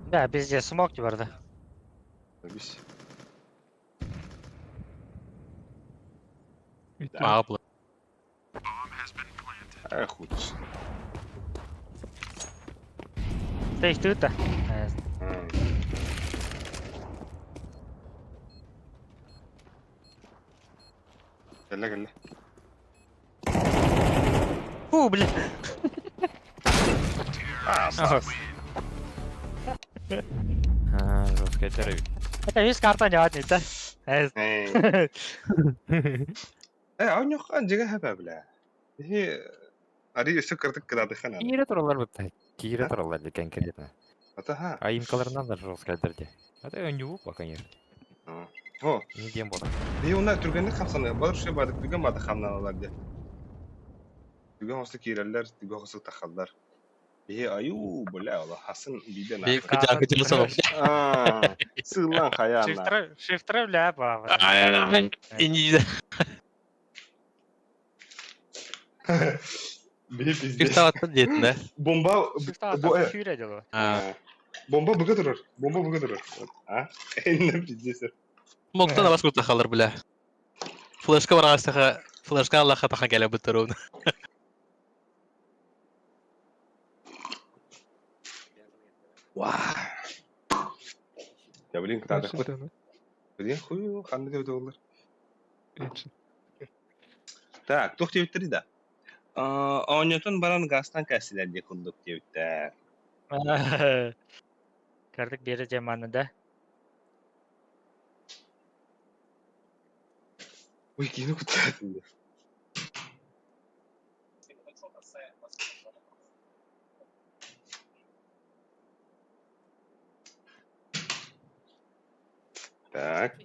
Да, пиздец, смог барда. Бис. А, бля. Эх, хуй. Ты их тут-то? Кэллэ, кэллэ. Фу, бля. А, А, жесткая террор. Это весь карта не одни, да? Эй. Э, оонньуохха дьиҥэ сөп бля. Иһи арый өссө кыратык кыраатыхха наада. Киирэ тураллар бытта. Киирэ тураллар дии конкретно. Атаха. А имкаларынан да жесткайдар дии. Это оонньуу конечно. О. Не диэн буолар. Биһи уна түргэнник хамсаныы. Балар үчүгэй баадык түргэн баадык хамнаналар дии. Түргэн хосу киирэллэр, түргэн хосу тахаллар. Биһи аюу, бля, ола хасын биирдэ Биир кыдьаакы дьыл Аа, сыыллан хайаан. Шифтра, шифтра бля баба. Инди. Биһи пиздец. Шифтаваттан диэтин да. Бомба Шифта бу э, сүүрэ дьолу. Бомба быга турар. Бомба быга турар. А? Эннем пиздец. Моктан абас куртахалар бля. Флешка бараастаха, флешка Аллаха таха кэлэ бутарун. Вау. Я блин, кытаатахпыт. Блин, хуй, ханнык эбит буоллар. Так, туох диэбиттэрий да? Оонньотон баран газтан кээстилэр диye курдук диэбиттэр. Кардык биэрэ дьэ манна да. Ой, киһини куттаатын. Так.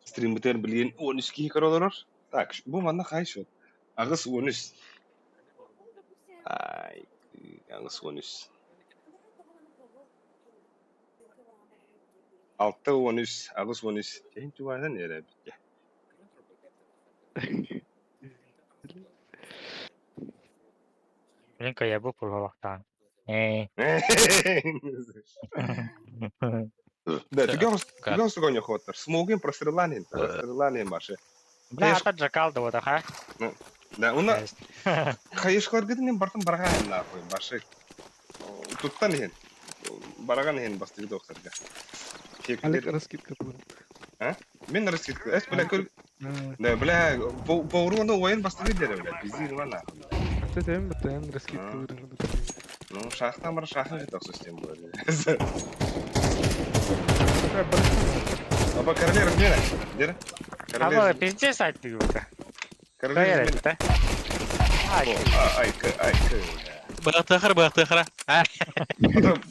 Стримбытыгар билигин 13 киһи көрө олорор. Так, бу манна хай счет? Аҕыс 13. Ай, аҕыс 13. 6 13, 8 13. Кэһин түбаанан эрэ эбит. Блин, я был кургалахтаан. Э. Да, түгэн сугон хоттар. Смогин простреланин, простреланин башы. Бля, ата джакал да вот, аха. Да, уна хайышкаларгытын бартын барган нахуй башы. Туттан иһин. Бараган иһин бастыгы докторга. Олег раскидка был. А? Мин раскидка. Эс бля көр. Да, бля, по урону воен бастыгы дere бля. Пиздир ма нахуй. ТТМ, БТМ, раскидка выражена. Ну, шахтан бар шахтан же так систем было. Апа, короле размера. Дere? Аба, пиздец айтты вот. Короле размера. Ай, Ай, ай, Быраактыахара, быраактыахара.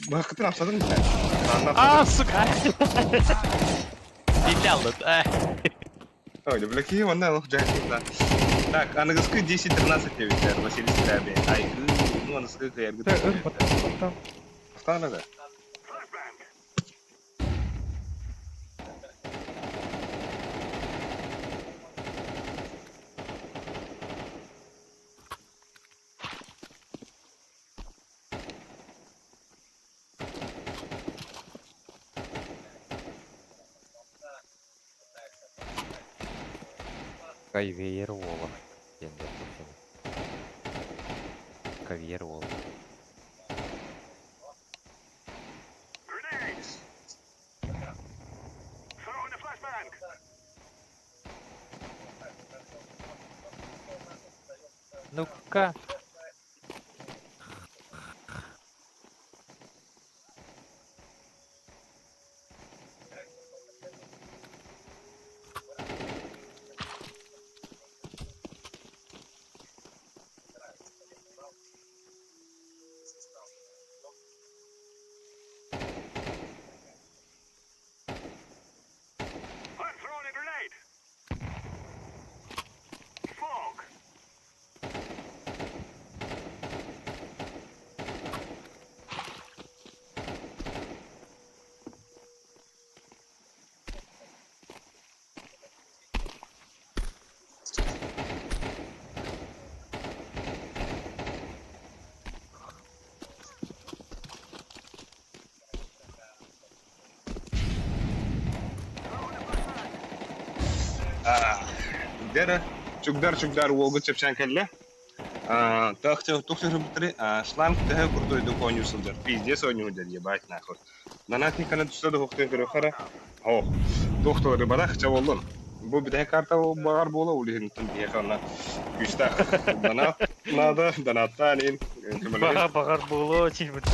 Бакытын апсадың А, сука. Дите алды. Ой, да бля, киһи манна олох дьаһайда. Так, аныгыскы 10-13 диэбиттэр Василий Скрябин. Ай, ну аныгыскы кыайаргыт. Бастаан да. Кайвеер уола. Диэн диэн Кавьер уола. Ну-ка. Дere чугдар чугдар уолга чэпчээн кэллэ. Тохтер бутары шланг төһө курдуйду оонньуу сылдьар. Пиздец оонньуу дэр ебать нахуй. Донат никана түсө да хохтуйан көрө хара. Ох, тохтор барах чаволлун. Бу бүтэһик карта баҕар буола улиһинтэн биһиэхэ онно күүстээх донат надо, донаттаан ин Баҕар баҕар буолуо тиийбит.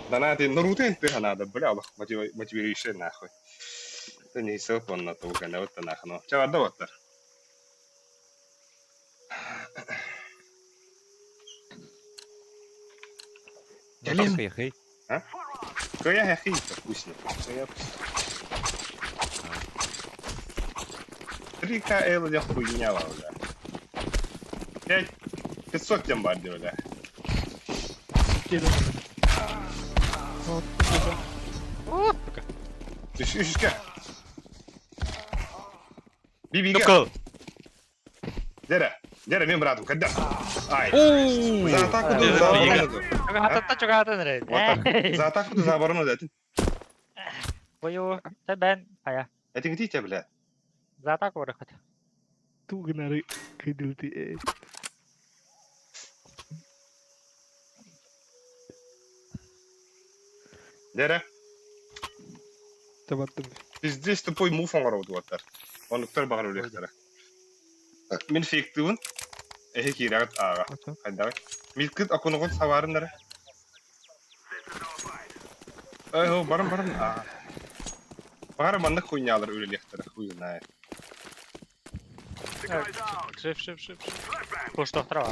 Донат ин Наруто ин тыха надо, бля, олох мотивирующий нахуй. Не онна тугана танахно. Ча барда боттар. Кэлим. Хый. А? Кая хый вкусно. Кая. 3К эл я хуйня бля. 5 500 тем бар бля. Вот, Үш үшке. Бибиге. Кыл. Дера. Дера, мен братым, когда? Ай. Ооо. За атаку да, за оборону. Чугататта чугатан эрэ. Вот так. За атаку да, за оборону да. Бою, та бен, хая. Это где тебя, бля? За атаку барахат. Тугнары кыдылты. Дера. Табаттым. Пиздец тупой муф оңоробут уоттар. Онуктар бағар өлектері. Мен фейктуын. Эхе кирагат ага. Хайдагы. Милкит окунугун сабарыннары. Эй, о, барым барым. Аа. Бағар маннык хуйнялар өлелектері, хуй знает. Шип, шип, шип. Куштохтра.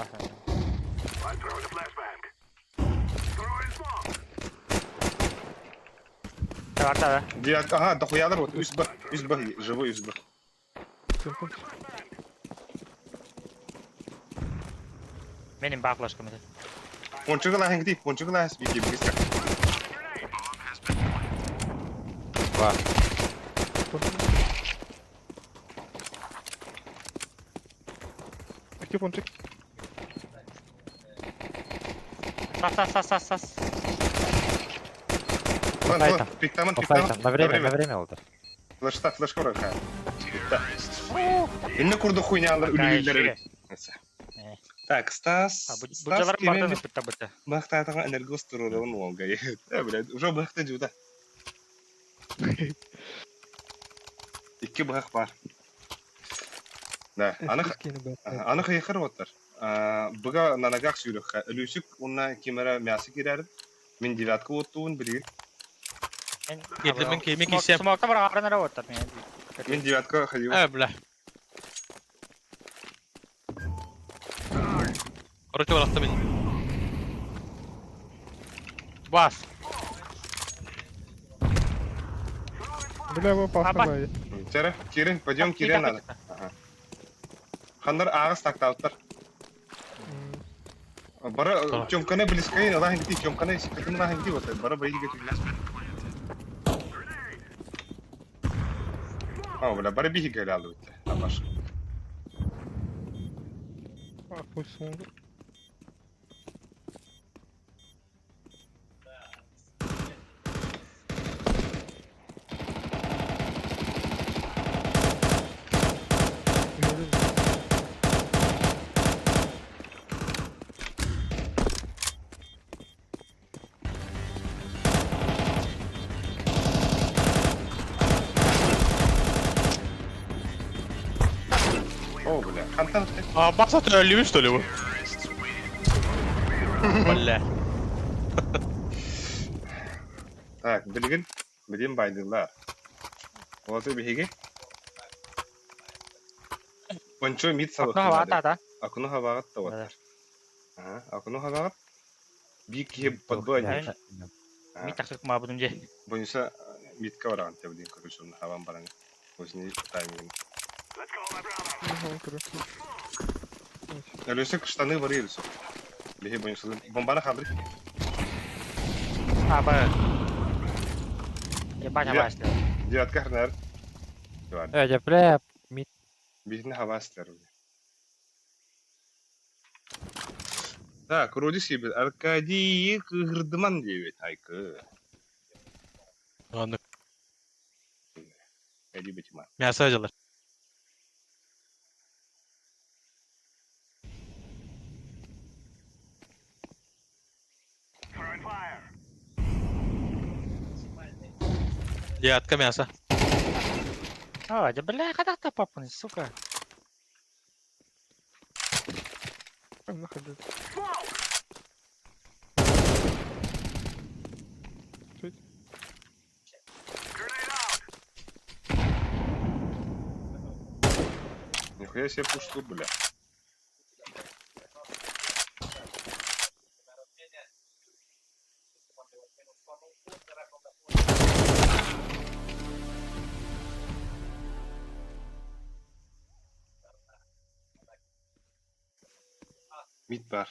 Тарта, Девятка, ага, дохуялар вот, үс б, үс б, живой үс б. Менин баклашкам это. Пончугала хәңгди, пончугала хәс бики бики. Ба. Где пончик? Сас, сас, сас, сас, сас. Ладно, пиктаман, пиктаман. На время, на время алды. Флешта, флешка бар. Инне курду хуйнялар үлүлләр. Так, Стас. Бу барды битта битта. Бахтатага энергос турурун волга. Э, блядь, уже бахта жуда. Икки бах бар. Да, аны аны хайхар оттар. Буга на ногах сүйрөх. Люсик уна кемера мясо кирер. Мен девятка оттуун билген. Кирлемен кийме кийсем. Смокта бар арына оттар мен. Мен девятка ходил. Э, бля. Короче, барахта мен. Бас. Бля, его пахнул. Тера, Кирин, пойдем, Кирин надо. Ага. Хандар ағыс такталыптар. Бара Тёмканы близко, Аллах гити, Тёмканы сикатын Аллах гити вот, бара байги гити. А, бля, бара бихи гайлалы битте. Абаш. А, пусть сон. О, бля, хантан. А, баса ты что ли вы? Бля. Так, билген, билген байдылар. Олаты биһиги. Пончо мит сабы. Акну хабаат да. Акуну хабаат та ваттар. Ага, акуну хабаат. Би киһи подбой. Мит тахсык ма будум же. Бойынша митка бараган тебдин көрүшүн хабан баран. Өзүнүн таймингин. Әлөсөк штаны бар елсө. Биһи бойынша бомбаны хабыр. А, ба. Ебать, абаслы. Девятка хрнар. Э, я, бля, мид. Бихин хабастер. Так, вроде себе Аркадий кырдыман девет айкы. Ладно. Аркадий Бетиман. Мясо взяла. Девятка мясо. А, да бля, когда ты папа, сука. На ходу. Нихуя себе пушту, бля. Мид бар.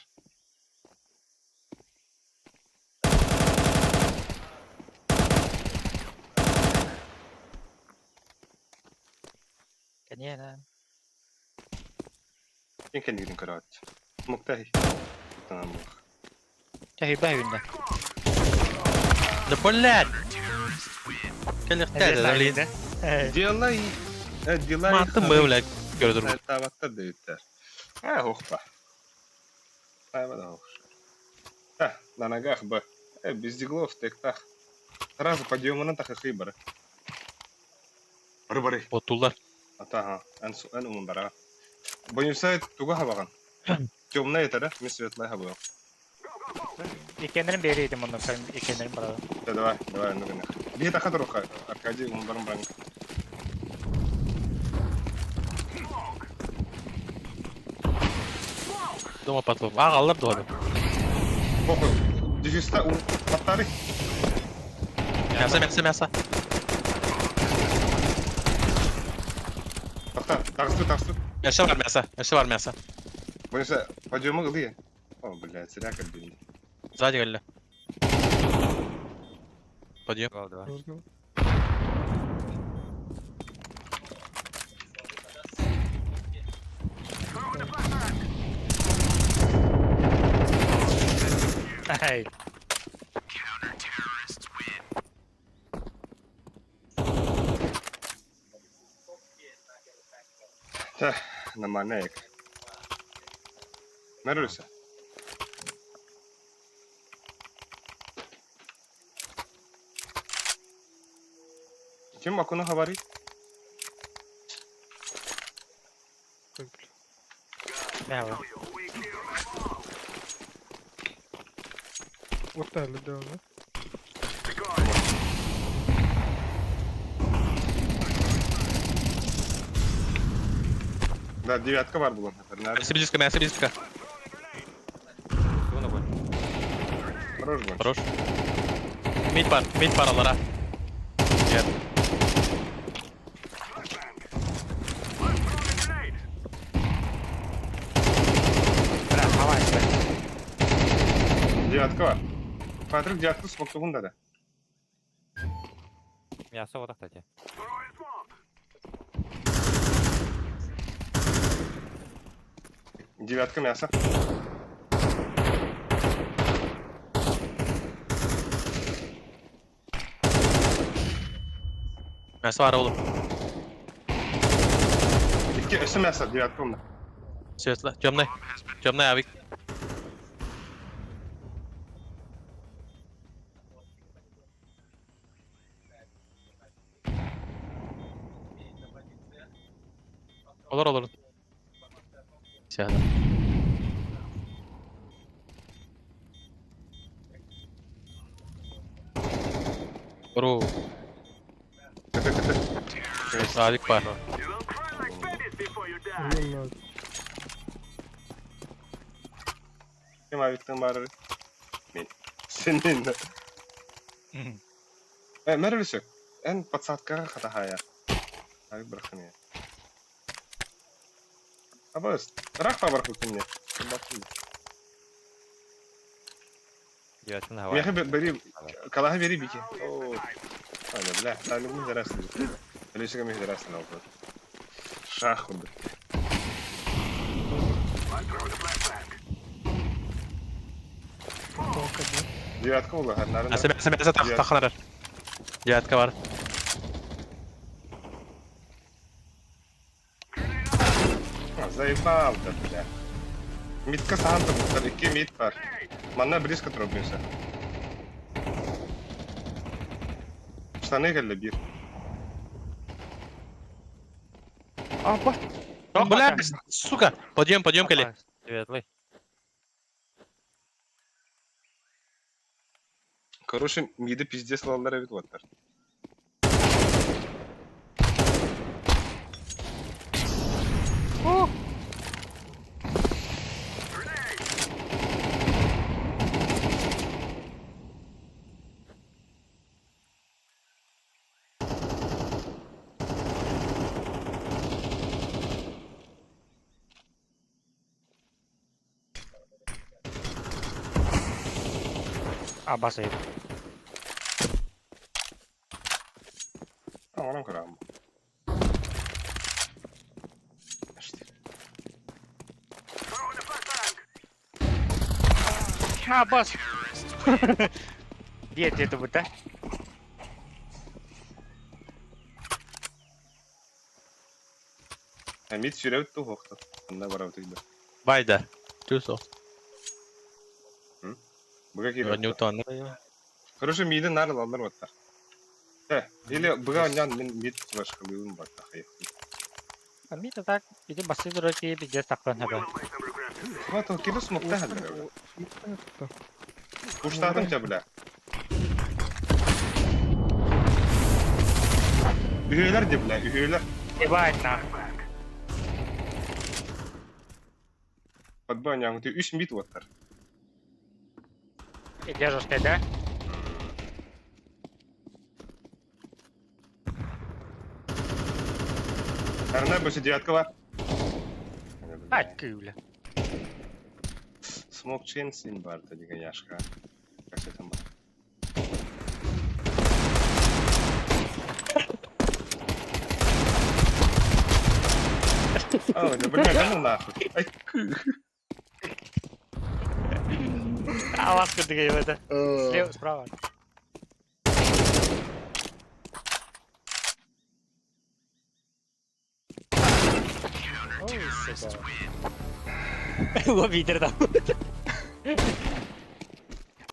Кэньиэнэ. Ким кэннигитин көрөөт. Муктай. Танаммых. Тэһийбэ үүннэ. Да блядь! Кэлиэхтэй да, блин. Делай, делай. Мантым мы, блядь, көрдүр. Таваттар дэбиттэр. А, хохпа. Айва да А, на ногах бы. Без диглов, тыктах. Сразу подъемынан тахахы бары. Бары бары. Оттулар. Ата, эн эн умун бара. Боюнса туга хабаган. Темная это, да? Мен светлая хабаган. Иккеннерин берейдим онно, иккеннерин барады. Да, давай, давай, ну гына. Бие таха туруха, Аркадий умун барым барым. Дома потом. А, аллар дуады. Похуй. Дефиста у Аттары. Мясо, мясо, мясо. Тахта, тахсту, тахсту. Мясо бар, мясо. Мясо бар, мясо. Боюнса, подъемы ылы. О, блядь, зря как бы. Сзади галля. Подъем. Два, два. Разговор. Эй. Та, нормально як. Наруся. Ким Акуна говорит? Ой, бля. Мява. Вот так, да, да? Да, девятка бар булан. Мясо близко, мясо близко. Всего на бой. Хорош был. Хорош. Мид бар, мид бар алара. Нет. Бра, давай. Девятка бар. Патрик девятку смог да. Мясо вот кстати. Девятка мясо. Мясо бар oğlum. Икки өссө мясо, девятка онда. Светло. Темный. Темный авик. Olur olur. Сяду. Ру, авик бар. Ну, Ким авиктан бары? Мен. Сенин. Э, мәрілісі. Эн подсадкаға хатахая. Авик брахане. Абыз, рах па барах мне. Девятка на Мехи бери, калаха бери бики. О, Аля, бля, талибун зарасны. Алисига мехи зарасны алды. Шах хурды. Толка, да? Девятка ола, нарын. Мясо, мясо, мясо, тах, тах, нарар. Девятка бар. Заебал, да, бля. Митка саанта буттар, икки мит бар. Манна близко тробнуся. Штаны келли бир. Апа. Бля, сука. Подъем, подъем, кали. Светлый. Короче, миди пиздец лаллар бит ваттар. Абас эбит. Оҥорон көрөҕүн. Абас! Диэт диэтэ быта. Мид сүрэбит туһуохтар. Онно барабыт да. Байда. Түс ол. Быга киирэр. Ньютон. Короче, миди нар ылаллар баттар. Э, или быга онньоон мин мид флешкалыыбын баттах. Мид так, иди басы дураки пиздец тахтан хаба. Вот он киду смокта хадыр. Пуштатым тебя, бля. Үһүөлэр де, бля, үһүөлэр. Ебать на. Подбой ты үс мид оттар. Держишь да? Арна бөсө девятка бар. А, күйля. Смок чен син бар деген яшка. Как там бар? А, да бля, да ну нахуй. Ай, А вас куда это? Слева, справа. Ой, сука. Ловитер там.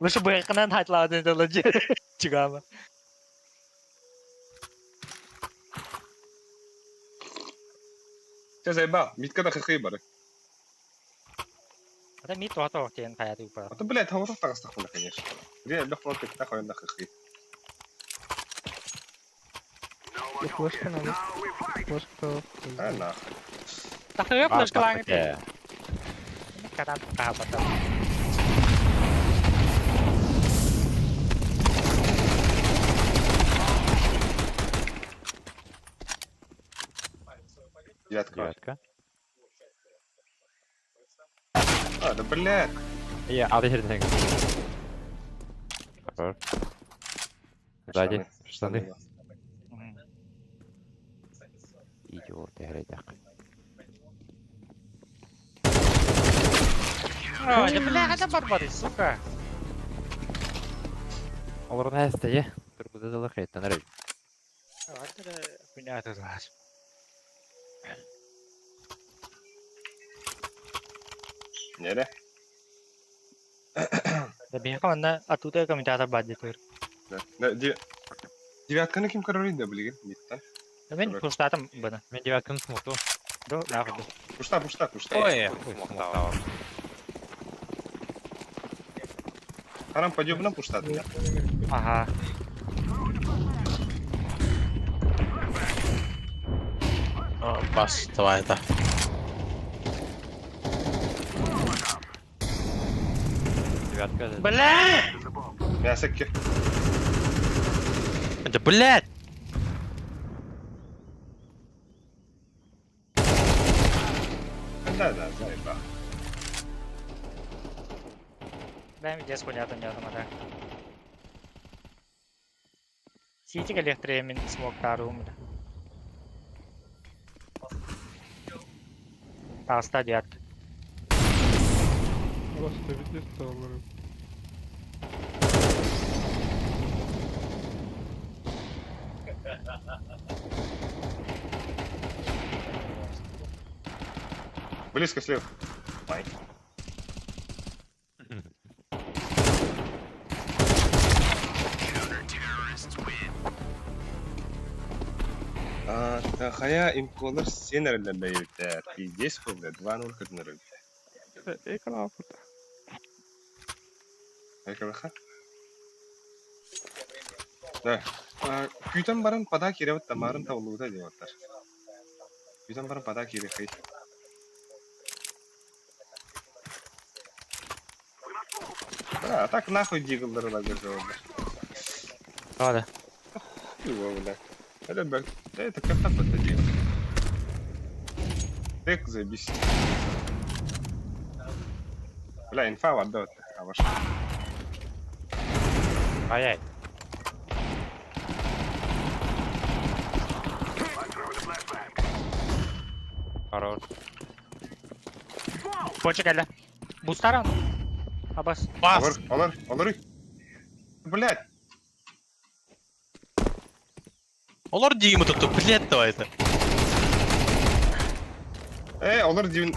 Лучше бы я хайтлаудын дылы чугама. Ты заебал, митка да хахы бары. Это мит то тен хая тупа. А то, блядь, говоров так астахуна, конечно. Где я лёг лодка, так он хахы. Флешка надо. Флешка-то... А нахуй. Тахы флешка лаң. Э, Катан капата. Девятка. Девятка. А, да блядь. Я, а ты Хорош. Сзади, штаны. Идиот, играй так. Ой, да бля, это барбары, сука. Олорун әсте, Турбуда дылы хеттен әрі. Хуйня тут вас. Не, да? Да бияка манна атута комментатор бадди тур. Да. Да, Девятканы ким көрөрүй да билген, миттен. Мен пуштатым бұны. Мен девятканы смокту. Ду, нахуй. Пушта, пушта, пушта. Ой, хуй смоктал. Харам подъебна пушта, да. Ага. Бас, давай это. Девятка. Бля! Мясо ки. Да блядь! Да, да, заебал. Дай мне хуйня там не Сити электро мен смог тарум. Таста девятка. Просто видишь, доллары. Близко слева. Ай. Хая имколар сен эреллер Пиздец бля, 2-0 көтүнөр Экран. Экалаха. Да. Күтен баран пада киребит тамарын табылууда деп аттар. Күтен баран пада кире хый. А так нахуй диглдары ла көрсө Да. Его, бля. Это, бля, это как так это делать? Так, заебись. Бля, инфа отдал, а ваш. Ай-ай. Хорош. Почек әлі. Бустаран. Абас. Бас! Алар, алар, алар. Блядь. Олор Диму тут, блядь, давай это. Олар дивин.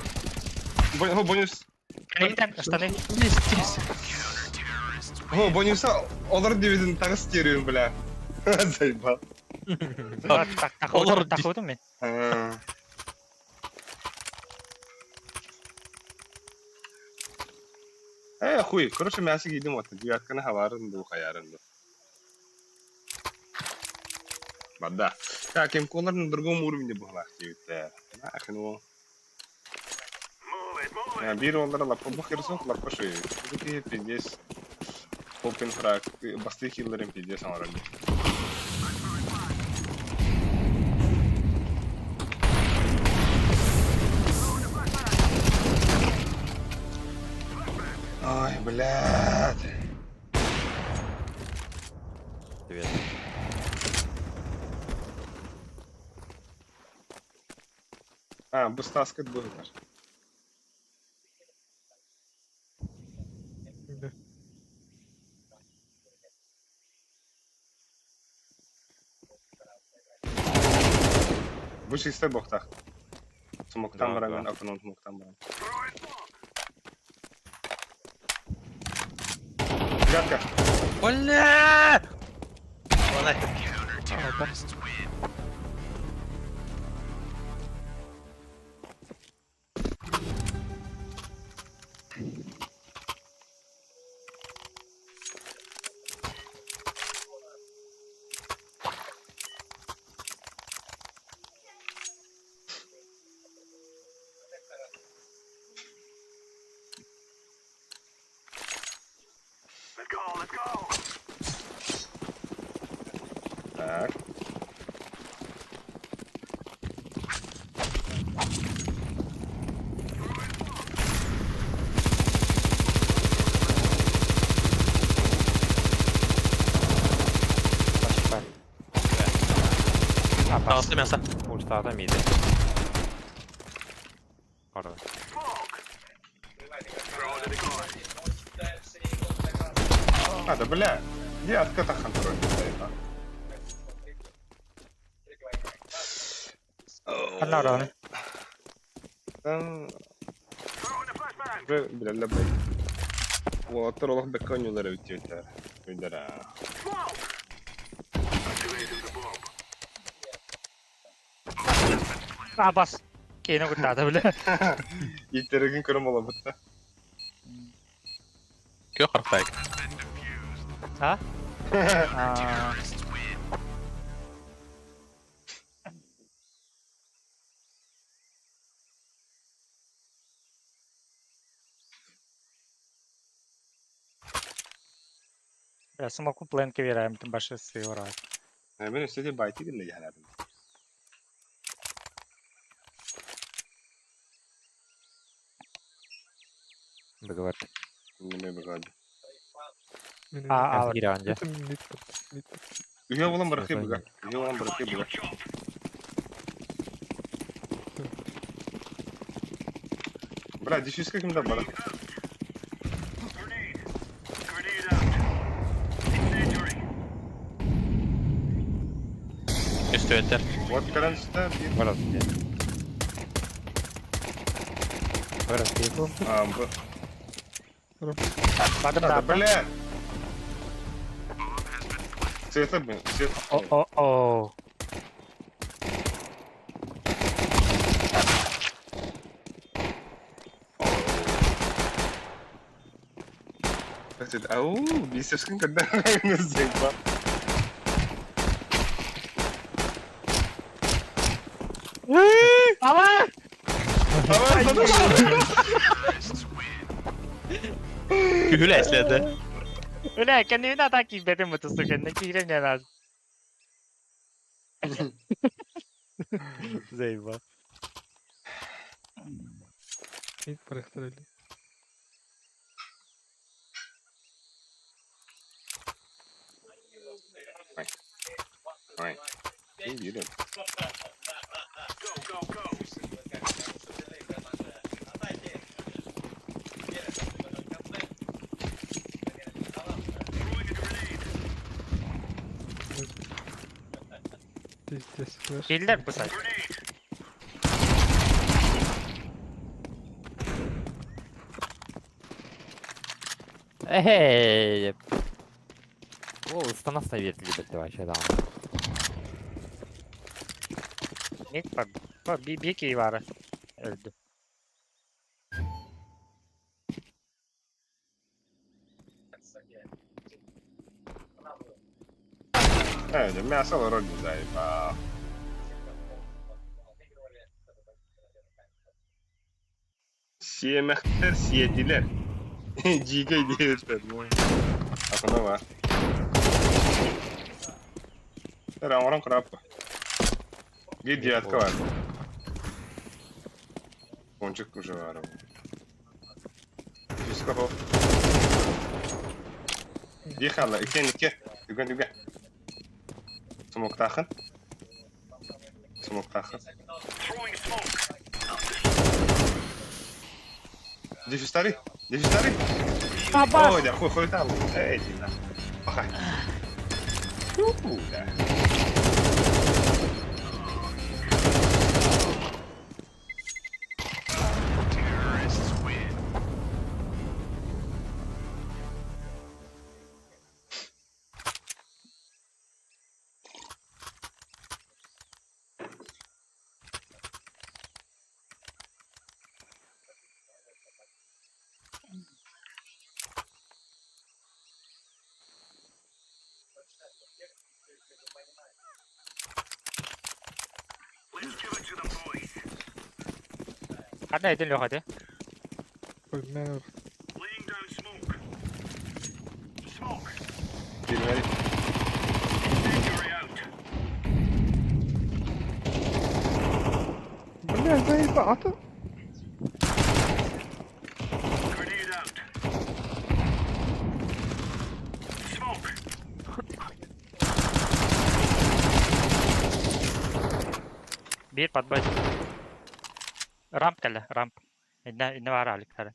Бо бонус. Кенектен штаны. О, бонуса олар дивин тагыс терүн, бля. Заебал. Олар Тахудым мен. А. Хуй, короче, мясо кийдим вот, девятканы хабарын ду, хаярын ду. Бада. Так, им колор на другом уровне была, тебе. Нахрен Бир олар лапа бу херсок лапа шуй. Бу пиздец. Попин фраг, басты хиллерин пиздец амаран. Ой, блядь. Привет. А, бустаскать будет наш. Да. Бу чисто бохтах. Смоктан Да, баран, да. окунун смоктан баран. Девятка. Бля! Ладно. Так. Тағысы мясо. Ультада миди. Хорош. А, да бля. Девятка так контроль стоит, а. Анна ораны. Там... Бля, бля, бля. Уолаттар олох бэккэ онньуулар эбит диэбиттэр. Өйдөрө. Абас. Кейіне күттады біле. Иттеригин көрөн болобут да. Кё харфайк. А? А, Бля, смоку пленки вераем, тем баше сыра. Мен өстө байты гинне яһалабын. Договор. Неме багады. А, а, Киранжа. Это мид, мид. Үйе болан барахы буга. Үйе болан барахы буга. Бля, дешевский кимде бар? Үстүөттер. Вот каранчта бир. Барас. Барас тихо. А, б. Бадыр А, да, да. бля. Цвета, блин, цвет. О, о, о. Ау, бисепскин когда заебал. Ава! Давай, давай. Күхүлэ эслэдэ. Бля, кэннибин атаак киирбэтим бутусту кэннэ киирэн янаас. Заебал. Мид барахтар Ой. Не верим. Пиздец, флеш. Киллер бу сайт. Эй! О, установ наверх любит вообще, да. Мид бар. Ба би би кии баара. Өлдү. Э, мясо вроде заебал. Сиэмэхтэр сиэтилэр. Дьиикэй диэбиттэр. Акына бар. Эр оҥорон көрөөппө. Биир девятка бар. Пончик уже бар. Фиска хо. Дихала, иккен икки. Үгэн үгэн. Смоктахын. Смоктахын. Дефистари? Дефистари? Ой, да хуй хуй там. Эй, иди нахуй. Пахай. Уху, да. Ханна этин Леха ти? Ой, Кирмери. Бля, заебал. Биир подбай. Рамп кэллэ, рамп. Инна инна баар аликтары.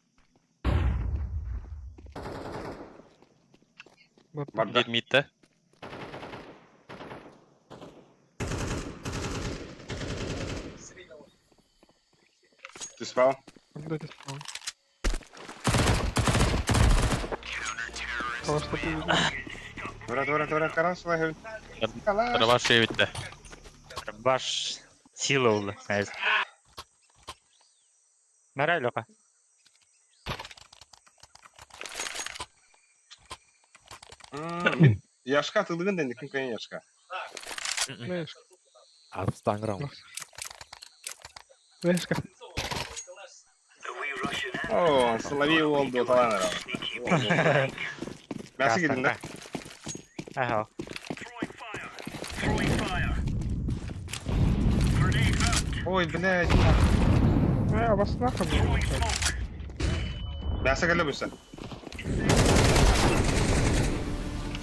Барда. Биир мидте. Ты спал? Да, ты спал. Калаш такой. Тура, тура, тура, карас, лагерь. Карабаш эбитте. Баш сила улы. Мэрай Леха. Яшка тылыгын дэнди, ким кайын яшка. Знаешь, Армстанграм. знаешь как. О, соловей уолду таланера. Мясо кидин, да? Ага. Ой, блядь. А, вас нахуй. Мясо кэлэ буса.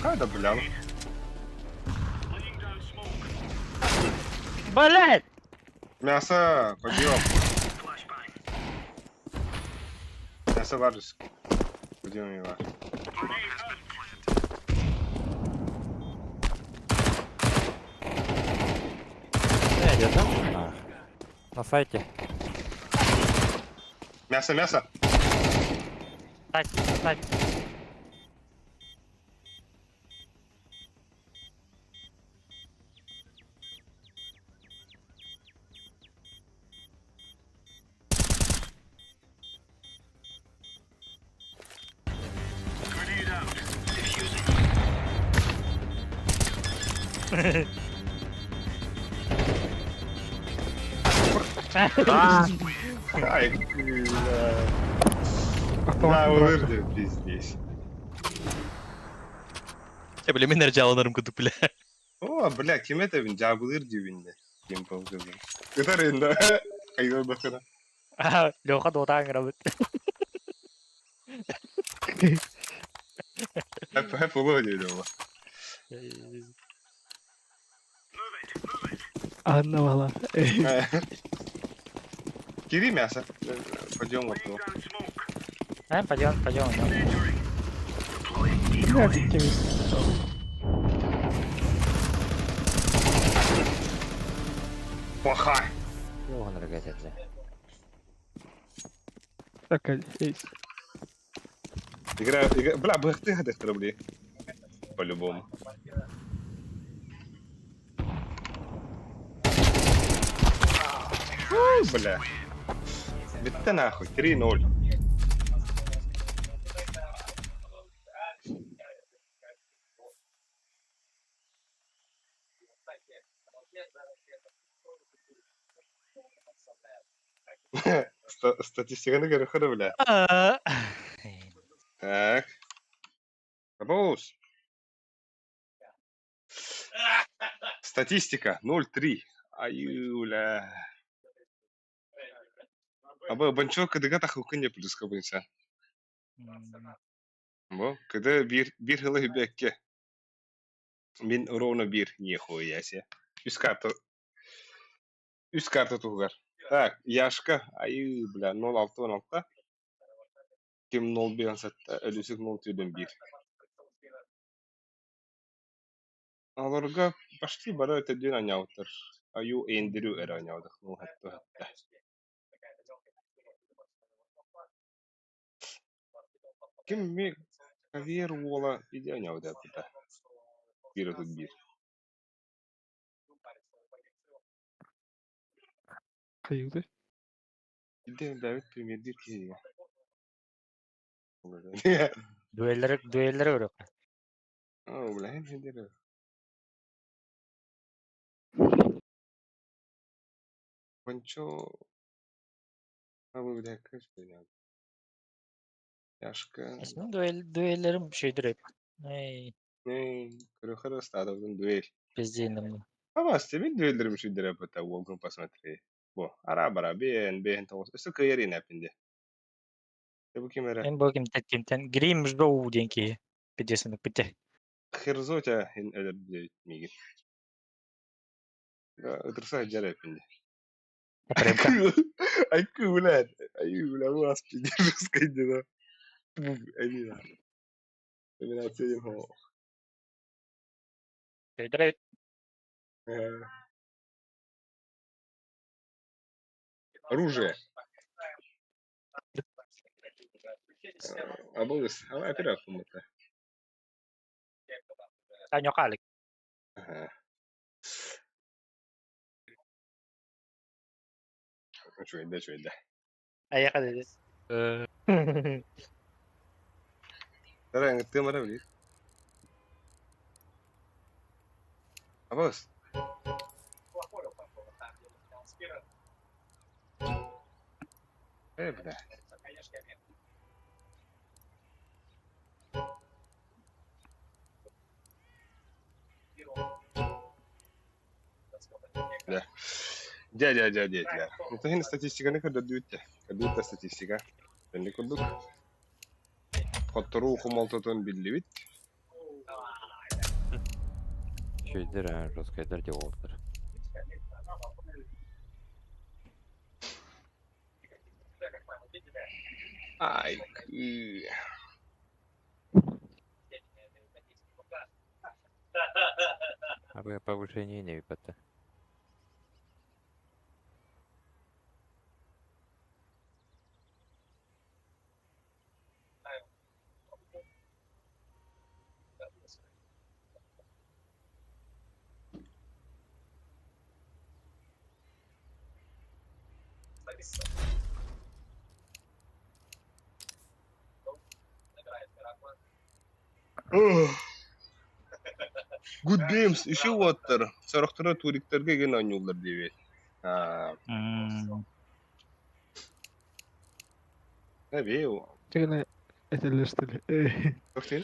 Кайда, бля. Блять! Мясо, подъем. Мясо варис. Подъем его. Э, На сайте. Мясо, мясо. Сайт, сайт. Ай, бля. Да, улырды, пиздец. Я бля мен жаланарым кудук бля. О, бля, ким это бин жабылыр дибинде. Ким полгызы. Кытар инде. Кайда бакына. Леха дотаң рабыт. Хеп хеп улы диде ол. Анна была. Кири мясо. Пойдем вот туда. А, пойдем, пойдем, пойдем. Бля, тебе. Плоха. Оҕонорго этэллэр. Так, эйс. Игра, игра, бля, быхты хадыхтыр, бли. По-любому. Фу, бля. Битте нахуй, 3-0. Статистиканы көрөхөр, бля. Так. Абоус. Статистика 0-3. Аюля. Аба банчо кыдыга тахылкын не плюс кабынса. Бу кыды бир бир хылы хүбекке. Мин ровно бир нихуя себе. Үс карта. Үс карта тугар. Так, Яшка, айы, бля, 0-6-16. Ким 0-1 сатта, өлүсүк 0-4-1. Аларга почти бары өтөдүн аняутар. Аю эндирүү эрэ аняудах, ну хатта хатта. Ким ми Кавер уола иди аняуда тута. Бир тут бир. Каюды. Иди Давид премьер киһиге. Дуэллер, дуэллер көрөк. Оо, бля, хендер. Пончо. Абы бля, кыш бля. Яшка. Эсмин дуэл, дуэллерим şeydir hep. Ey, Не, көрөхөр стадовдун дуэль. пиздейnim. Абас, тебе дуэллерим шүдер апата, волгун посмотри. Бо, ара бара, бен, бен, тоғыз. Үсі кыйыр инәпинде. Тебу кимере. Мен бу ким теккимтен Грим Жоу диэн киһи. Пидесин бите. Херзотя хин өлөр дейт мигин. Ытырса жарапинде. Айкы, блядь. Ай, бля, вас пиздец, да. Ай, Номинация хо. Оружие. Абылыс, а операцию мы-то. Таньокалик. Ага. Үчүгэй үчүгэй Аяка dedi. Тара ыңыттыам ара билир. Абылыс. Э, бля. Да. Дядя, дядя, дядя. Это статистика не когда дүйте. Когда статистика. Тенни курдук. Хотторуу хомолтотун биллибит. Үчүгэйдэр, аа, жесткайдар диэн уолаттар. Ай, кыы. Абы повышение не выпадта. Good Games еще уоттар. Сорохторо туриктарга ген оонньууллар диэбит. Аа. Эбээ. Чегене этеллештили. Тохтин.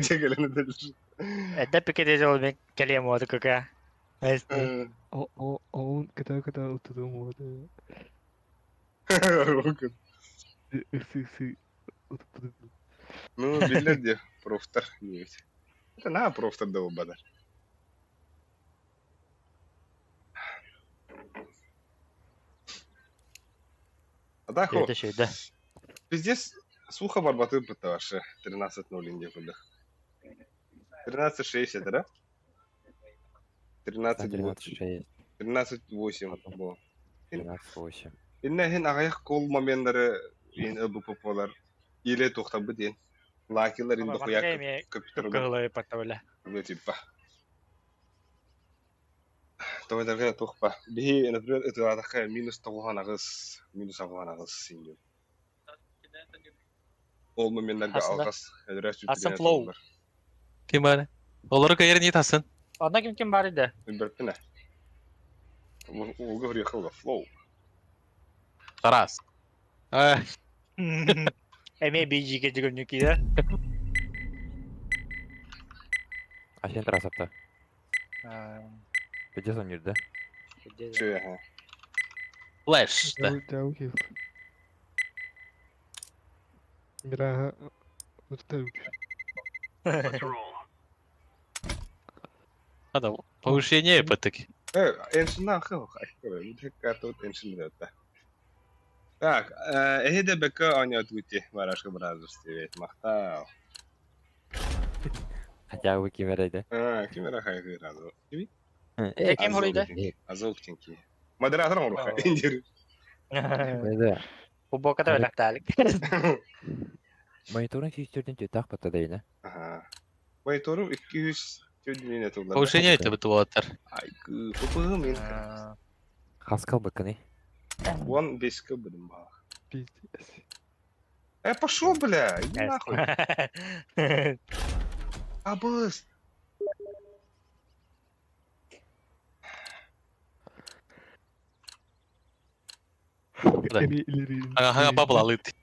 Чегелен этеллеш. Это пикет жол мен келем оду көкө. О, о, он кыта кыта утудум вот. Ну, биллэр диэ, профтар диэбит. Это на профтар да бадар. А так Шөйдө, шөйдө. Пиздец, слуха барбаты бытта вообще. 13-0 инде курдук. 13-6 это, да? 13 13-6. 13-8 бу. 13-8. Инне хин аҕыйах кол моменнары ин ылбыппыт буолар. Илэ туохтарбыт диэн. Лакилар ин дохуя көптөр Кыһылай паттабыла. типа. Тоҕойдарга туохпа. Биһи, например, ытыалаатахха минус тоҕуһан аҕыс, минус аҕуһан аҕыс синньү. Ол моменнарга алҕас өлөрө Асан флоу. Ким бар? Олору кайыр не тасын. Одна ким ким бар иде. Билбэппин ээ. Ууга хөрүөхэ флоу. Тарас. Эме BG-ге жүгүрнү киде. А сен Тарасапта. Где сон да? Чё, ага. Флэш, да. Мира, Надо повышение опять-таки. Эншина Так, эһиде бэкэ оонньоотугут Барашка Бразерс привет, махтал. Хотя бы кимерейде. А, кимера хайгыразы. Кими? Ким хоруйда? Азок тинки. Модератор оҥоруха. Индир. Да. Футболката бэлэхтээлик. Мониторинг сүүстерден төтах баттадайна. Ага. Мониторум 200 минут тулар. Повышение это бытуаттар. Ай, купы мин. Хаскал бакыны. Вон беске будем ба. Пиздец. Э, пошел, бля, иди нахуй. Абыс. Ага, бабла лыт.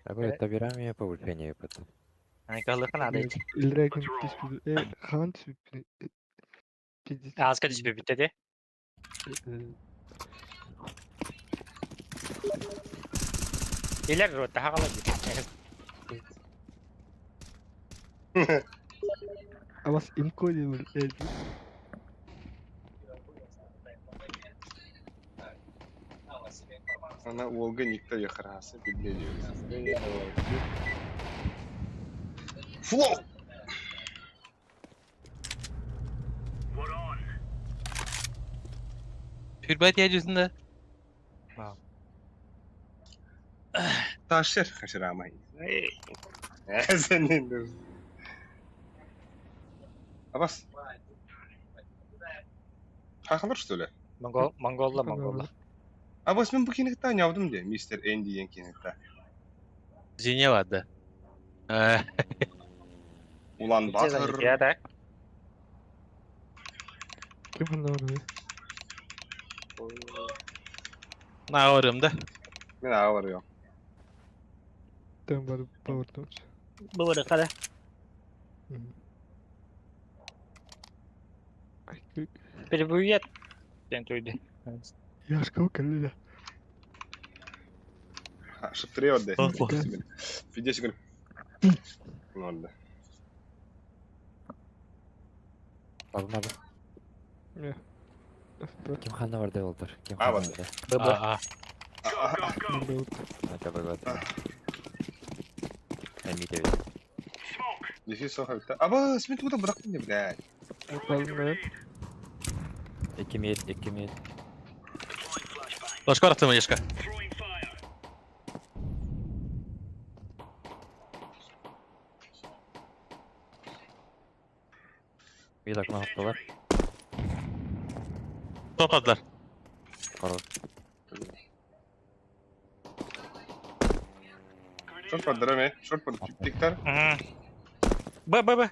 Абы табирами повышение бат. Аска түспү бүттэ де. Илер ротта хагала ди. А вас инкодил Она Волга никто яхрасы билбейт. Флоу! Түрбәт я жүзінде. Ташыр хашырамай. Сенин. Абас. Хахалар что ли? Монгол, Монголла, Монголла. Абас мен бу киникта нявдым де, мистер Энди диэн киникта. Женева, да. Улан Батыр. Я так. Ким ханна На орым, да? Мен ага барыам. Там бар пауэртон. Бу када. Перебует. Ден туйды. Яшка калля. Шыптыры отды. Фидесигин. Норда. Алма Не. Ким ханна бар деп олтыр. Ким А, ханна бар. бар. А, Хотя бы год. Эмите. Дефис соха битта. Абас, мен тугуда бырактым деп, блядь. Эки мет, эки мет. Башка бараттым, Яшка. Bir dakika haftalar. Topladılar. Хорош. Шорт поддырам, э. Шорт под тиктар. Б, Б, Б.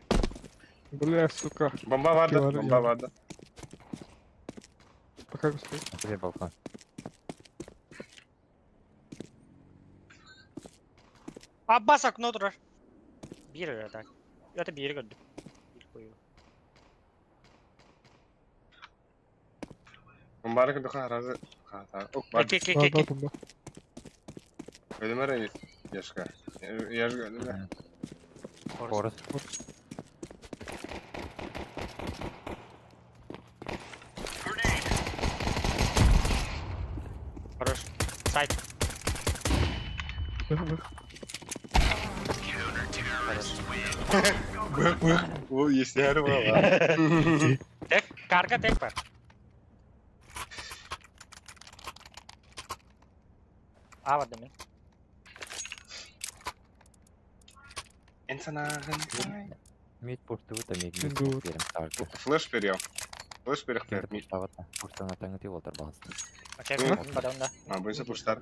Бля, сука. Бомба барды, бомба барды. Пока успел. Тебе балкон. Аббас окно турар. Бир öyle так. Это бир gördüm. Bir koyuyor. Бомбары кыдыка харазы. Ок, бар. Ки, ки, ки, ки. Өлемер Яшка. Яшка, өлемер. Хорос. Хорош. Сайт. Ол естері бала. Тек, карга тек бар. А, бар мен. Эн санааҕын Мид пуртубут эмиэ Мен мид дуут. берем таргы. Флеш берем. Флеш берехтер. Ким пуртабат пуртана таңыты олтар бағыз. Окей, Мм. бадам да. А, бойса пуштар.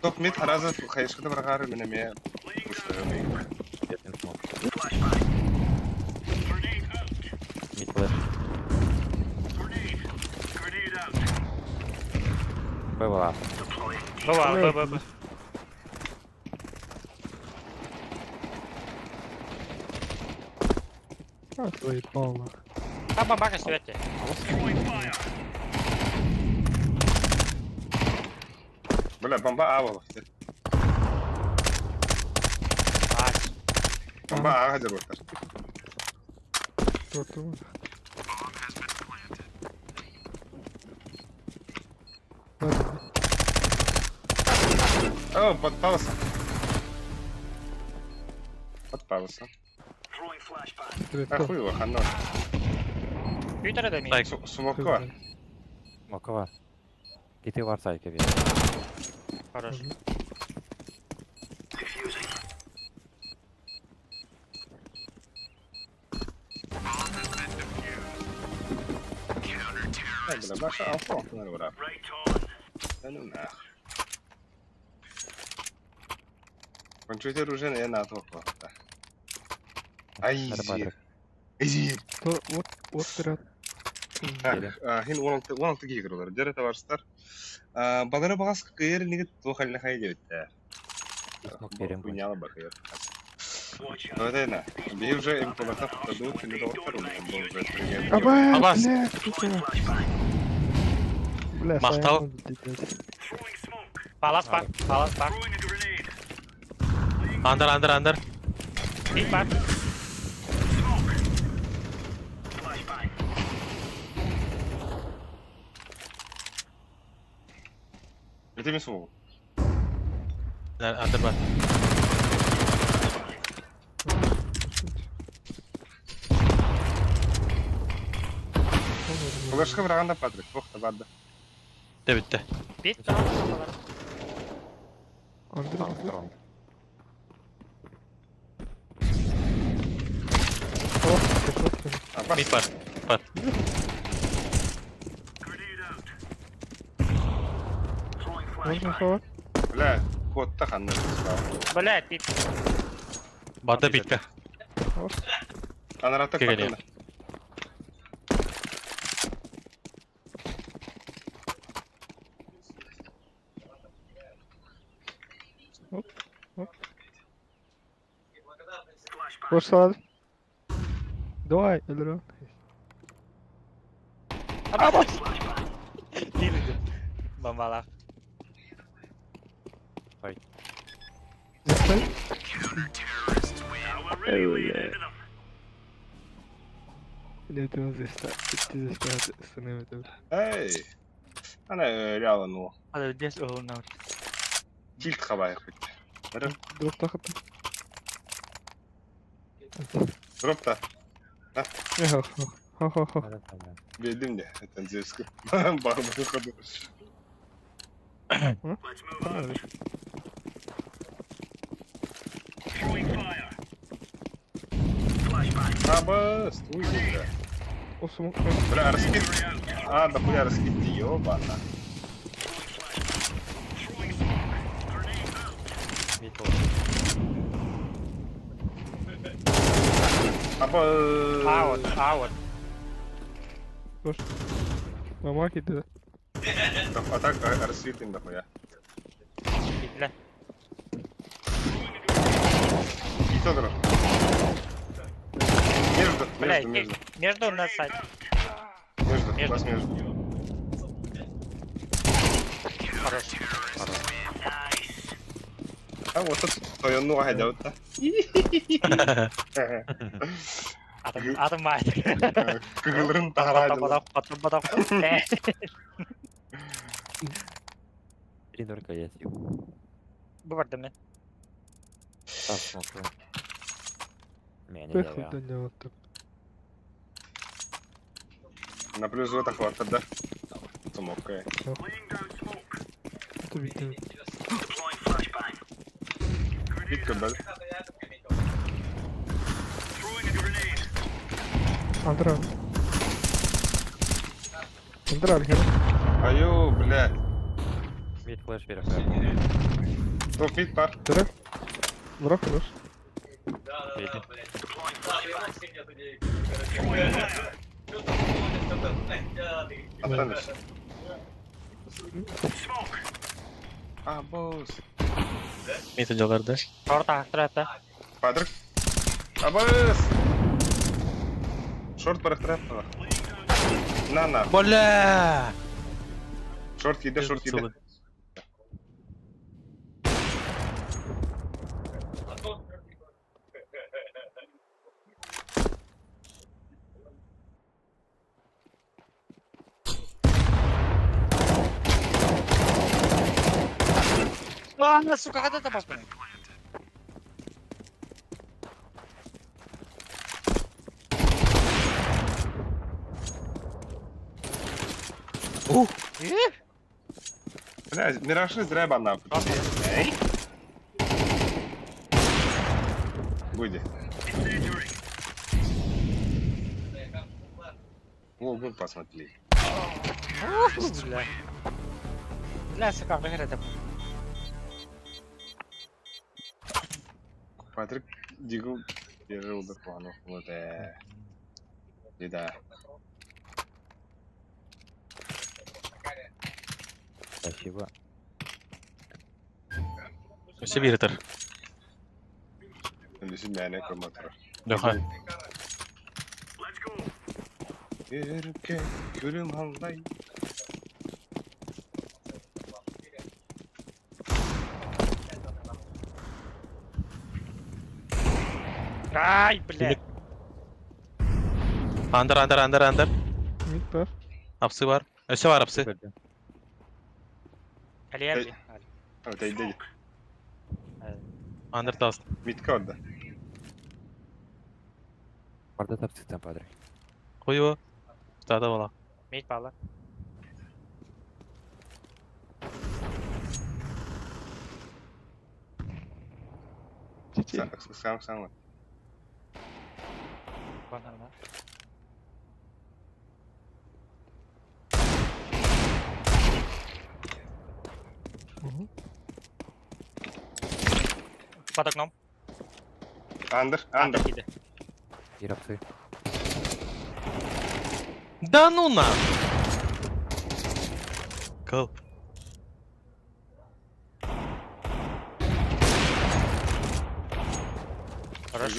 Топ мид харазы хайышкыда баргары мене ме пуштар. Бердим смок. Мид флеш. Б была. Б, Б, Б, Б. А, заебал нахуй. Там бабака свете. Бля, бомба А была. Бомба А хадыр бар. Торту. Ладно, О, подпался. Подпался. привет. А хуй его, хано. Питер да ми. Лайк. Смоко. Мокова. Кити var сайка бер. Хорош. Бля, баша алфо. Надо брат. Да ну нах. Компьютер уже не на то. Ай, изи. То, вот, вот пират. Хин 16 киһи олар. Дьэ табарыстар. Балары бағас кыйыр нигит туохална хай дебиттер. Смок берем. Хуйняла бакыйыр. Давай Би уже им полата кутаду, күнү доктор был уже пример. Аба, Абас. бля, сука. Бля, Махтал. Саян, пиздец. Палас пак, палас пак. Андер, андер, андер. Бит пак. Это ми смогу. Андер бар. Флешка враганда Патрик, бох табарды. Де бітті. Бит. Андер, бля. О, красавчик. Абас. Мид бар. Бар. Можно хавать? Бля, котта ханна. Бля, бит. Барды битке. Анарата Кегеле. каттана. Boş sal. Давай, Элрон. Абас. Килди. Бомбалах. Застай. Бля, ты здесь становится. Эй. Ана реально ну. Hadi здесь угол Тильт хабай хоть. Дроп тахат. Дропта. Ха-ха-ха. Бедим не, это зевску. Барбы ходу. Абас, туй бля. Осум. Бля, раскид. А, да хуя раскид, ёбана. Мид бол. Аба. Аут, аут. Мама киди. А так раскид им дохуя. Битля. И Федоров. Между, Бля, между, между. между на сайт. Между, между. вас между. Хорош. А вот тут тойонну ахадябытта. Атом, атом мать. Кыгылырын тахара Потом, потом, потом, потом. Три только я съел. Бу бардым мен. Так, смотрю. Меня не Эх, явя. да не вот так. На плюс вот охвата, да? Смокая. Это видно. Битка, да? Андра. Андра, Альхера. Аю, блядь. Мид флеш берег. Топ мид пар. Тара. Бра, хорош. Останешь. А, босс. Мид делар, да? Шорт ахтыр это. Патрик. А, босс! Шорт барахтрапала. На, на. Бля! Шорт еде, шорт еде. А, сука, когда ты попал? Ух! Бля, миражи зря бана. Эй? Гуди. О, гуд посмотри. Бля. Бля, сука, выиграй это. Патрик Дигл держал до плану. Вот Беда. Спасибо. Все веритер. Для кромотор. Леха. Ерке күлім алдай. Ай, бля. Андер, андер, андер, андер. Мид бар. Апсы бар. Өсө бар апсы. Алия, бля. Вот иди. Андер таст. Митка отда. Барда тапсыктан, Патрик. Хуево. Да, да, была. Мид бала. Тити. Сам, сам. Вон нормально. Угу. Под окном. Андер, андер. Киды. Ирапсы. Да ну на! Кол. Хорош.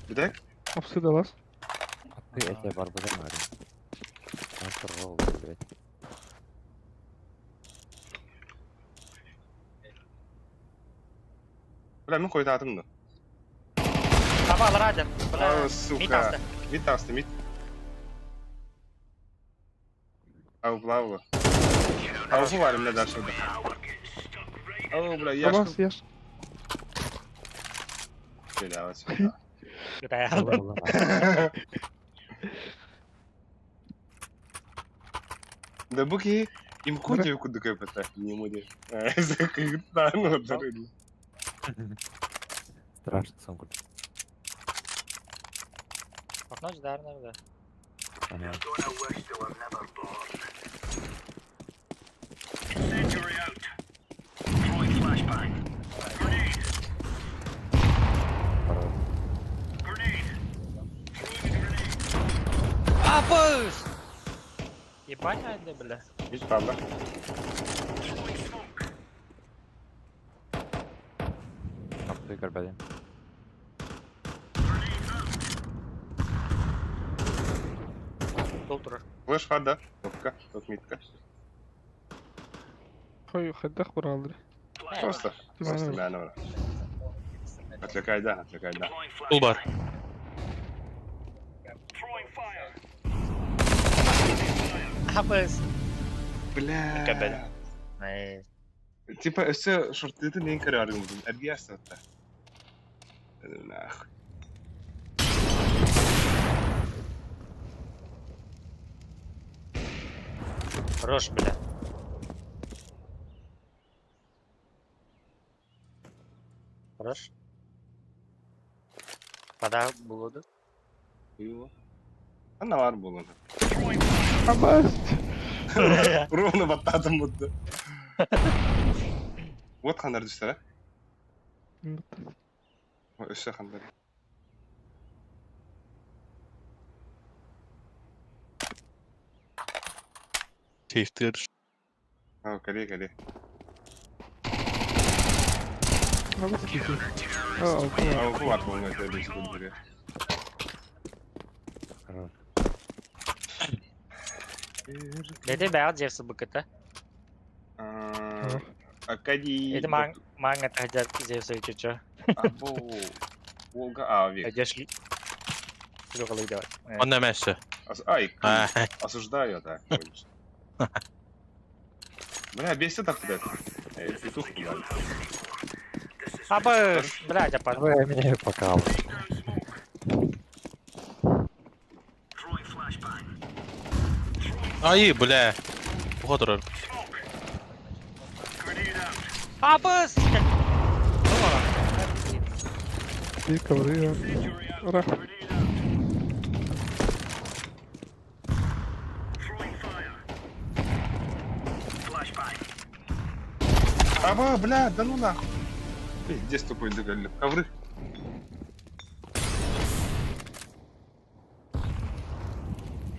Бедек? Апсы до вас. А ты эти барбаза марин. Он блядь. Бля, мен қойды атымды. Таба, Радин. Бля. О, сука. Мид асты. Мид асты, мид. Ау, бла, Ау, var бля, дальше. Ау, бля, я До вас, яш. Бля, вот сюда. Да. Да буки, им куди куди кепета, не муди. Да, ну, дорогие. Страшно сон курдук. Окно ждар, да. Ага. Хорош. Апус! Ебать, надо, бля. Мид правда. Апсы карбадин. Долтурur. Флеш фада. Топка, топ мидка. Хой, хайдах бар Андре. Просто, просто мяне бар. Отвлекай, да, отвлекай, да. Кул бар. Апус! Бля. Кабель. Эй. Типа өссө шортыытын иһин көрөөрү эргийэ астыбыттар. Нахуй. Хорош, бля. Хорош. Вода булуду. Анна бар буолан. Абасть! Ровно баттаатым будто. Вот хандар түстэрэ. Өссө хандар. Сейфтер. О, кэлиэ кэлиэ. Абас киһи. А, А, бу бар буолуҥ этэ бэйсик Хорош. Бэти бэҕэ дьиэсэ быкыта. Аркадий... Это манга тахджар Зевса чучо. Або... Волга Авик. Одежли. Люкалый давай. Онно мәссө. Ай, осуждаю, да. Бля, бесит так куда Петух куда. Аба, блядь, апа. Вы меня покал. Ай, бля. Уха турар. Аба, сука. Bir ковры. Ура. Аба, бля, да ну нахуй. Пиздец тупой дыгали. Ковры.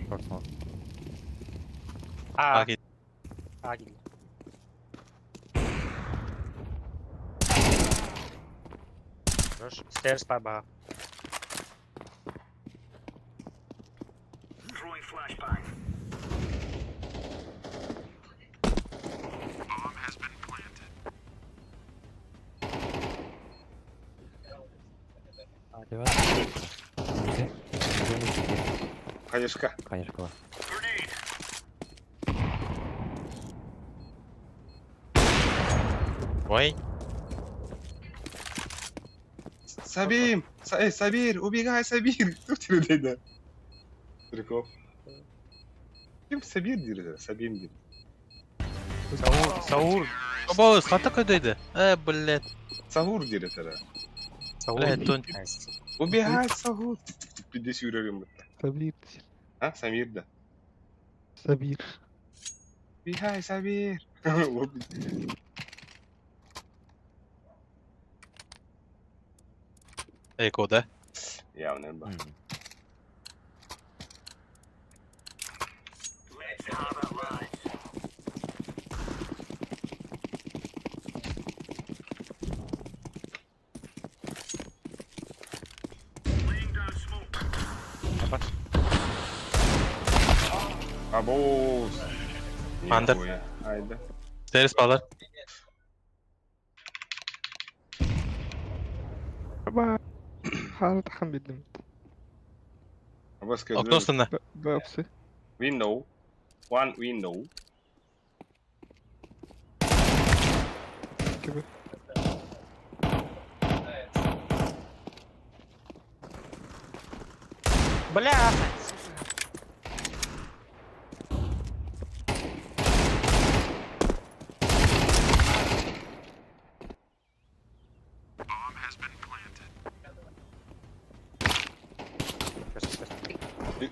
Шорт А, а, Хорош. Stairs баба. Конечно. Конечно. Ой. Сабим! Эй, Сабир, убегай, Сабир! Тут тебе Прикол. Ким Сабир диир Сабим диир. Саур, Саур. Обоз, хата көдөйдө. Э, блядь. Саур диир это. Саур. Блядь, тон. Убегай, Саур! Пиздец юрарым. Сабир. А, Самир, да. Сабир. Убегай, Сабир! Эко, да? Явно, ба. Абоз. Андер. Нихуя. Айда. Терес балар. Аба. Харат хан билдим. Абоз Окно Бапсы. Window. One window. Кибе. Бля.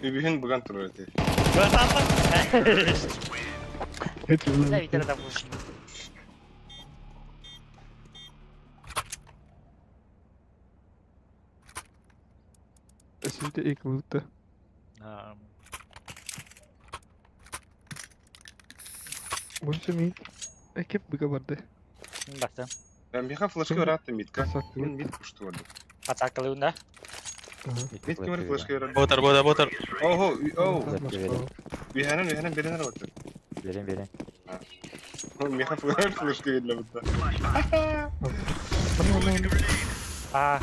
Үбүһүн буган турар эти. Бля, ведь это пушки. Сидите и круто. Больше мид. Экип быга барды. Бакта. Миха флешка ыраатта мидка. Мин мид пушту Атакалыын да? Мид кимер флешка ыраатта. Ботар, ботар, ботар. Ого, оу. Үһэнэн, үһэнэн берен работа. Берем, берем. Миха флешка видно будто. А.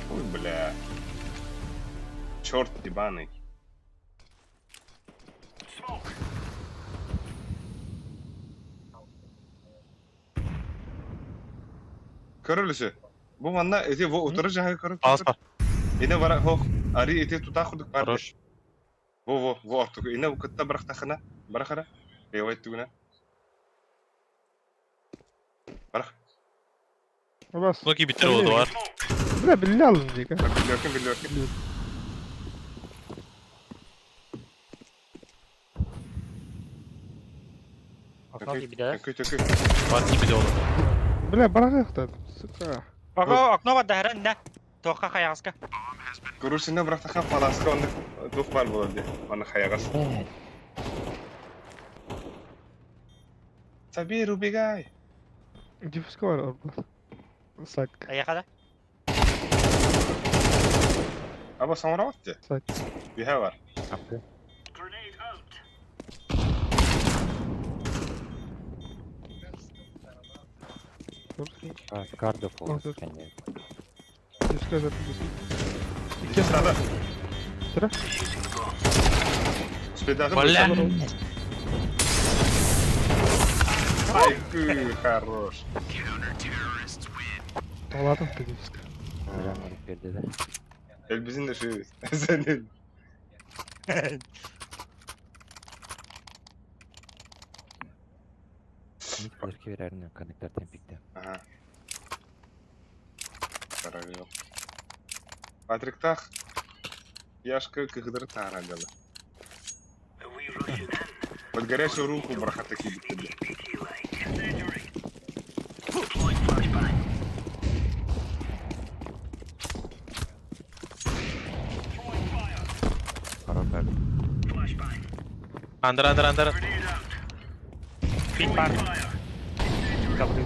Ой, бля. Черт ебаный. Көрөлүсү. Бу манна ити бу утары жаһы көрөр. Палас бар. Ине бара хох ари ити тутаах курдук бар. Хорош. Во во во ортуку. Ине бу кытта бырахтахына. Барахара. Левой түгүнэ. Барах. Бас. Ноги биттер oldu var. Бля, билле алын дейік, а? Биллеркин биллеркин. Окно кибиде. Төкүй төкүй. Бар gibi de oldu. Бля, барағаяқтады, сука. Ого, окно бар дәһәрен дә. Тоққа қаяғысқа. Көрүсүнө бырахтаха паласка онны тух бар болот ди. Аны хаягас. Сабир, убегай. Диффузка бар, арба. Сак, Аяқа да. Аба соңра отты. сак. Биһэ бар. Апты. Кардо фолс, Ага. конечно. Диффузка зат Икки сада. Сыра? Спидагы. Бля. Ай, кы, хорош. Ладно, ты диффузка. Прям берди да. Элбизин де шүйбүз. Сенин. Мид флешке берәрин коннектор пикте. Ага. Каравел. Патриктах. Яшка кыгдыр тара дела. Под горячую руку брахата кибит. Хорош. Андыр андыр андыр. Бит бар. Ковры.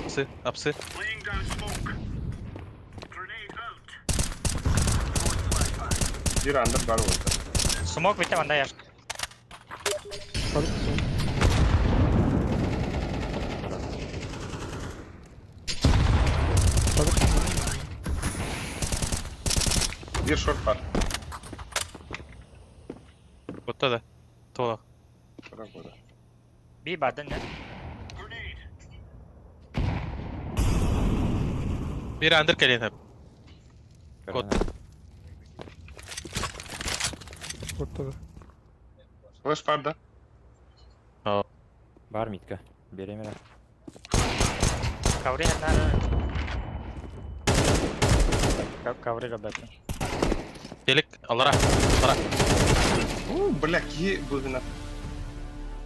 Апсы, апсы. Бир андыр бар болду. Смок бітті анда яшка. Бир шорт бар. Отта да. Тола. Шорт бар. Би бардın ne? Bir андыр келен hep. Кот. Оттада. Флеш бар да. Бар мидка. Беремер. Ковры на. Ковры ребята. Телек алара. Алара. У, бля, ки быгына.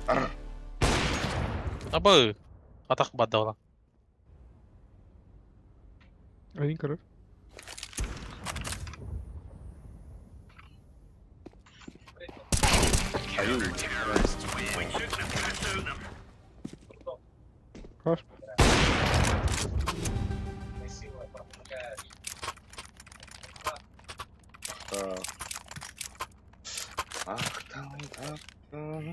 Ар. Абы. Атак бадда ола. Один король. Аю. Хорош. Ах, там, там, там.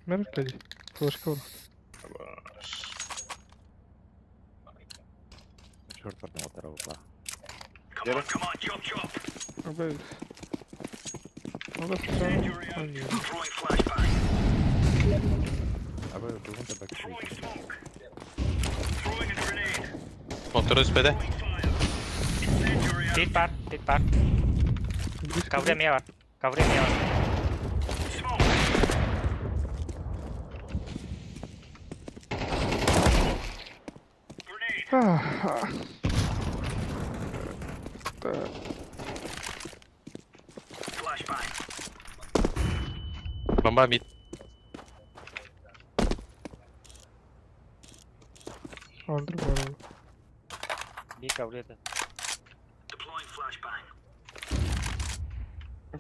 Мэр кеди. Флешка бар. Шорт бардын отыра бла. Жара. Абай. Надо сначала. Абы бүгүн да бак Motor üspede. Бит бар, бит бар. Ковры ме бар. Ковры ме бар. Так. Бомба мид. Андыр бар. Би ковры это.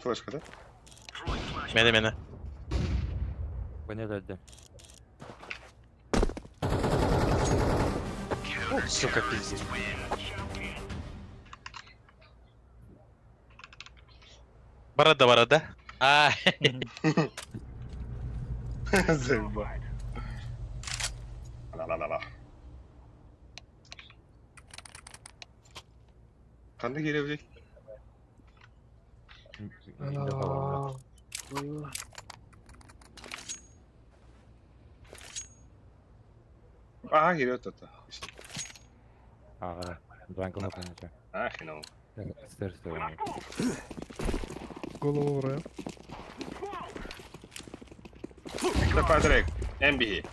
Флешка, да? Мене мене. Бу не өлдү. Сука, пиздец. Барада барада. А, Заеба. Ла-ла-ла-ла. Қандай керек блядь? Ага, кириэт это. Ага, джангл хапаныча. А, хреново. Стер, стер. Голову в район. Это Патрик, MB.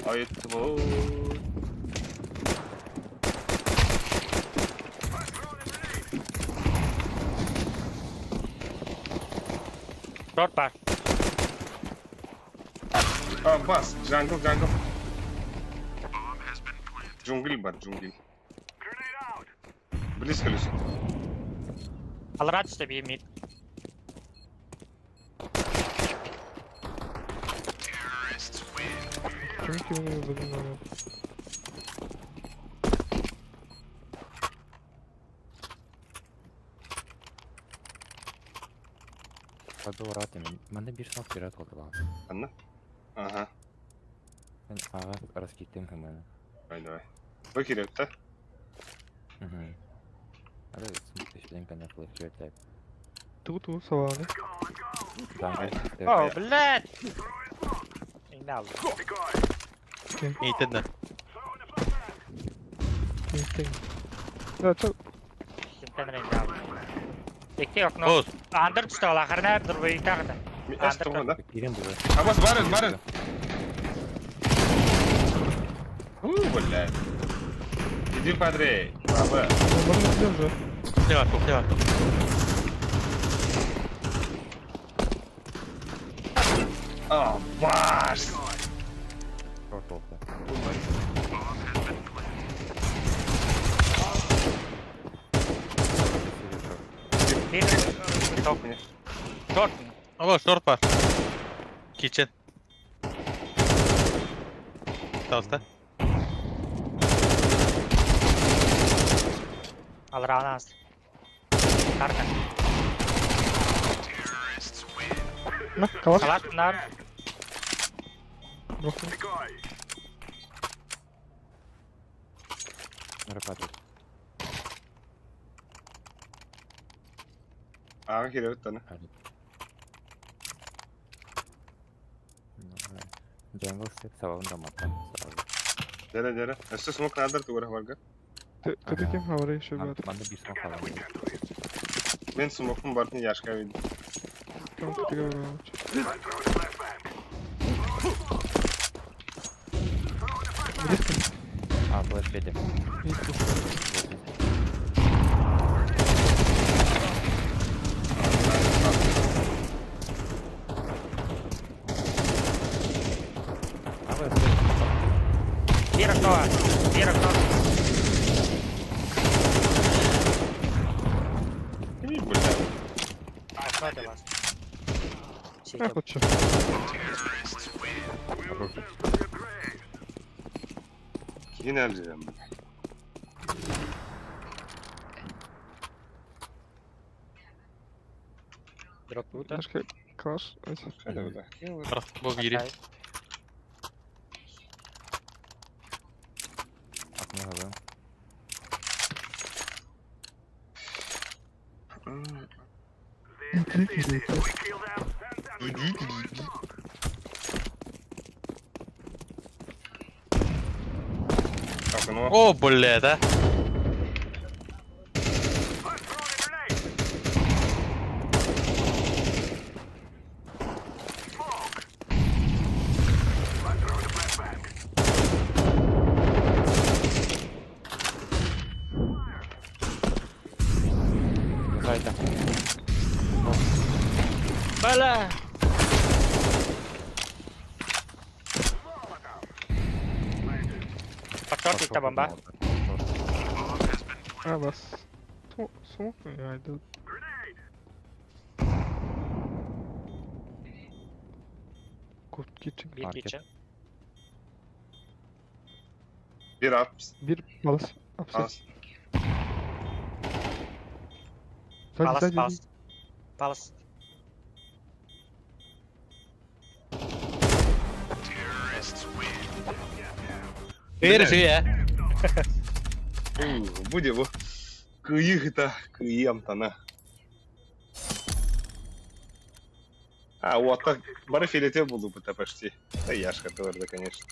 Ой, твой. Шорт бар. А, бас, джангл, джангл. Джунгли бар, джунгли. Близко лежит. Алрат что би мид. Почему кинули в один момент? Паду рати. Мене більш на вперед годила. Анна? Ага, Ага, розкидтим мене. давай, давай. Вы кириэт, да? Угу. Але смутиш на флеш так. Тут у саваны. Джангл. О, блядь! Игнал. Мийтен да. Инстинкт. Да, это Кимтен игнал. Икки окно. Оз. Андер түсті ал ақырына дұрбай тағы да. Эс, да? Кирен була. А вот барен, барен. У, блядь. Иди, Патрик. Баба. нормально держи. Кухня бар, кухня бар. А, бас. Шорт олды. Bir топ. Шорт. Алло, шорт бар. Kitchen. Пожалуйста. Алрана. Карта. На, калаш. Калаш нар. Бросил. Рапатик. Ага, кириэт, да? Джангл степ сабабын да маттан. Сразу. Дere, дere. Өссө смок надыр тугура барга. Ты, ты таким говори еще, брат. Манда бир смок алам. Мен смокум бартын яшка видим. Там ты говорил. Близко. А, флеш пети. Близко. А, вы Bir окно. Bir окно. И, блядь. Окно для вас. А, вот чё. Кини алжирам. Дроп тут. Знаешь, как калаш? Эти. Хайда, бля. Бу бири. Окно габым. Окно. О, бля, да. Зайда. Бля. Под шорт есть бомба. А, бас. Смок, я иду. Kitchen. Bir Market. kitchen. Bir apps. Bir палас. Апсет. Палас. Сзади, Палас, сзади. палас. Палас. Бери я. Буде бу. Кыйы кыйы амтана. А, вот так. Бары филете буду почти. Да яшка твердо, конечно.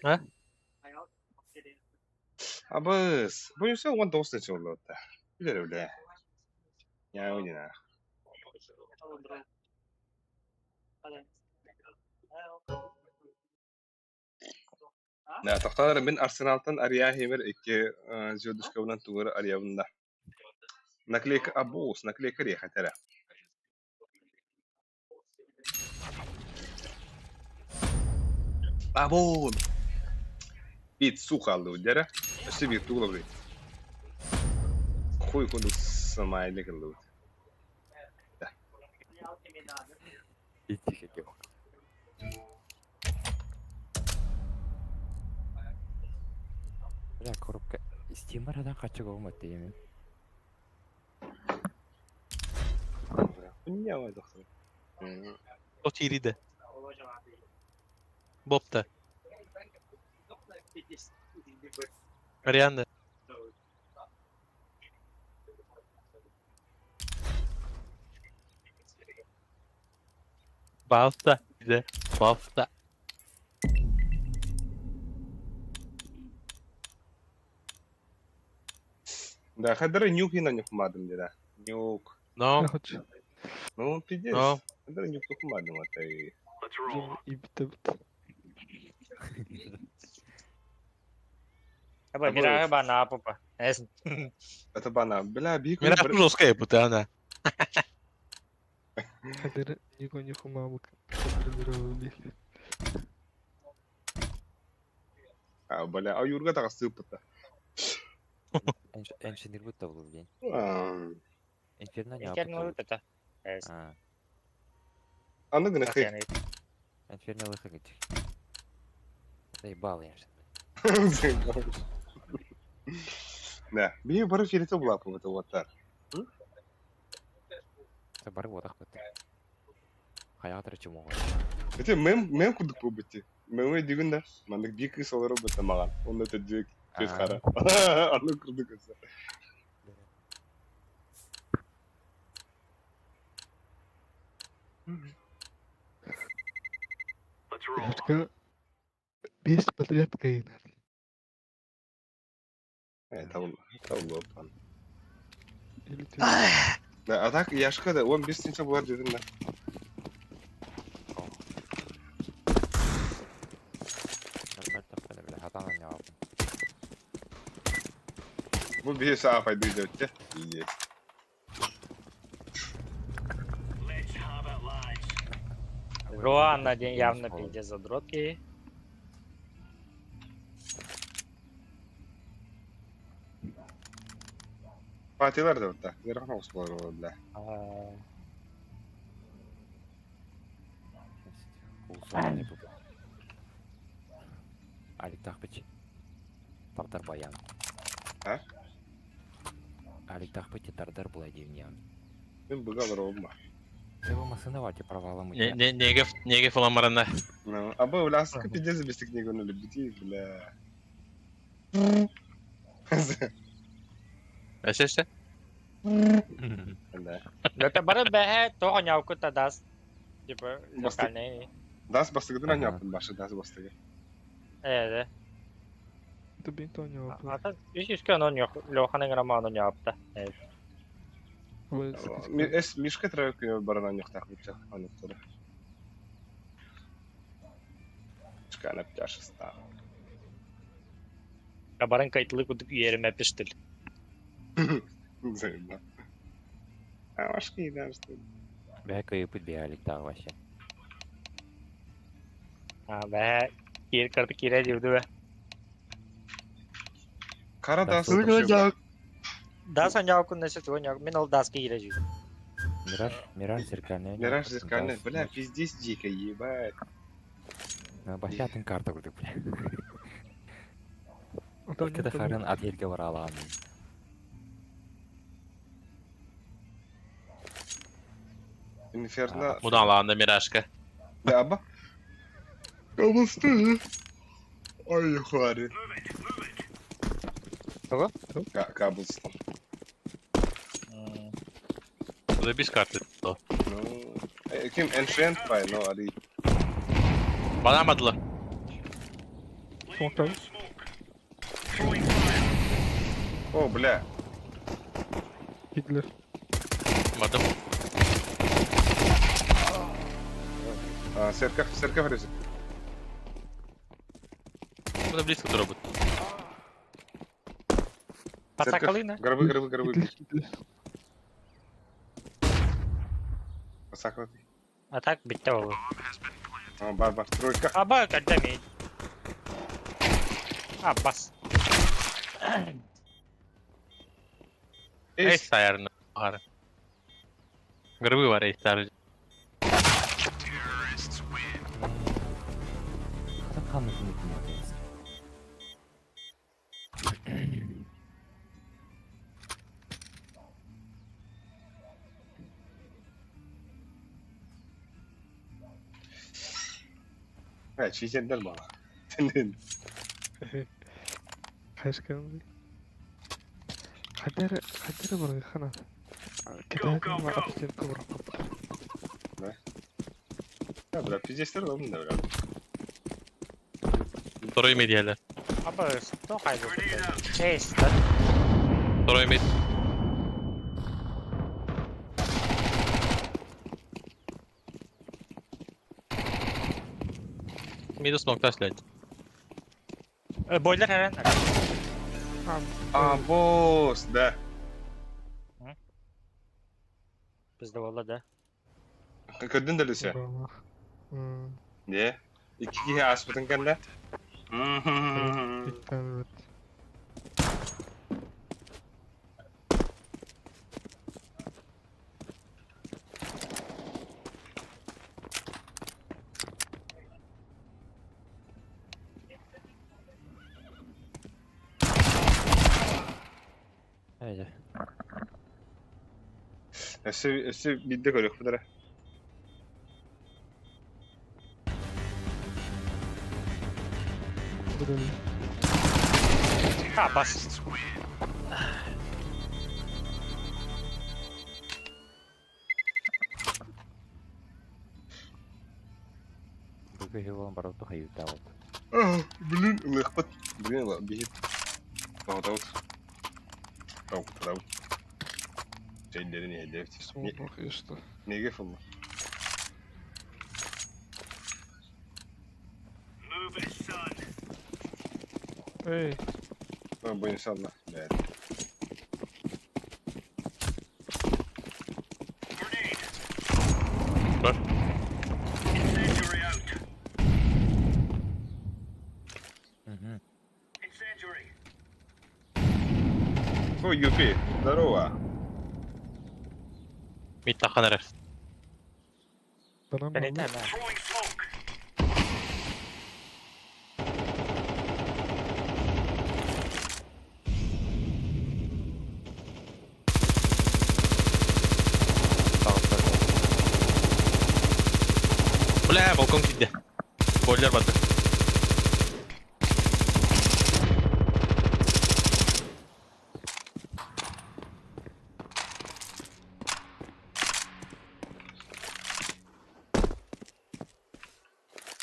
А? Абыс. Бу все 19 тысяч боллота. Билер бля. Я уйдена. Тохтолор мин Арсеналтан Ария Химер икки звездочкабынан тугары Ариябында. Наклейка абоус, наклейка рехатера. Абон! Бит су хааллыбыт дьэрэ. Өссө биир тугу Хуй курдук самайлык ыллыбыт. Иди Бля, коробка. Стимер адан качык оғым өтті емен. Хуйня доктор. О тириде. Бопта. Арианда. Бафта. Иде. Бафта. Да, хадары нюк и на нюк мадым да. Нюк. Но. Ну, пиздец. Но. Хадары нюк тухмадым это и. Аба мирага бана папа. Это бана. Бля, бик. Мираж жесткая пута она. Хадыр нико не хумамык. А, бля, а Юрга так сыпыта. Инженер будто был день. Инферно не Инферно это. Аны гына хей. Инферно лыхыгыч. Заебал я же. Да, би бары филите була бу это вот так. Это бары вот так вот. Хаятыр чумого. Это мем мем курдук бу бити. Мем дигүн да. Мандык бик кыз олар бу маган. Он это дик көз кара. Аны курдук өсө. Бес подряд кайнар. Это лопан. Да, а так Яшка да, он без сенча булар дедим да. Бу бир саа пайда идет, Иди. Руан один явно пиздец задротки. Патилар да вот Верхом условия, бля. Алик Тахпыч. Тардар баян. А? Алик Тахпыч тардар була дивнян. Мен бұға бар olma. Его машина провалом. Не не негев негев оламарана. Ну, а бу бля, сука, пиздец без книгу на любите, бля. Әсәсе? Да. Это бары бәһә тоға няуку та дас. Типа, локальный. Дас бастыгы да няпын башы, дас бастыгы. Э, да. Это бинто не Ата үс үскә онон yok. Лоханы грамма онон япты. Эс мишка травы барана нюхтах битча, анықтыры. Мишка на птяшеста. Барын кайтлы кудук yerime пиштил. Заебал. А машки, да, что Бә кыйыпыт бә Алик тағы вообще. А, бә кир кырды кире диуду бә. Кара дас. Дас оняу кун несе туа няу. Мен ол даска кире жүйдүм. Мираж, мираж зеркальный. Мираж зеркальный, бля, пиздец дико, ебать. Башатын карта курдук, бля. Когда Харен от елге бара аламын. Инферно. Будан алаанда Миражка. Да, аба. Кабасты. Ой, хуари. Кого? Каблстон. Буда бис карты. Ну, ким Ancient пай, но ари. Банан бардылар. Смоктан. О, бля. Киирдилэр. Бардым. А, церковь, церковь резит. Буду близко турабыт. Пацакалына. Гробы, гробы, гробы. Киирдилэр, киирдилэр. Пацакалы. А так бүттэ ол. А, бар, бар, тройка. Аба каддами. А, бас. Эй, Эйс. саярны. Бары. Гробы бар, эй, сары. Ханнык мүмкүн. Э, чизендер мала. Хайскан. Хадара хадара барга хана. Китайга ма аптен кобра капта. Да, бля, пиздец, да, бля. Второй мид еле. Аба, что хайду? Эйс, да? Второй мид. Миду смог ташлять. Бойлер хэрэн. А, босс, да. Бізде болды да. Көрдүн да Люся? Не? Икки киһи ааспытын кэннэ. Эйде. Өссө өссө биирдэ көрүөхпүт эрэ. А, бас. Бүгү хилон бароту хайыта вот. Блин, ылыахпыт. Блин, биһит. Тоҕотобут. Тоҕотобут. Чэйдэрин иһэйдэбит. что? Неге фулла? Эй, Бу иншалла. Бээр. Бар. О, Юпи, здорово. Мид тахан эрэ. банан Кәнеті, баллы. Бля, балкон киирдэ. Бойлер барды.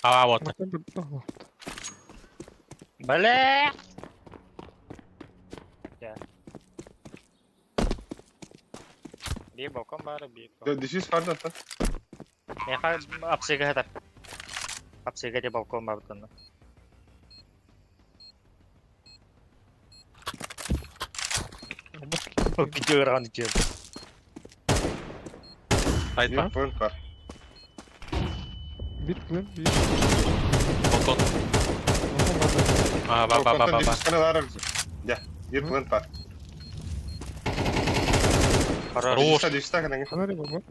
А, вот. Бля! Я. Bir balkon бар, bir Да, дефис бар да. Меха апсыга хатар. Апсыга де балкон бар бұтын. Видео ырған жер. Айт Биир пункт бар. Бир плен, бир. Балкон. А, ба, ба, ба, ба, ба. Дефис кана бар. Да, биир пункт бар. Хорош. Дефис кана. Фонарик бар.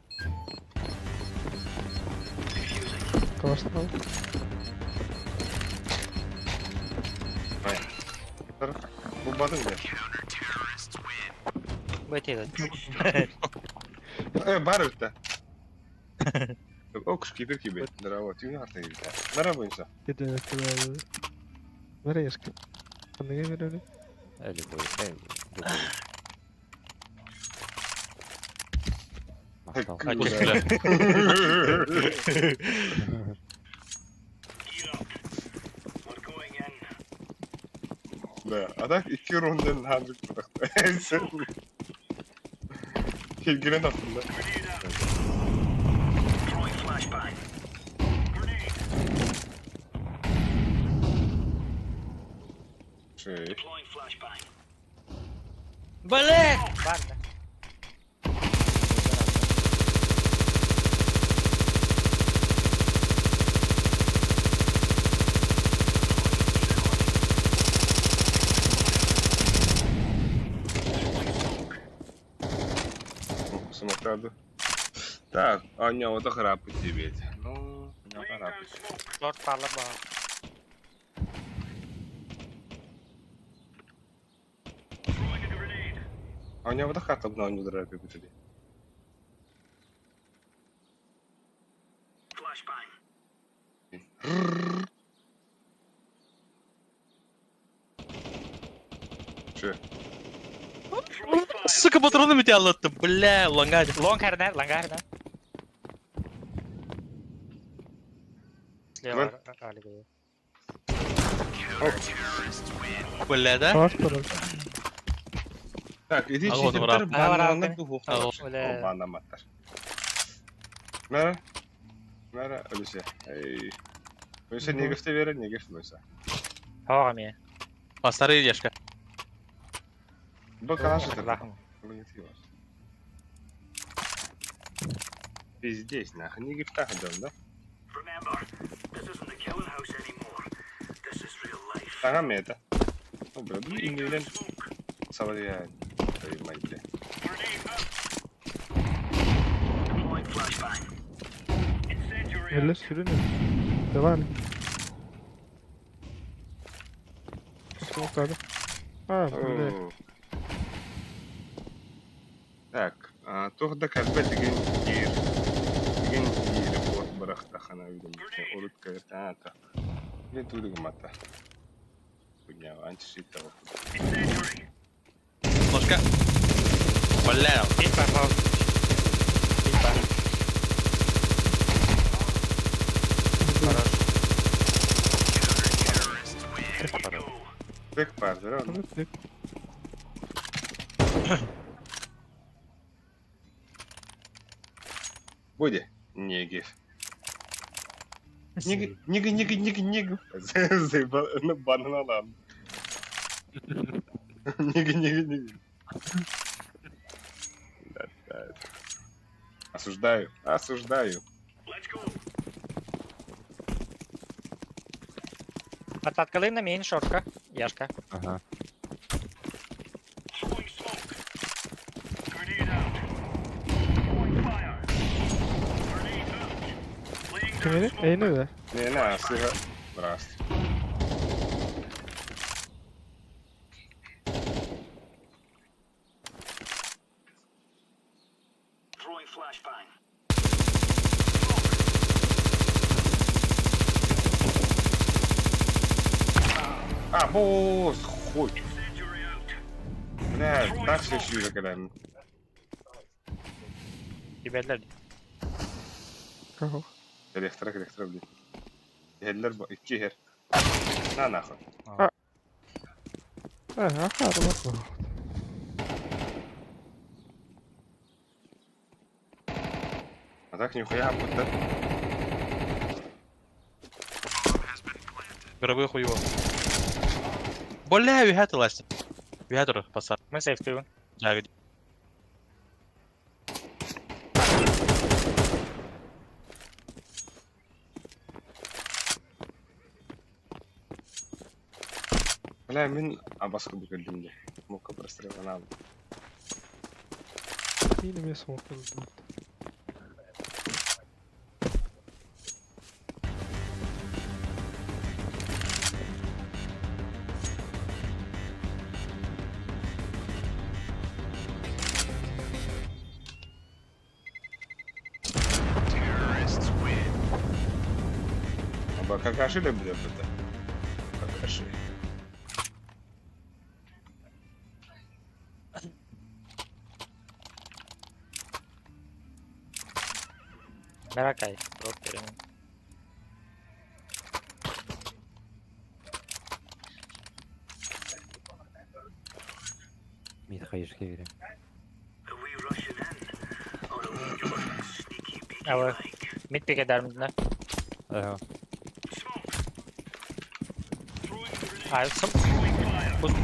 Калашников. Бу батын да. Бөтеді. Э, бар өттө. О, кипер кибе. Здорово, тюнь арта кибе. Нара буйса. Кеде, кеде. Варежка. Ханныга берели. Э, любой, э, любой. Мактал. Бля. А так икки рундан хаалбыт Килгирен aslında. Şey. Бля! Бар да. Самокраду. Так, Аня, вот охрапы тебе. Ну, охрапы. Лорд пала баа. Аня, вот охрапы на ню драпы тебе. Че? Сука, патронами тебя аллаттым, бля, лонгадь. Лонг харнер, лонг харнер. Слева Алига. Бля, да? Шорт барар. Так, иди Алло, читер брат. бананны духу. Алло. Бля. Банаматтар. Мара? Мара, Алиса. Эй. Алиса, негефте бере, негеф Алиса. Хава ми. Постарый Яшка. Бу калаш это. Лахм. Пиздец, нахуй, не гифта ходил, да? Ага, мета. Ну, бля, блин, не блин. Савария, твою мать, бля. Эле сүрүнү. Давай. Смоктады. А, бля. О. Так, туох да кэлбэт деген киир. Деген киир порт бырахтахана видим. Урут каятаата. Мен тудугумата. Хуйня, антишит того. Ложка. Бля. Ит пошел. Ит пошел. Бек бар, да? Бек. Буде. Негев. Нег, нег, нег, нег, нег. Заебал, ну банан алам. Нег, нег, нег. Да, да. Осуждаю, осуждаю. Подсадка на мейн, шортка. Яшка. Ага. Кимини? Эйни да. Не, на, сыга. Здравствуй. А, босс, хуй. Бля, так все еще когда. Ребят, Кого? Электро, электро, блин. Хеллер, икки хер. На нахуй. А, аха, рабат. А так нихуя будто. Мировой хуево. Бля, вихаты ласти. Вихатор, пацан. Мы сейфтуем. Да, Бля, мин абаска бүкелдим де. Мука прострелана. Мин эмес смоктады. Аба какаши да будет это? Какаши. Меракай. Рок хаешка берем. Ава. Мид пике дармдына. Ага. А, сым. Пусть.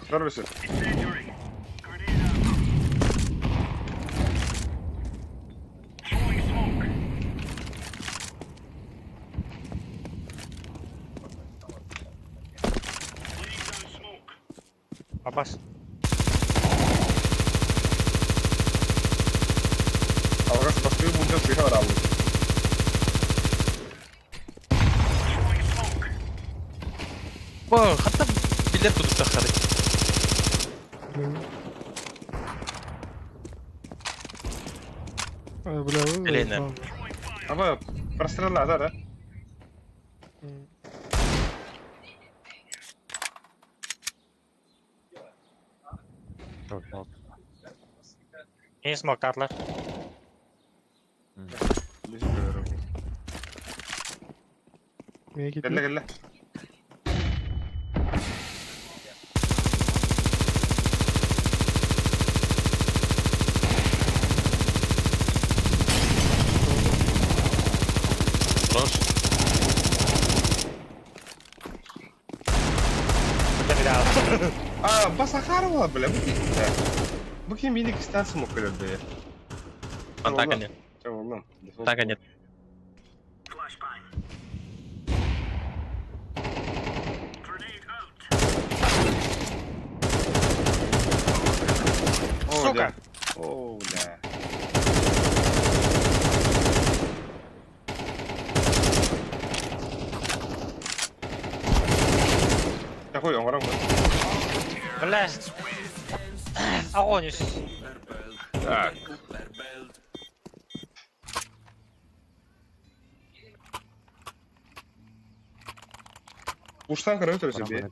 Здорово, Абас. Алгас баскы бунта сыха барабы. Бо, хатта билер кудуктахтары. А, бля, вы Елена. заебал. Аба, прострела, да, да? Не смог татлар. Кэллэ, кэллэ. Хорош. А, Басахарова, бля, бу Бу ким миник станция мог кэлэр Атака нет. Атака нет. Сука! О, бля. Такой, он Бля. Огонь. Так. Уштан көрө себе.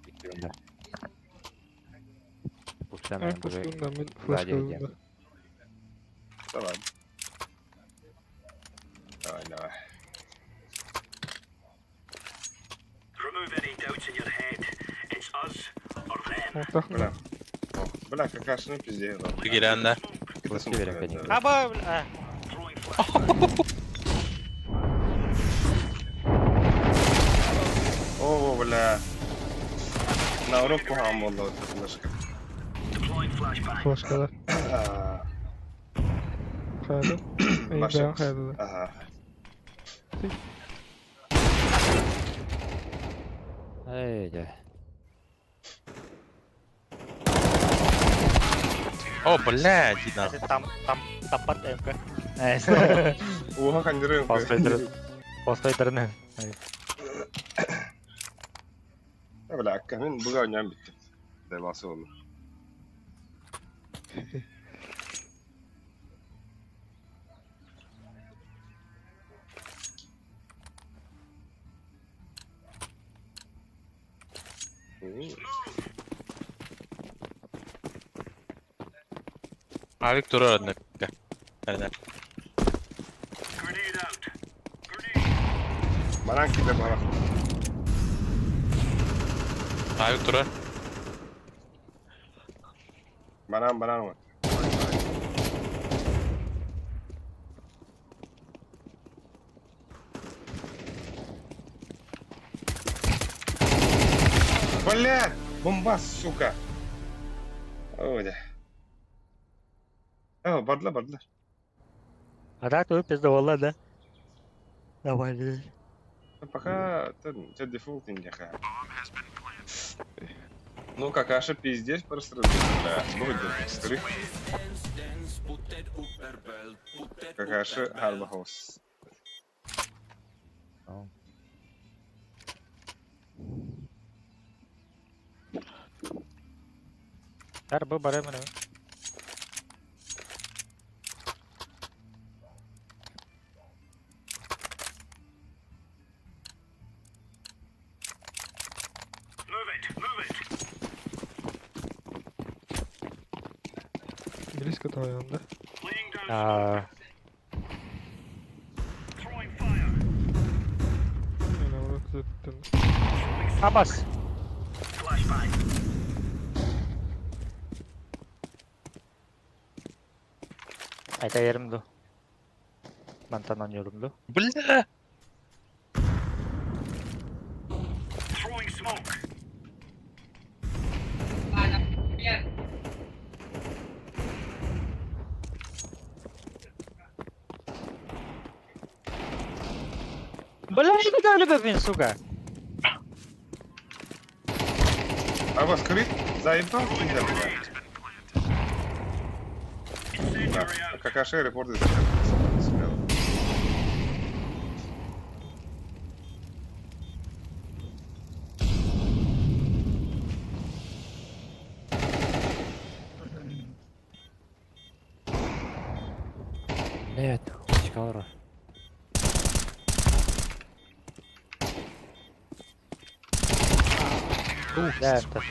Пуштан А, пуштан, да, флешка, да. Давай. Давай, давай. Бля. Бля, какашны пиздец. Гирянда. Аба, бля. О, бля. На урок кухам болду флешка. Флешка, да. Хайда. Эй, хайда. Ага. Эй, да. О, блядь, видно. Там, там, тапат МК. Уха хандырым. Постойдырны. Бля, мен буга ойнам битти. Деласы oldu. Авик турар одна. Да. Манан киде бара. Авик турар. Банан, банан вот. Бля, бомба, сука. Ой, да. О, бардла, бардла. А так твою пиздовала, да? Давай, да. Пока ты дефолт не Ну, какаша пиздец просто бля. Будет, Какаша харбахос. Тар бу бары мене. Близко твоем, да? А, Не, наоборот, Абас. Айтайарым ду. Мантан оонньуурум ду. Бля! Бля, куда любовь, сука? А вас крыт? Заебал? Нельзя, бля. Да, ККШ репорты смело. Нет, очкалар. Да, это.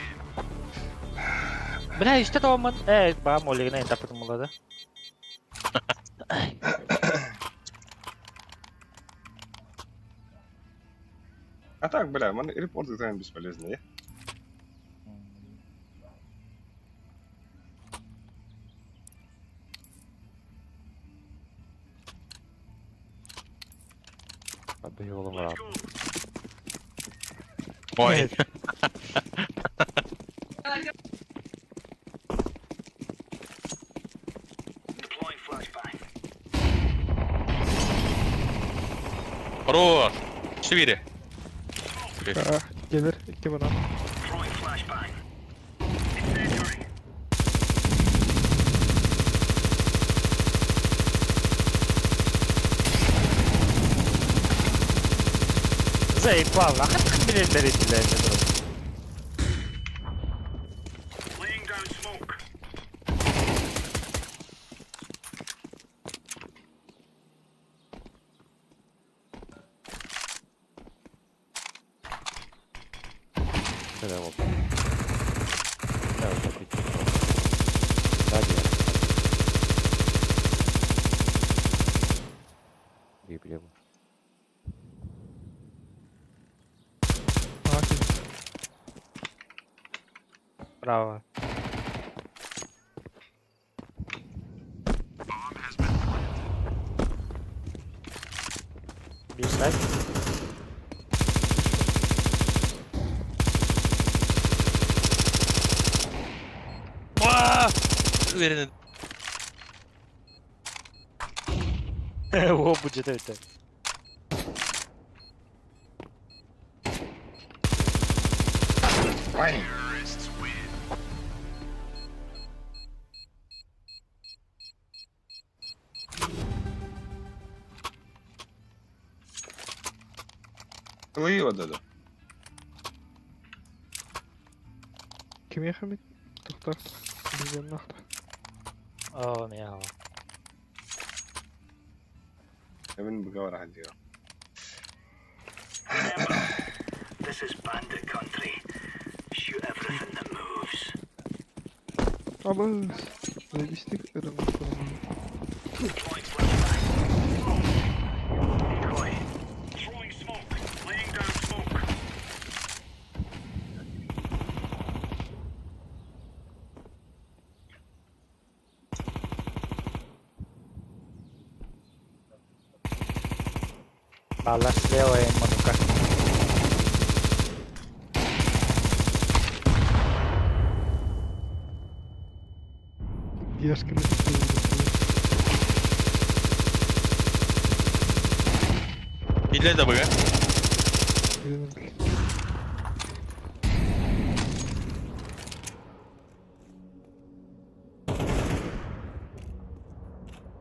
Бля, işte tamamın. Evet, bana molligine etapım buladı. А так, бля, репорты там бесполезные. Б yolum var abi. Ой. Хорош! Шире. Gelir iki bana. Заебал, а как bilirler etkilerini Şöyle oldu. Ne oldu? Bitti. Hadi ya. İyi biliyorum. Bravo. Bir saat. Уверен. О, будет это. Ай! Кылыева да. Kim yakın Doktor. Bizden nokta. О, мяу. Hemen bu kadar hadi ya. Ama lojistik ürün. Баллар слева и манука. Яшкин. Или да бага.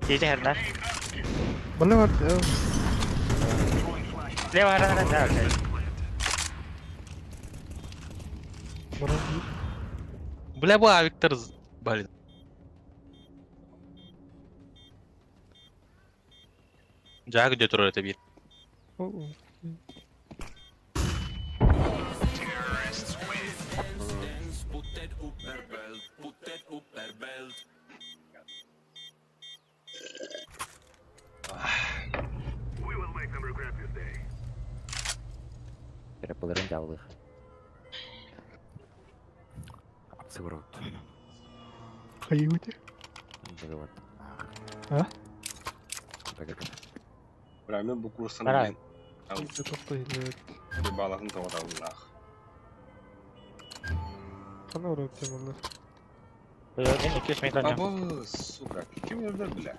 Gece herler. Bana var ya. Слева, да, да, да. Bana Бля, бу Виктор блин. Жак где турар это бир. Репаларын жалых. Сыворот. Хайути. Быгыват. А? Бля, мен бу курстан Барай. блин. Балатын тоҕоталлаах. Хана урут темалар. Мен 200 метр. Абы, сука, ким өлдө, бля?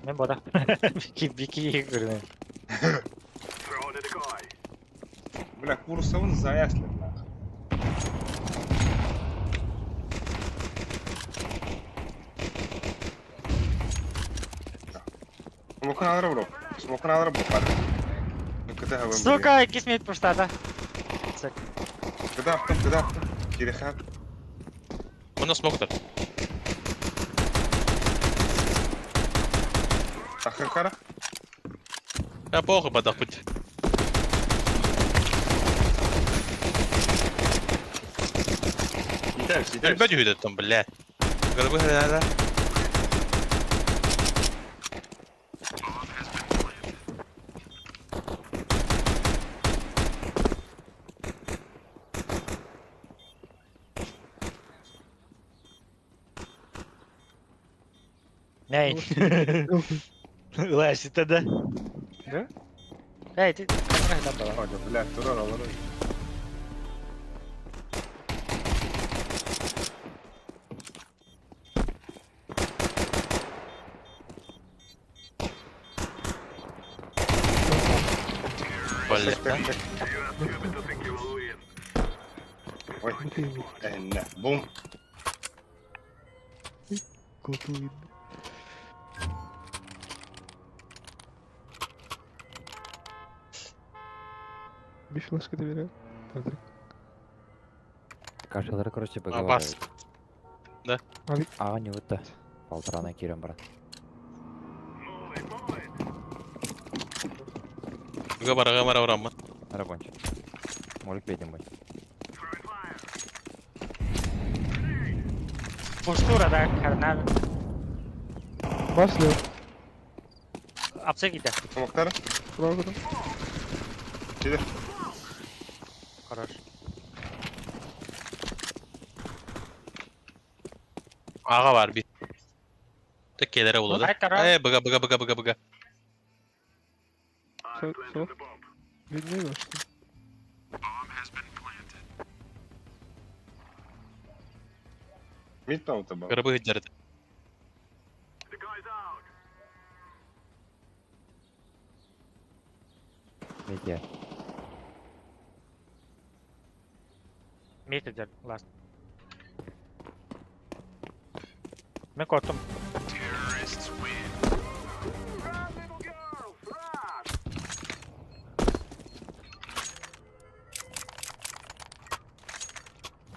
Мен бода. Бики бики көрүнө. Бля, курсовын заясли, бля. Смокун алар бро. Смокун алар бро. Сука, 200 метр пуштата. Кыда аптым, кыда аптым. Киреха. Мұны смоктар. Тахыр кара. Я похуй бадах путь. Итәбез, итәбез. Бәдь үйді там, бля. Головы да. Ней. Лэш, это да? Да? Эй, ты... Бля, турар алар. Бля. Ой, э, бум. Готовый. Bir flash доверяю. Патрик. Кашалары, короче, А, бас. Да. Ага, не вот Полтора кирем, брат. Габара, габара, урама. Рабончик. Молик беден бой. Пуштура, да, карнал. Бас лев. Апсы киде. Смоктар. Правда. Киде. Хорош. Аға бар bir. Теккелere buladı. Э, быга, быга, быга, быга, быга. Все, Видно, что? Мид там таба. Грабы гидерді. Медиа. Мид ласт. Мен коттум.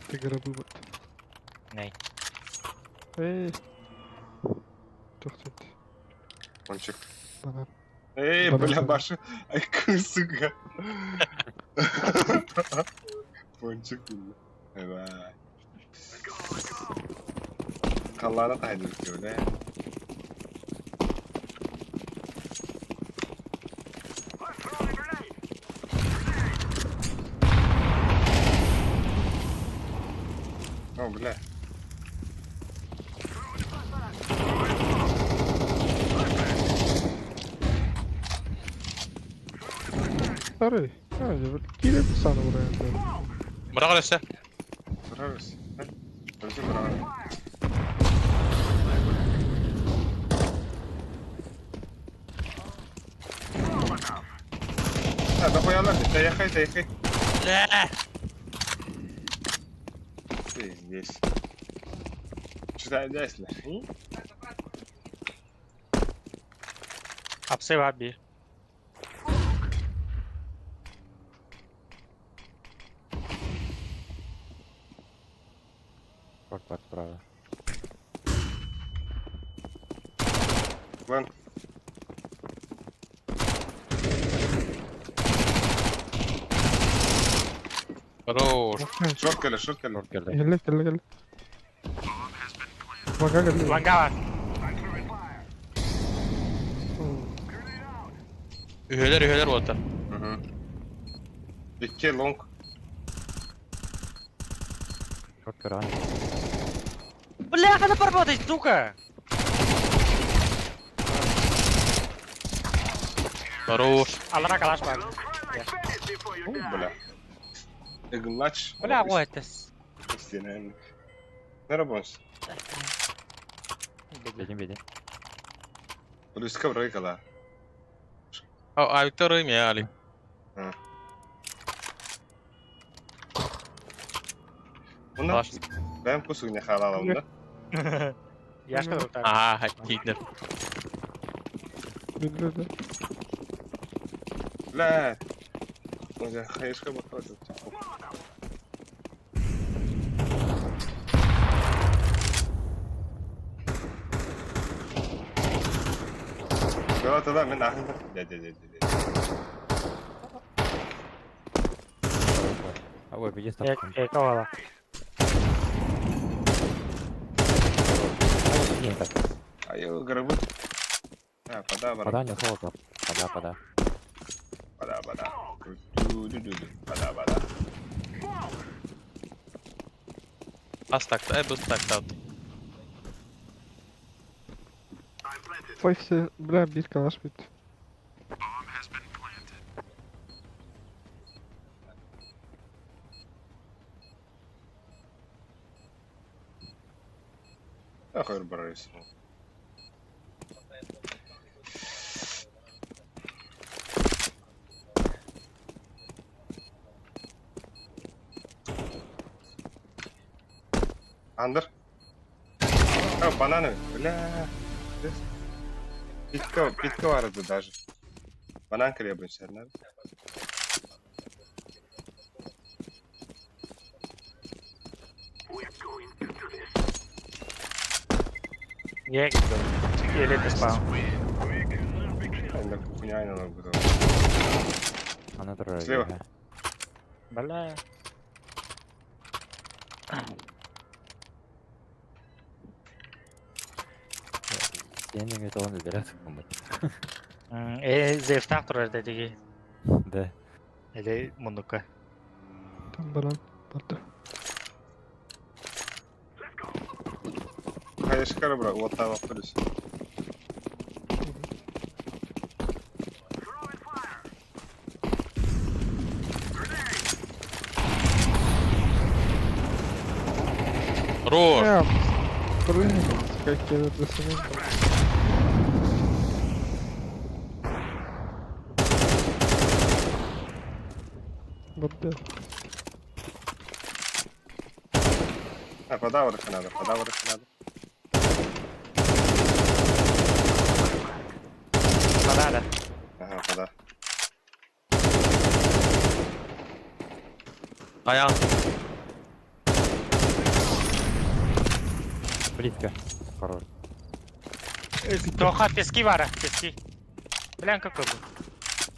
Ты гробы вот. Ней. Эй. Тохтет. Пончик. Банан. Эй, бля, башы. Ай, сука. Пончик. Давай. Қаллары тайды бля. О, бля. Старый. А, кире саны урайын. Мыра қараса. Бұрарыз. Бұрарыз, бұрарыз. Да хуялар, доехай, доехай. Бля. Ты здесь. Что-то здесь, Апсы бар bir. Шорт бар справа. Вон. Хорош. Шорт келе, шорт келе. Шорт келді. Келе, келе, келе. Вага келе. Ланга бар. Üyeler, üyeler bolды. Икки лонг. Шорт көрі Бля, когда поработать, сука! Хорош. Алара калаш бар. О, бля. Ыгыллач. Бля, ой, это... Стена. Нарабонс. Бедин, бедин. Плюска бройкала. А, Виктор имя Али. Онна бэм кусугня халала онна. Яшка тут. А, Гитлер. Бля, Бля. Оля, хаешка бахватит. Да, да, мен ахын. Да, да, да, да. А ой, беги стоп. Эко А я гробы. А, пода, Пода, не золото. Пода, пода. Пода, пода. Пода, пода. Астакта, бустакта. Файфсе, бля, бир калаш бит. Ахыр барайсың. Андыр. О, бананы. Бля. Питка, питка vardı даже. Банан кребын сәрнәр. Я Или ты спал. Анда кухня айналар буду. Она тоже. Слева. Бля. Сенің это он убирает Зевтах турар дедиги. Да. Или мунука. Там баран, барды. Хаешка бра, вот там плюс. Хорош. Блин, как я это Барды. А, пода надо, пода надо. Пода, да. Ага, пода. Аян. Близко. Хорош. Тоха, пески вара, пески. Бля, какой был.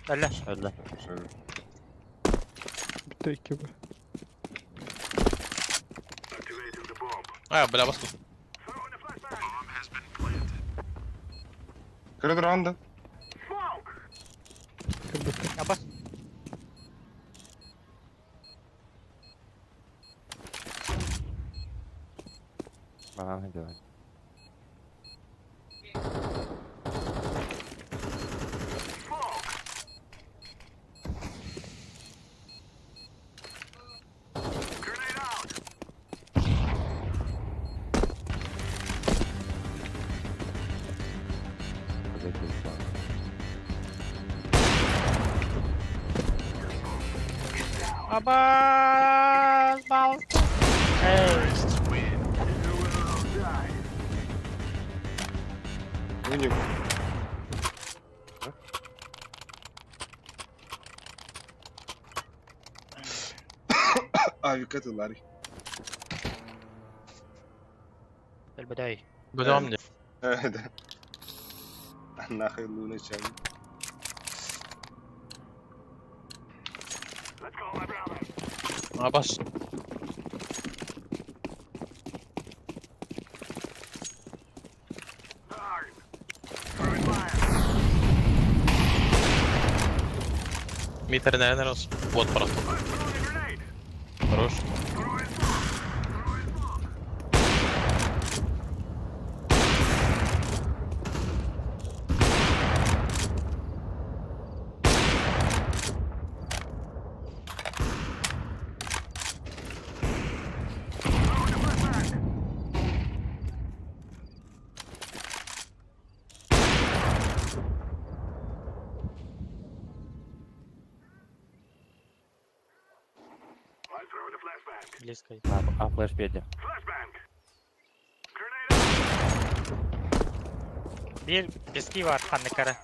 Аля. Аля. Битейки бы. А, бля, баску. Коридор анда. Абас. Бананы делать. Абас, бал. Эй. Вынюк. А, это Ларри. Эльбадай. Бля, мне. Да. Нахуй луна чем. Абас. Метр, наверное, раз. Вот просто. Хорош. Близко. А, а флеш биэрдим. Биир пески бар ханныкара.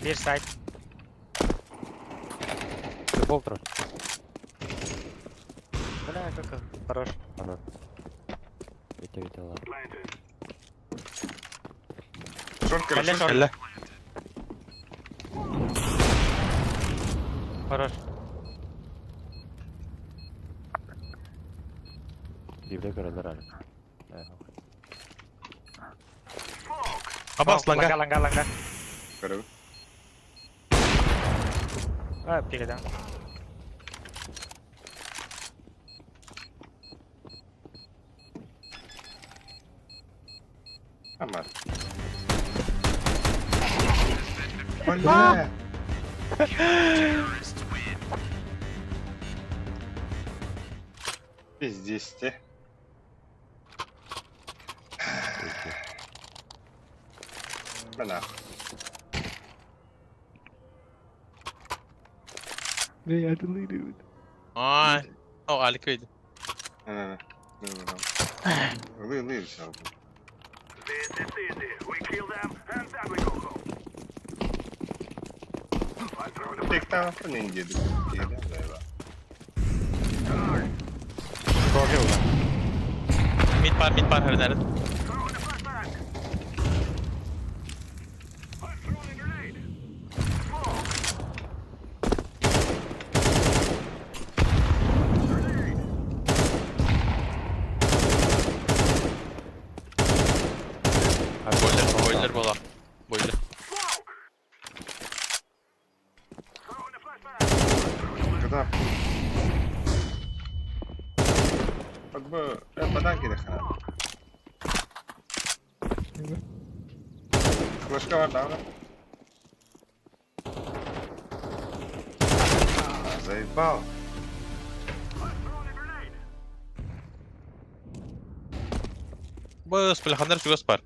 Биир сайт. Футбол турар. Бля, как хорош. Хорош. Бите бите ладно. Шорт, Кэллэ короче. шорт. Кэллэ. Хорош. Библия көрөлөр аны. Абас Ланга, ланга. ланга, ланга. Көрөбүн. А, передам. Амар. Бля! Пиздец те. Бля. Не, я deleted it. Ай. О, Алик видит. Ылы, ылы, все. Тек не деді. Mid бар, mid бар хәрнәрен. Бойлер, бойлер була. Бойлер. Когда? Как бы, подарки дохера. Флешка бар, да, да? Заебал. Быс, бля, хандар чугас бар.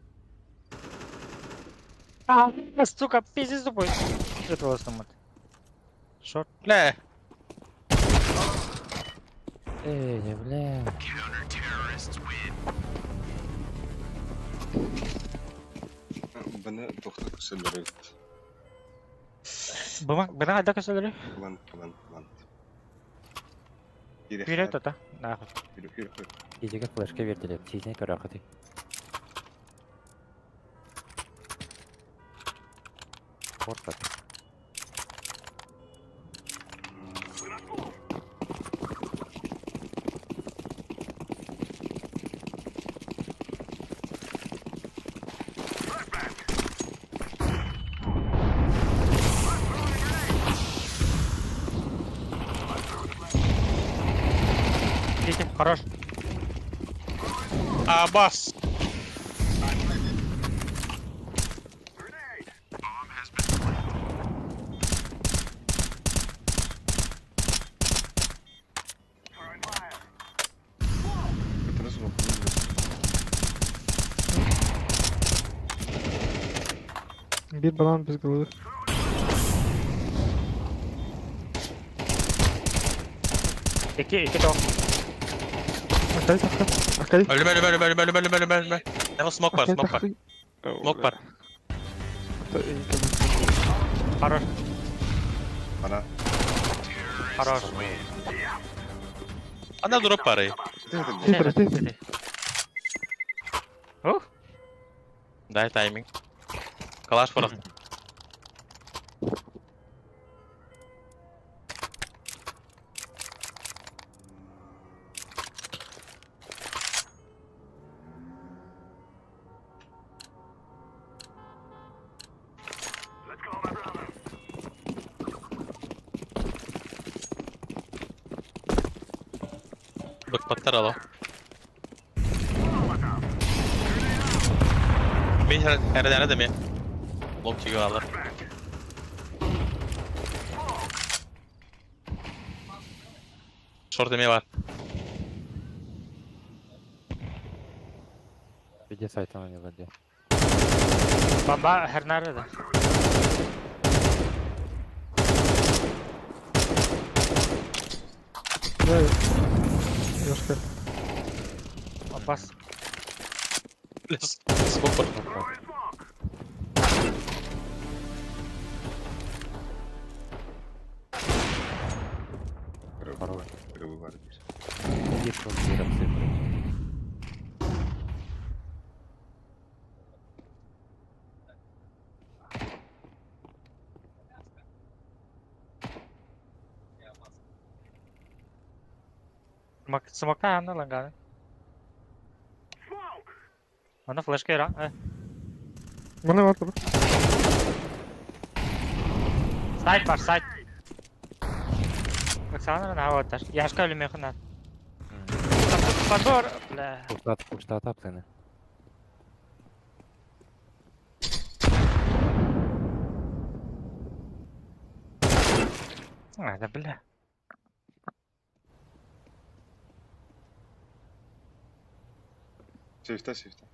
А, сука, пиздец тупой. Это вас Шорт. Бля. Эй, бля. Быны тоқта көсөлөр. Быма, бына қайда көсөлөрү? План, план, план. Вперед это. Нахуй. Вперед, вперед. Кизиге флешка бердилер. Сизне көрө акыты. Коркат. Видите, хорош. Абас. Бит банан без головы. Iki, iki тоқ. Акай тахта. Акай. Ölüm, ölüm, ölüm, ölüm, ölüm, ölüm, ölüm, ölüm. Ne smoke var, Акай smoke var. тахты. Smoke var. Хорош, Ана. хорош. Анда дроп бар, ey. Титр, титр. Ух. Дай тайминг. Калаш бар. Быкпаттар ало. Мен хәрнәрә дә мен. Лок чиге алар. Шорт эме бар. Виде сайтан ойнаган Бомба хернары да. Да, Ёшка. Опас. Бля, смок бар. Хорош. Рыбы Иди просто цифры. Смока анна ланганы. Она флешка ира. Маны бар тұр. Сайт бар, сайт. Оксана на вот Яшка или механа. Подбор, бля. Куштат, куштат апсыны. А, да бля. Сейфта, сейфта.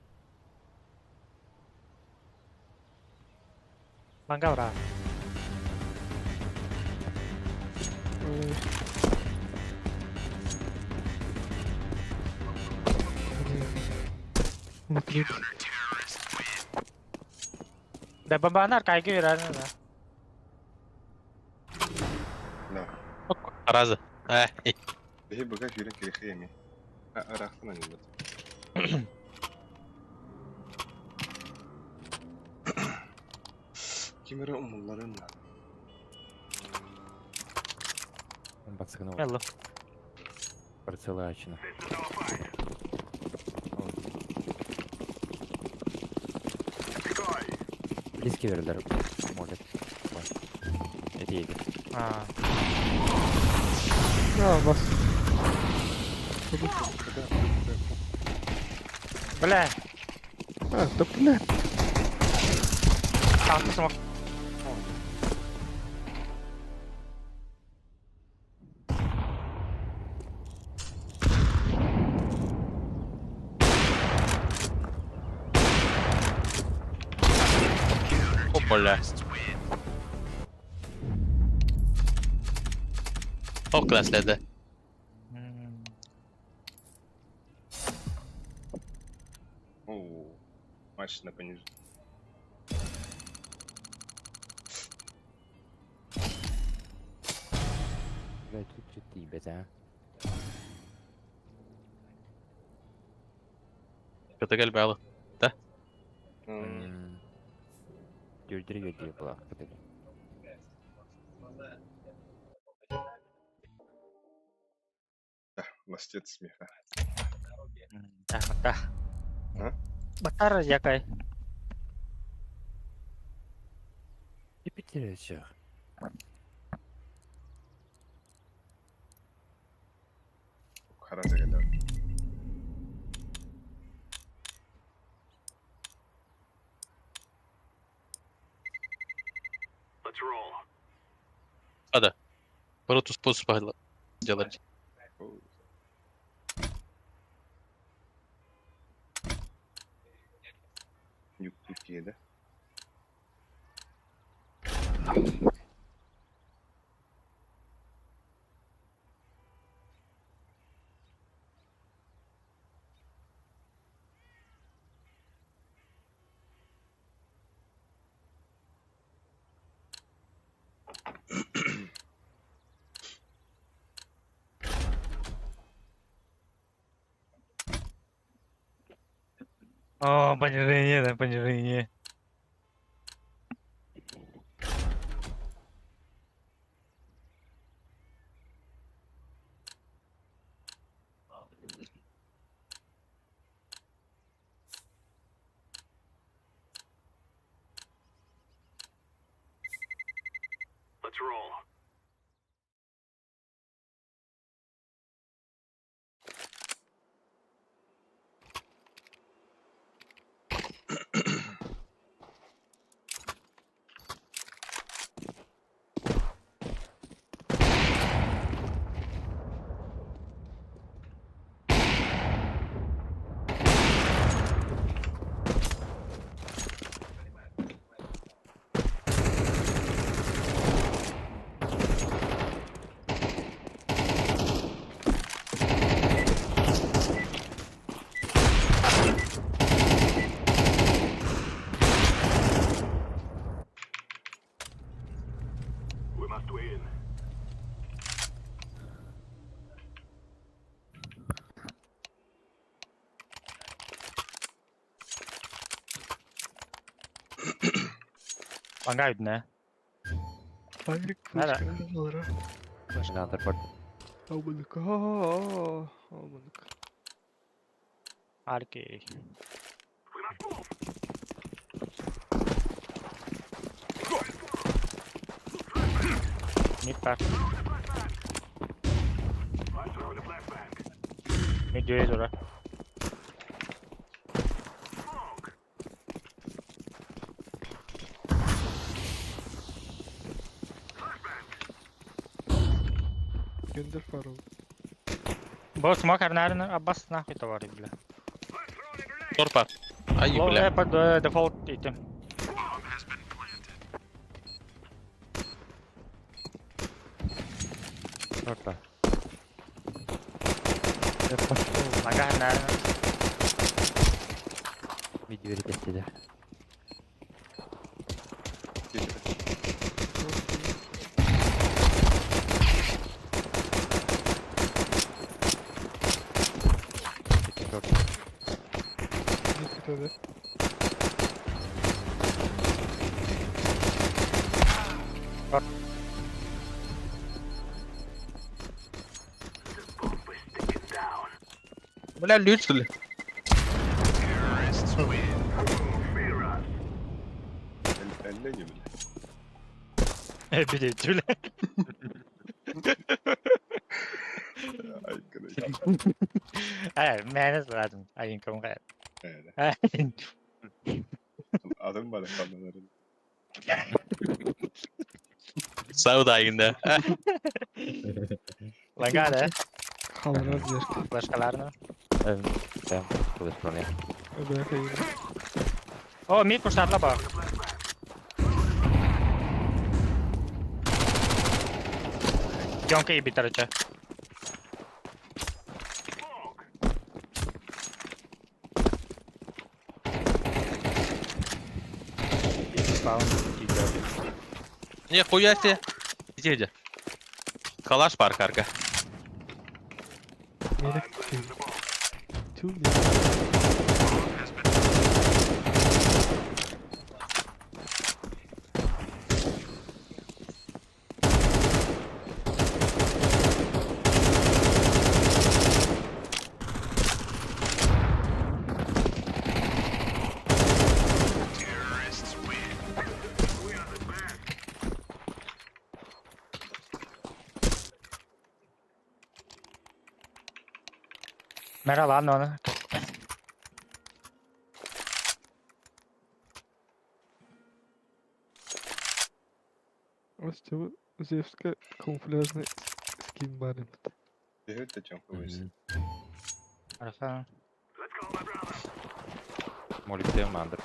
Лангавра. Внутри. Да бомбанар кайги верно, да. Да. Раза. Бихи быга фирен кирихи Арахтан они Кимера умулларын. Бацыгнул. Мелло. Прицелачно. Близкий вердер. Может. Это едет. А. А, вас. Бля. А, да бля. Там смок. О, бля. О, класс, да. О, матч на понижение. Блядь, тут что ты, блядь, а? Это гальбала. Да? Дюрдри была. Да, ластец смеха. Да, да. А? Батар якай. И потерять Хараза гадар. А, да. Роту способ делать. Юктуки, да? О, понижение, да, понижение. Ланга үдүнэ. Павлик Нара. флешка алара. Надо бар. Аубаныка. Аубаныка. Арки. Мид бар. Мид дверь тура. Гендер фару. Бо смок арнарны Аббас нахуй товары, бля. Торпа. Ай, Лоу, бля. под дефолт итем. Торпа. Ланга арнарны. Мид двери тестиде. Мид китеде. Бля, лють, что ли? Әллә не бля. Билет, бля. Ай, короче. Мэн сладым. Айын ком гай. Адам бар камераларын. Сауда айында. Ланга да. Халара дверь. Флешкаларны. Прям, флеш Бля, О, мид пуштарла ба. Йонка и битарча. Не, хуя себе. Иди, иди. Калаш парк, арка. Мелек Тю. Мера ладно, оны. Остева Зевска камуфляжный скин бар эбит. Бэһүт да чоҥку Хорошо. Моликте мандыр.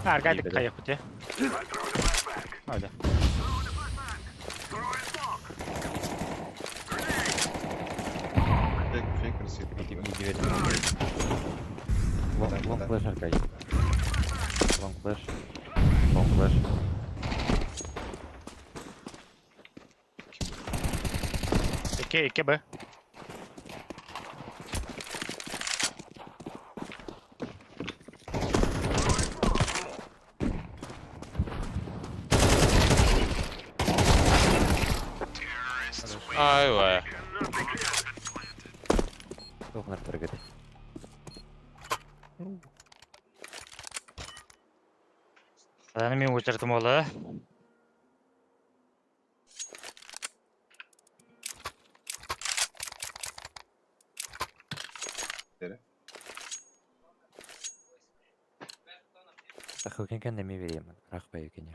Арга дик кайы кути. Haydi. Фейк, фейк красивый. Мид двери. Лонг, лонг флеш аркай. Лонг флеш. Лонг флеш. 2 2 Б. Ай, вай. Тоқнар таргет. Адан мен өтірдім олы. Тахылкен кән неме беремін. Рахпай екен.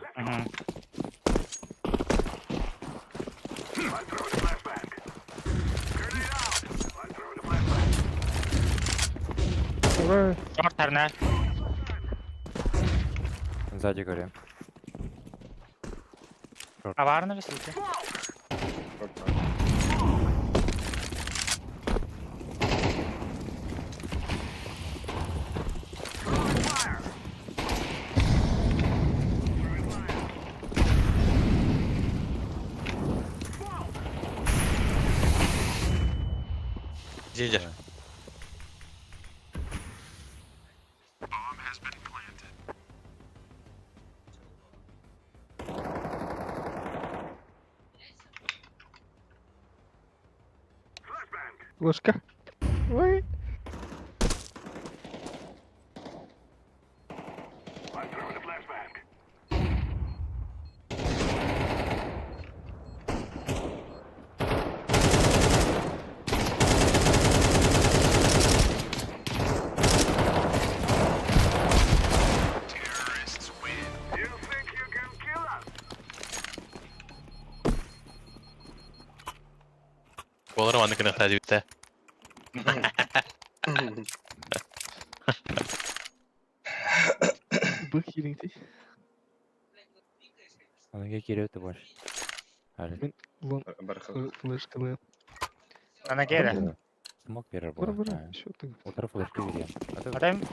Давай. Шорт тарна. Сзади көрем. Аварны висите. Иди, иди. Ложка. Ой. Буолар маннык гыныахтаа диэбиттэ. Бык киириҥ Аныга киирэ бар. Али. Мин лон Бархал. флешкалыам. Ана киэрэ. Смок берер Бара буолар. бара. Что ты? Утары флешка берем. Атайм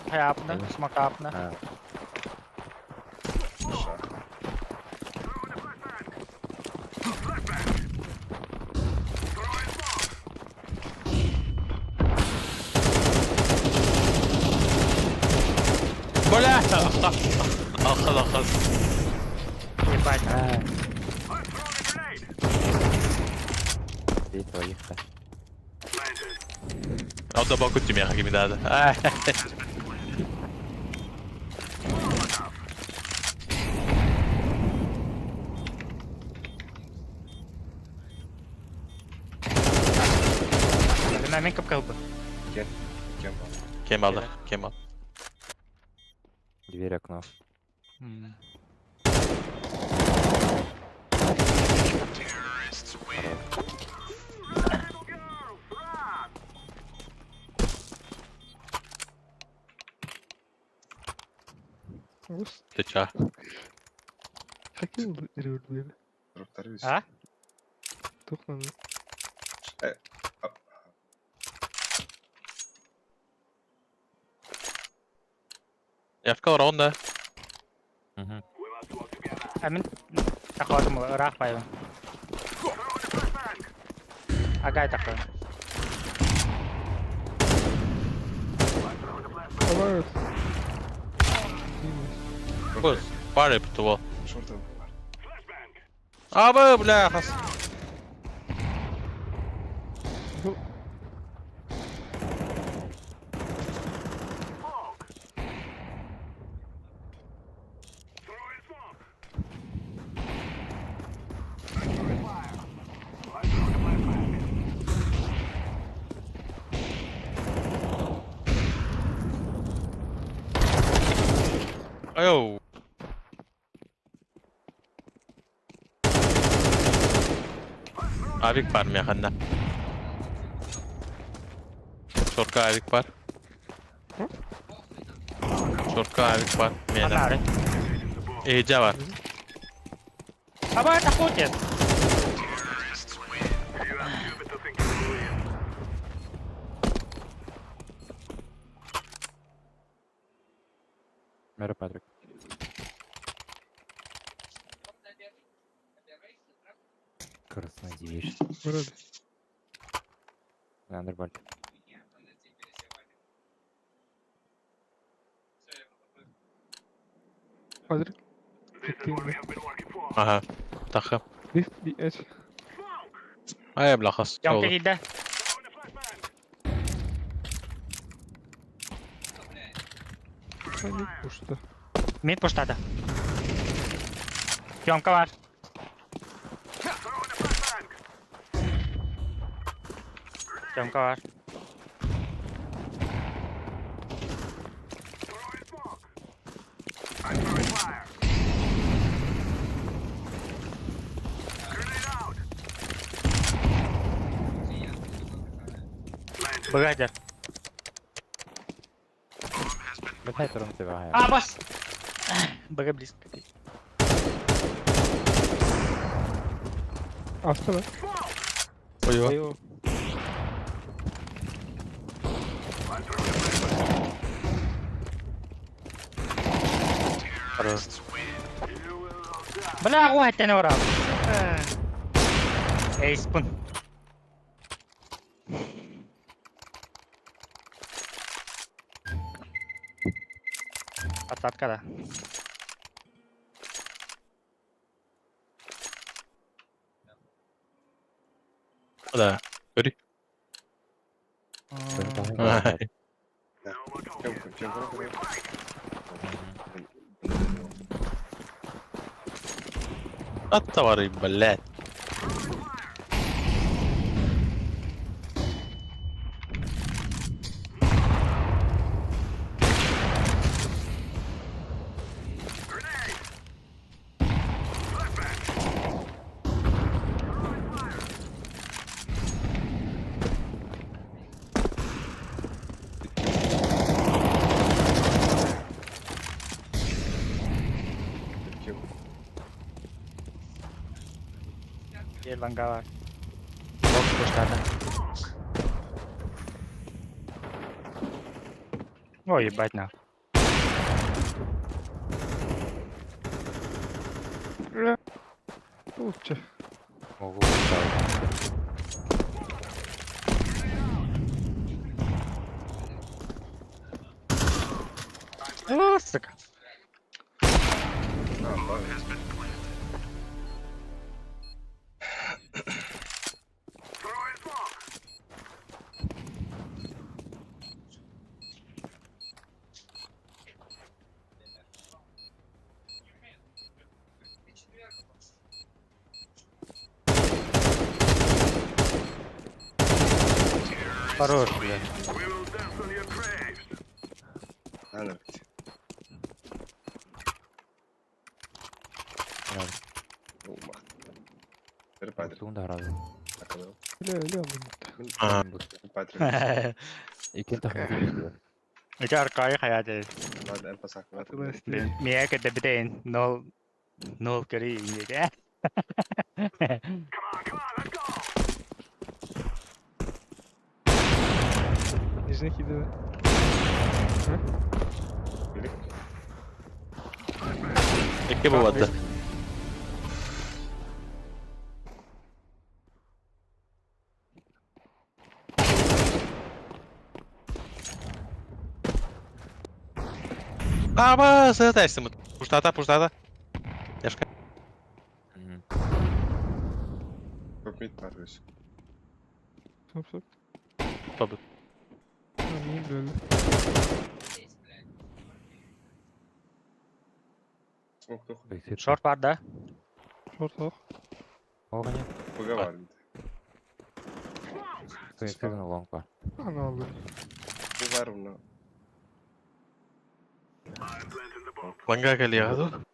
хайапна, смакапна. Бля! Алхаз, алхаз. Ебать. Бей твоих-то. Алда баку тимеха кимидада. Мен мен кып кылбы. Кем? Кем? Кем алды? Кем алды? Дверь окно. Ус. Ты чё? Хотел револьвер. А? Тухнан. Явка раунд, да? Угу. А мен тақадым ыраах байбын. Агай тақы. Давай. Бус, пары птуол. Шорты. Абы, бля, хас. Айоу. Авик бар механда. Шорка авик бар. Шорка авик бар. Мена. Анары. Эйджа бар. Аба тақотет. Мэра Патрик. Краснодевич. Вроде. Андербальт. Патрик. Эффективно. Ага. Тахы. Лифт BH. Ай, бля, хас. Ямка килде. Они пушта. Мид пуштады. Ямка бар. Ямка бар. Быгадер. Бэтай турун тебя. А, бас! Б близко. Авто, да? Ой, Хорош. Бля, ой, ты не урал. Эй, спун. Отсадка, да. Да. Көрүй. Аттавары, блядь. Биир ланга бар. Бок пуштата. Ой, ебать нахуй. Лучше. Могу поставить. О, сука. Хорош, бля. Ля, ля, Ити аркайы хаяты. Мия кете битейн. Нол. Нол кери инеге. Нижний кидывай. Икки бывает, да. Аба, сытайсың. Пуштата, пуштата. Яшка. Стоп, стоп. Побыт. А, не бөлі. Шорт бар да? Шорт ох. Ана алды. Ланга калигаду.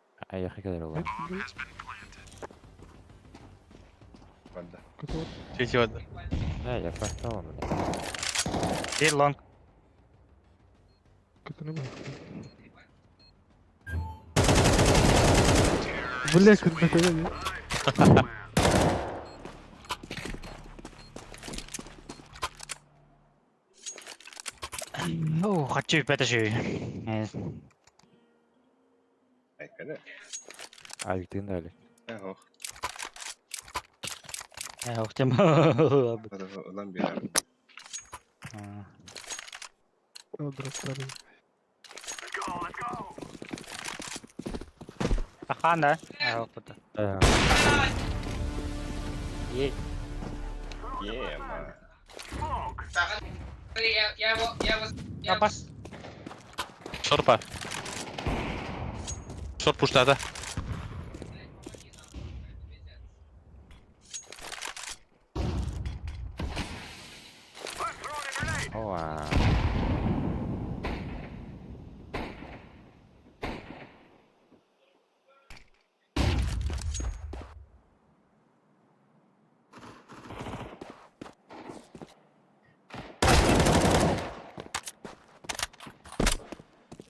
Готово. Чети вадда. Бир лонг. Который Бля, как бы О, хочу пяташи. Охтем. Ахан да? Охпыта. Е. Апас. Шорпа. Шорт пуштата.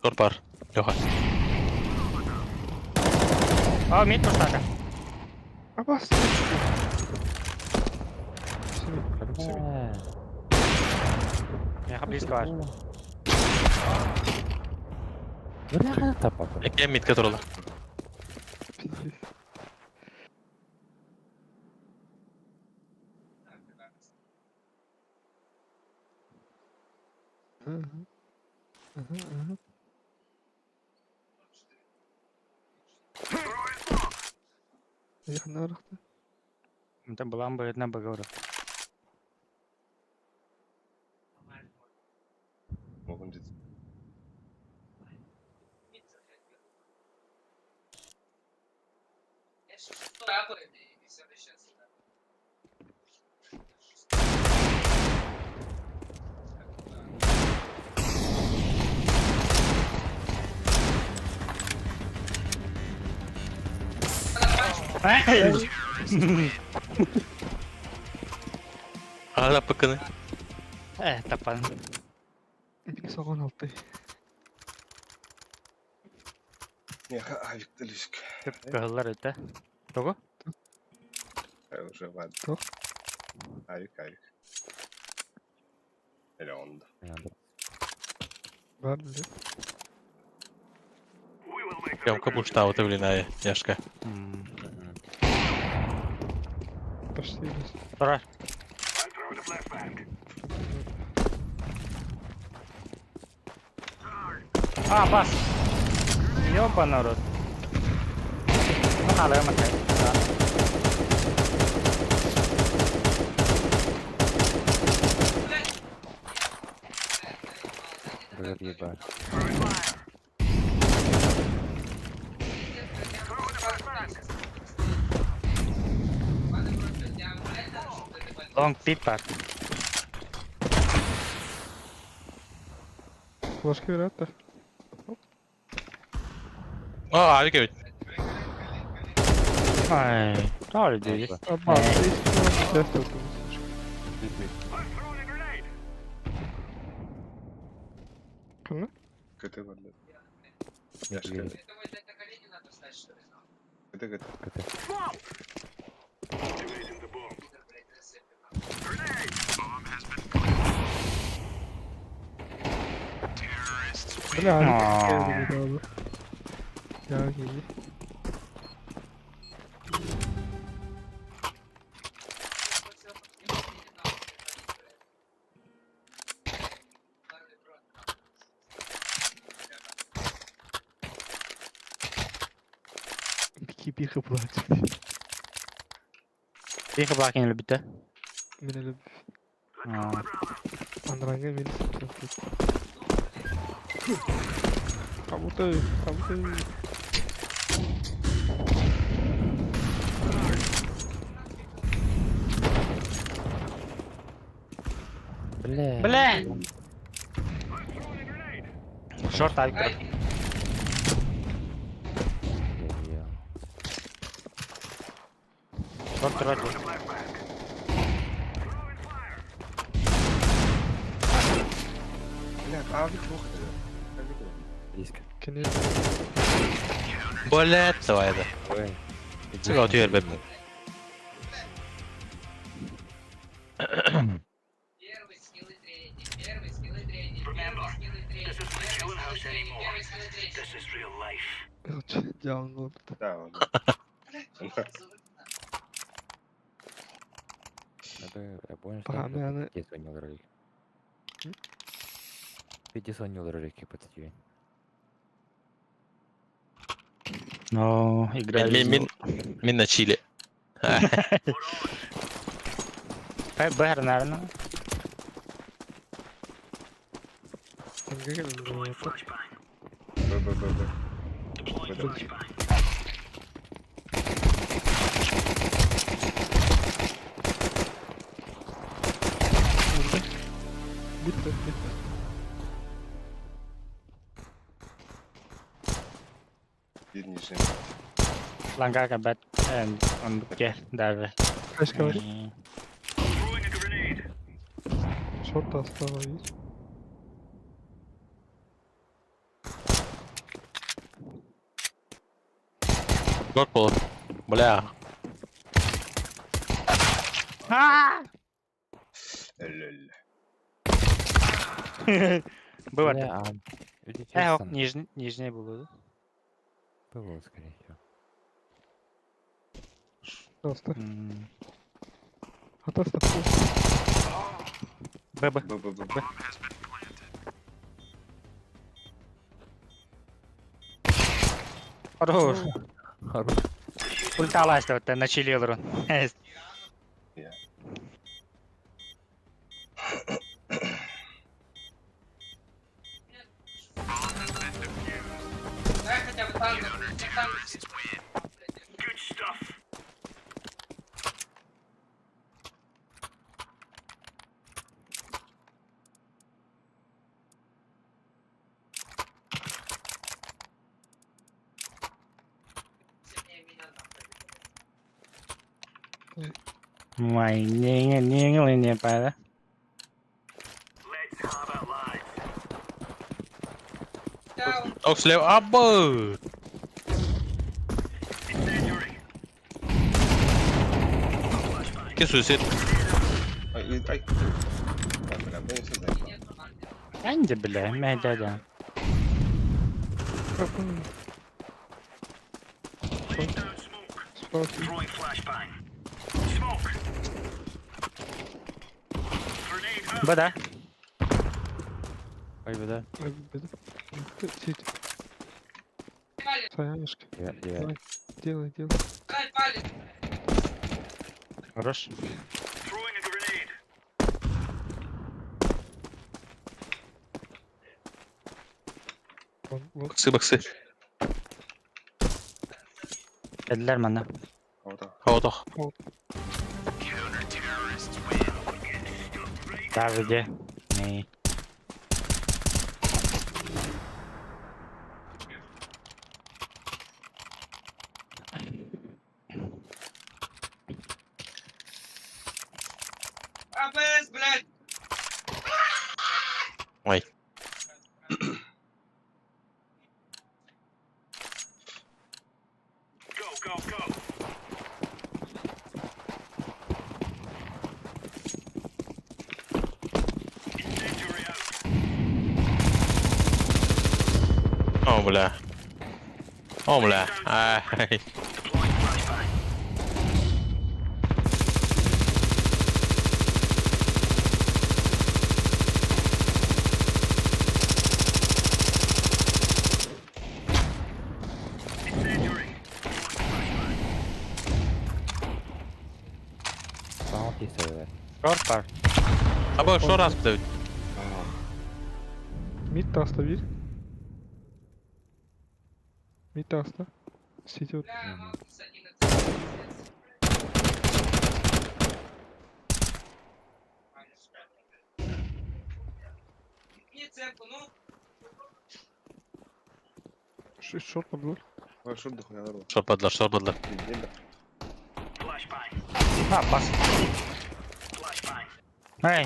Шорпар. Леха. О, мид пуштата. Абас. Я близко бар. Эке митке туралы. Ага. Ага, ага. Я нарахта. Это была бы одна договора. Ана пыкыны. Э, тапан. Соҕон алты. Меха авик төлүск. Кыһыллар өтө. Того? Уже ладно. Туох? Авик, авик. Или он. Бар бile. Ямка буштаута, блин, ай, Яшка. Почти есть. Тұра. А, бас. Ёба народ. Ну, надо, мы Б ебать. Лонг пипер. Флешка вероятно. А, авик ведь. Ай, тоже здесь. Аба, здесь Кını? КТ барда. Яшка. КТ, КТ. Бля, А. Я гений. Какие пиха платят. Пиха плакин любите? Меня любят. Андранга меня любит. Кому-то, кому-то. Бля. Бля! Шорт авик. Шорт вроде. Бля, авик плохо тогда. Авик плохо. Близко. Конечно. Блядь, давай это. Ой. Цыгал теперь, бэп. Короче, дьявол. Да, он. Надо, я понял, что Пора, наверное. Пиздец у него ролик. Пиздец у него ролики подсветили. Ну, игра. Мин, мин, мин на чили. БР, наверное. Б, Б, Б, Б. Б, да. Битва, битва. Bir нижний. Лангака бэт. Он где? Даже. Каш говорит. Шорта осталось. Год был. Бля. Лөл. Было. Бля, а, Э, нижний, нижний был. Было, скорее всего. Просто. А то что? Б, Б. Б, Б, Б, Б. Хорош. Хорош. Ульталась вот на чили рун. Mày nghe nghe nghe lên nhà bà đó. Ок, слева. Абы! Ки суицид. Ай, ай. А, бля, боимся заебал. Anh бля, mẹ дядя. Справа. Б да. Ой, бля. Ой, беда. Сити. Саянишки. Я. Делай, делай. Хорош. Вон, вон. Баксы, баксы. Кэллэр манна. Кого-то. Кого-то. Да, где? Не. Ой. О, бля. О, бля. Ай. Сам тисе. Шорт бар. Абы, что раз, блядь? Мид таста бир. Мид таста. Сити вот. Шорт подвор. Ой, шорт дохуя народ. Шор падла, шор падла. Легенда. А, бас. Эй,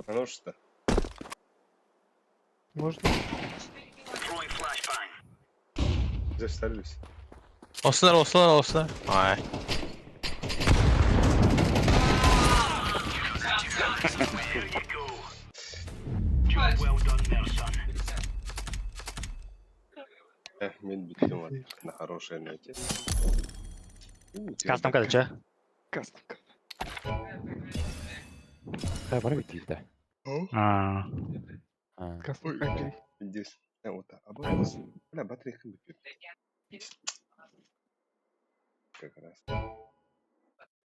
А ну что? Можно? Застарились. Olsunlar, olsunlar, olsunlar. Ay. Эх, мен бүттім вот на хорошей ноте. У, тебе кастом короче. Кастом. Да, бар бит да. А, А. Кастом. Окей. Здесь. Вот так. А бля, батарейка бүттім. Как раз.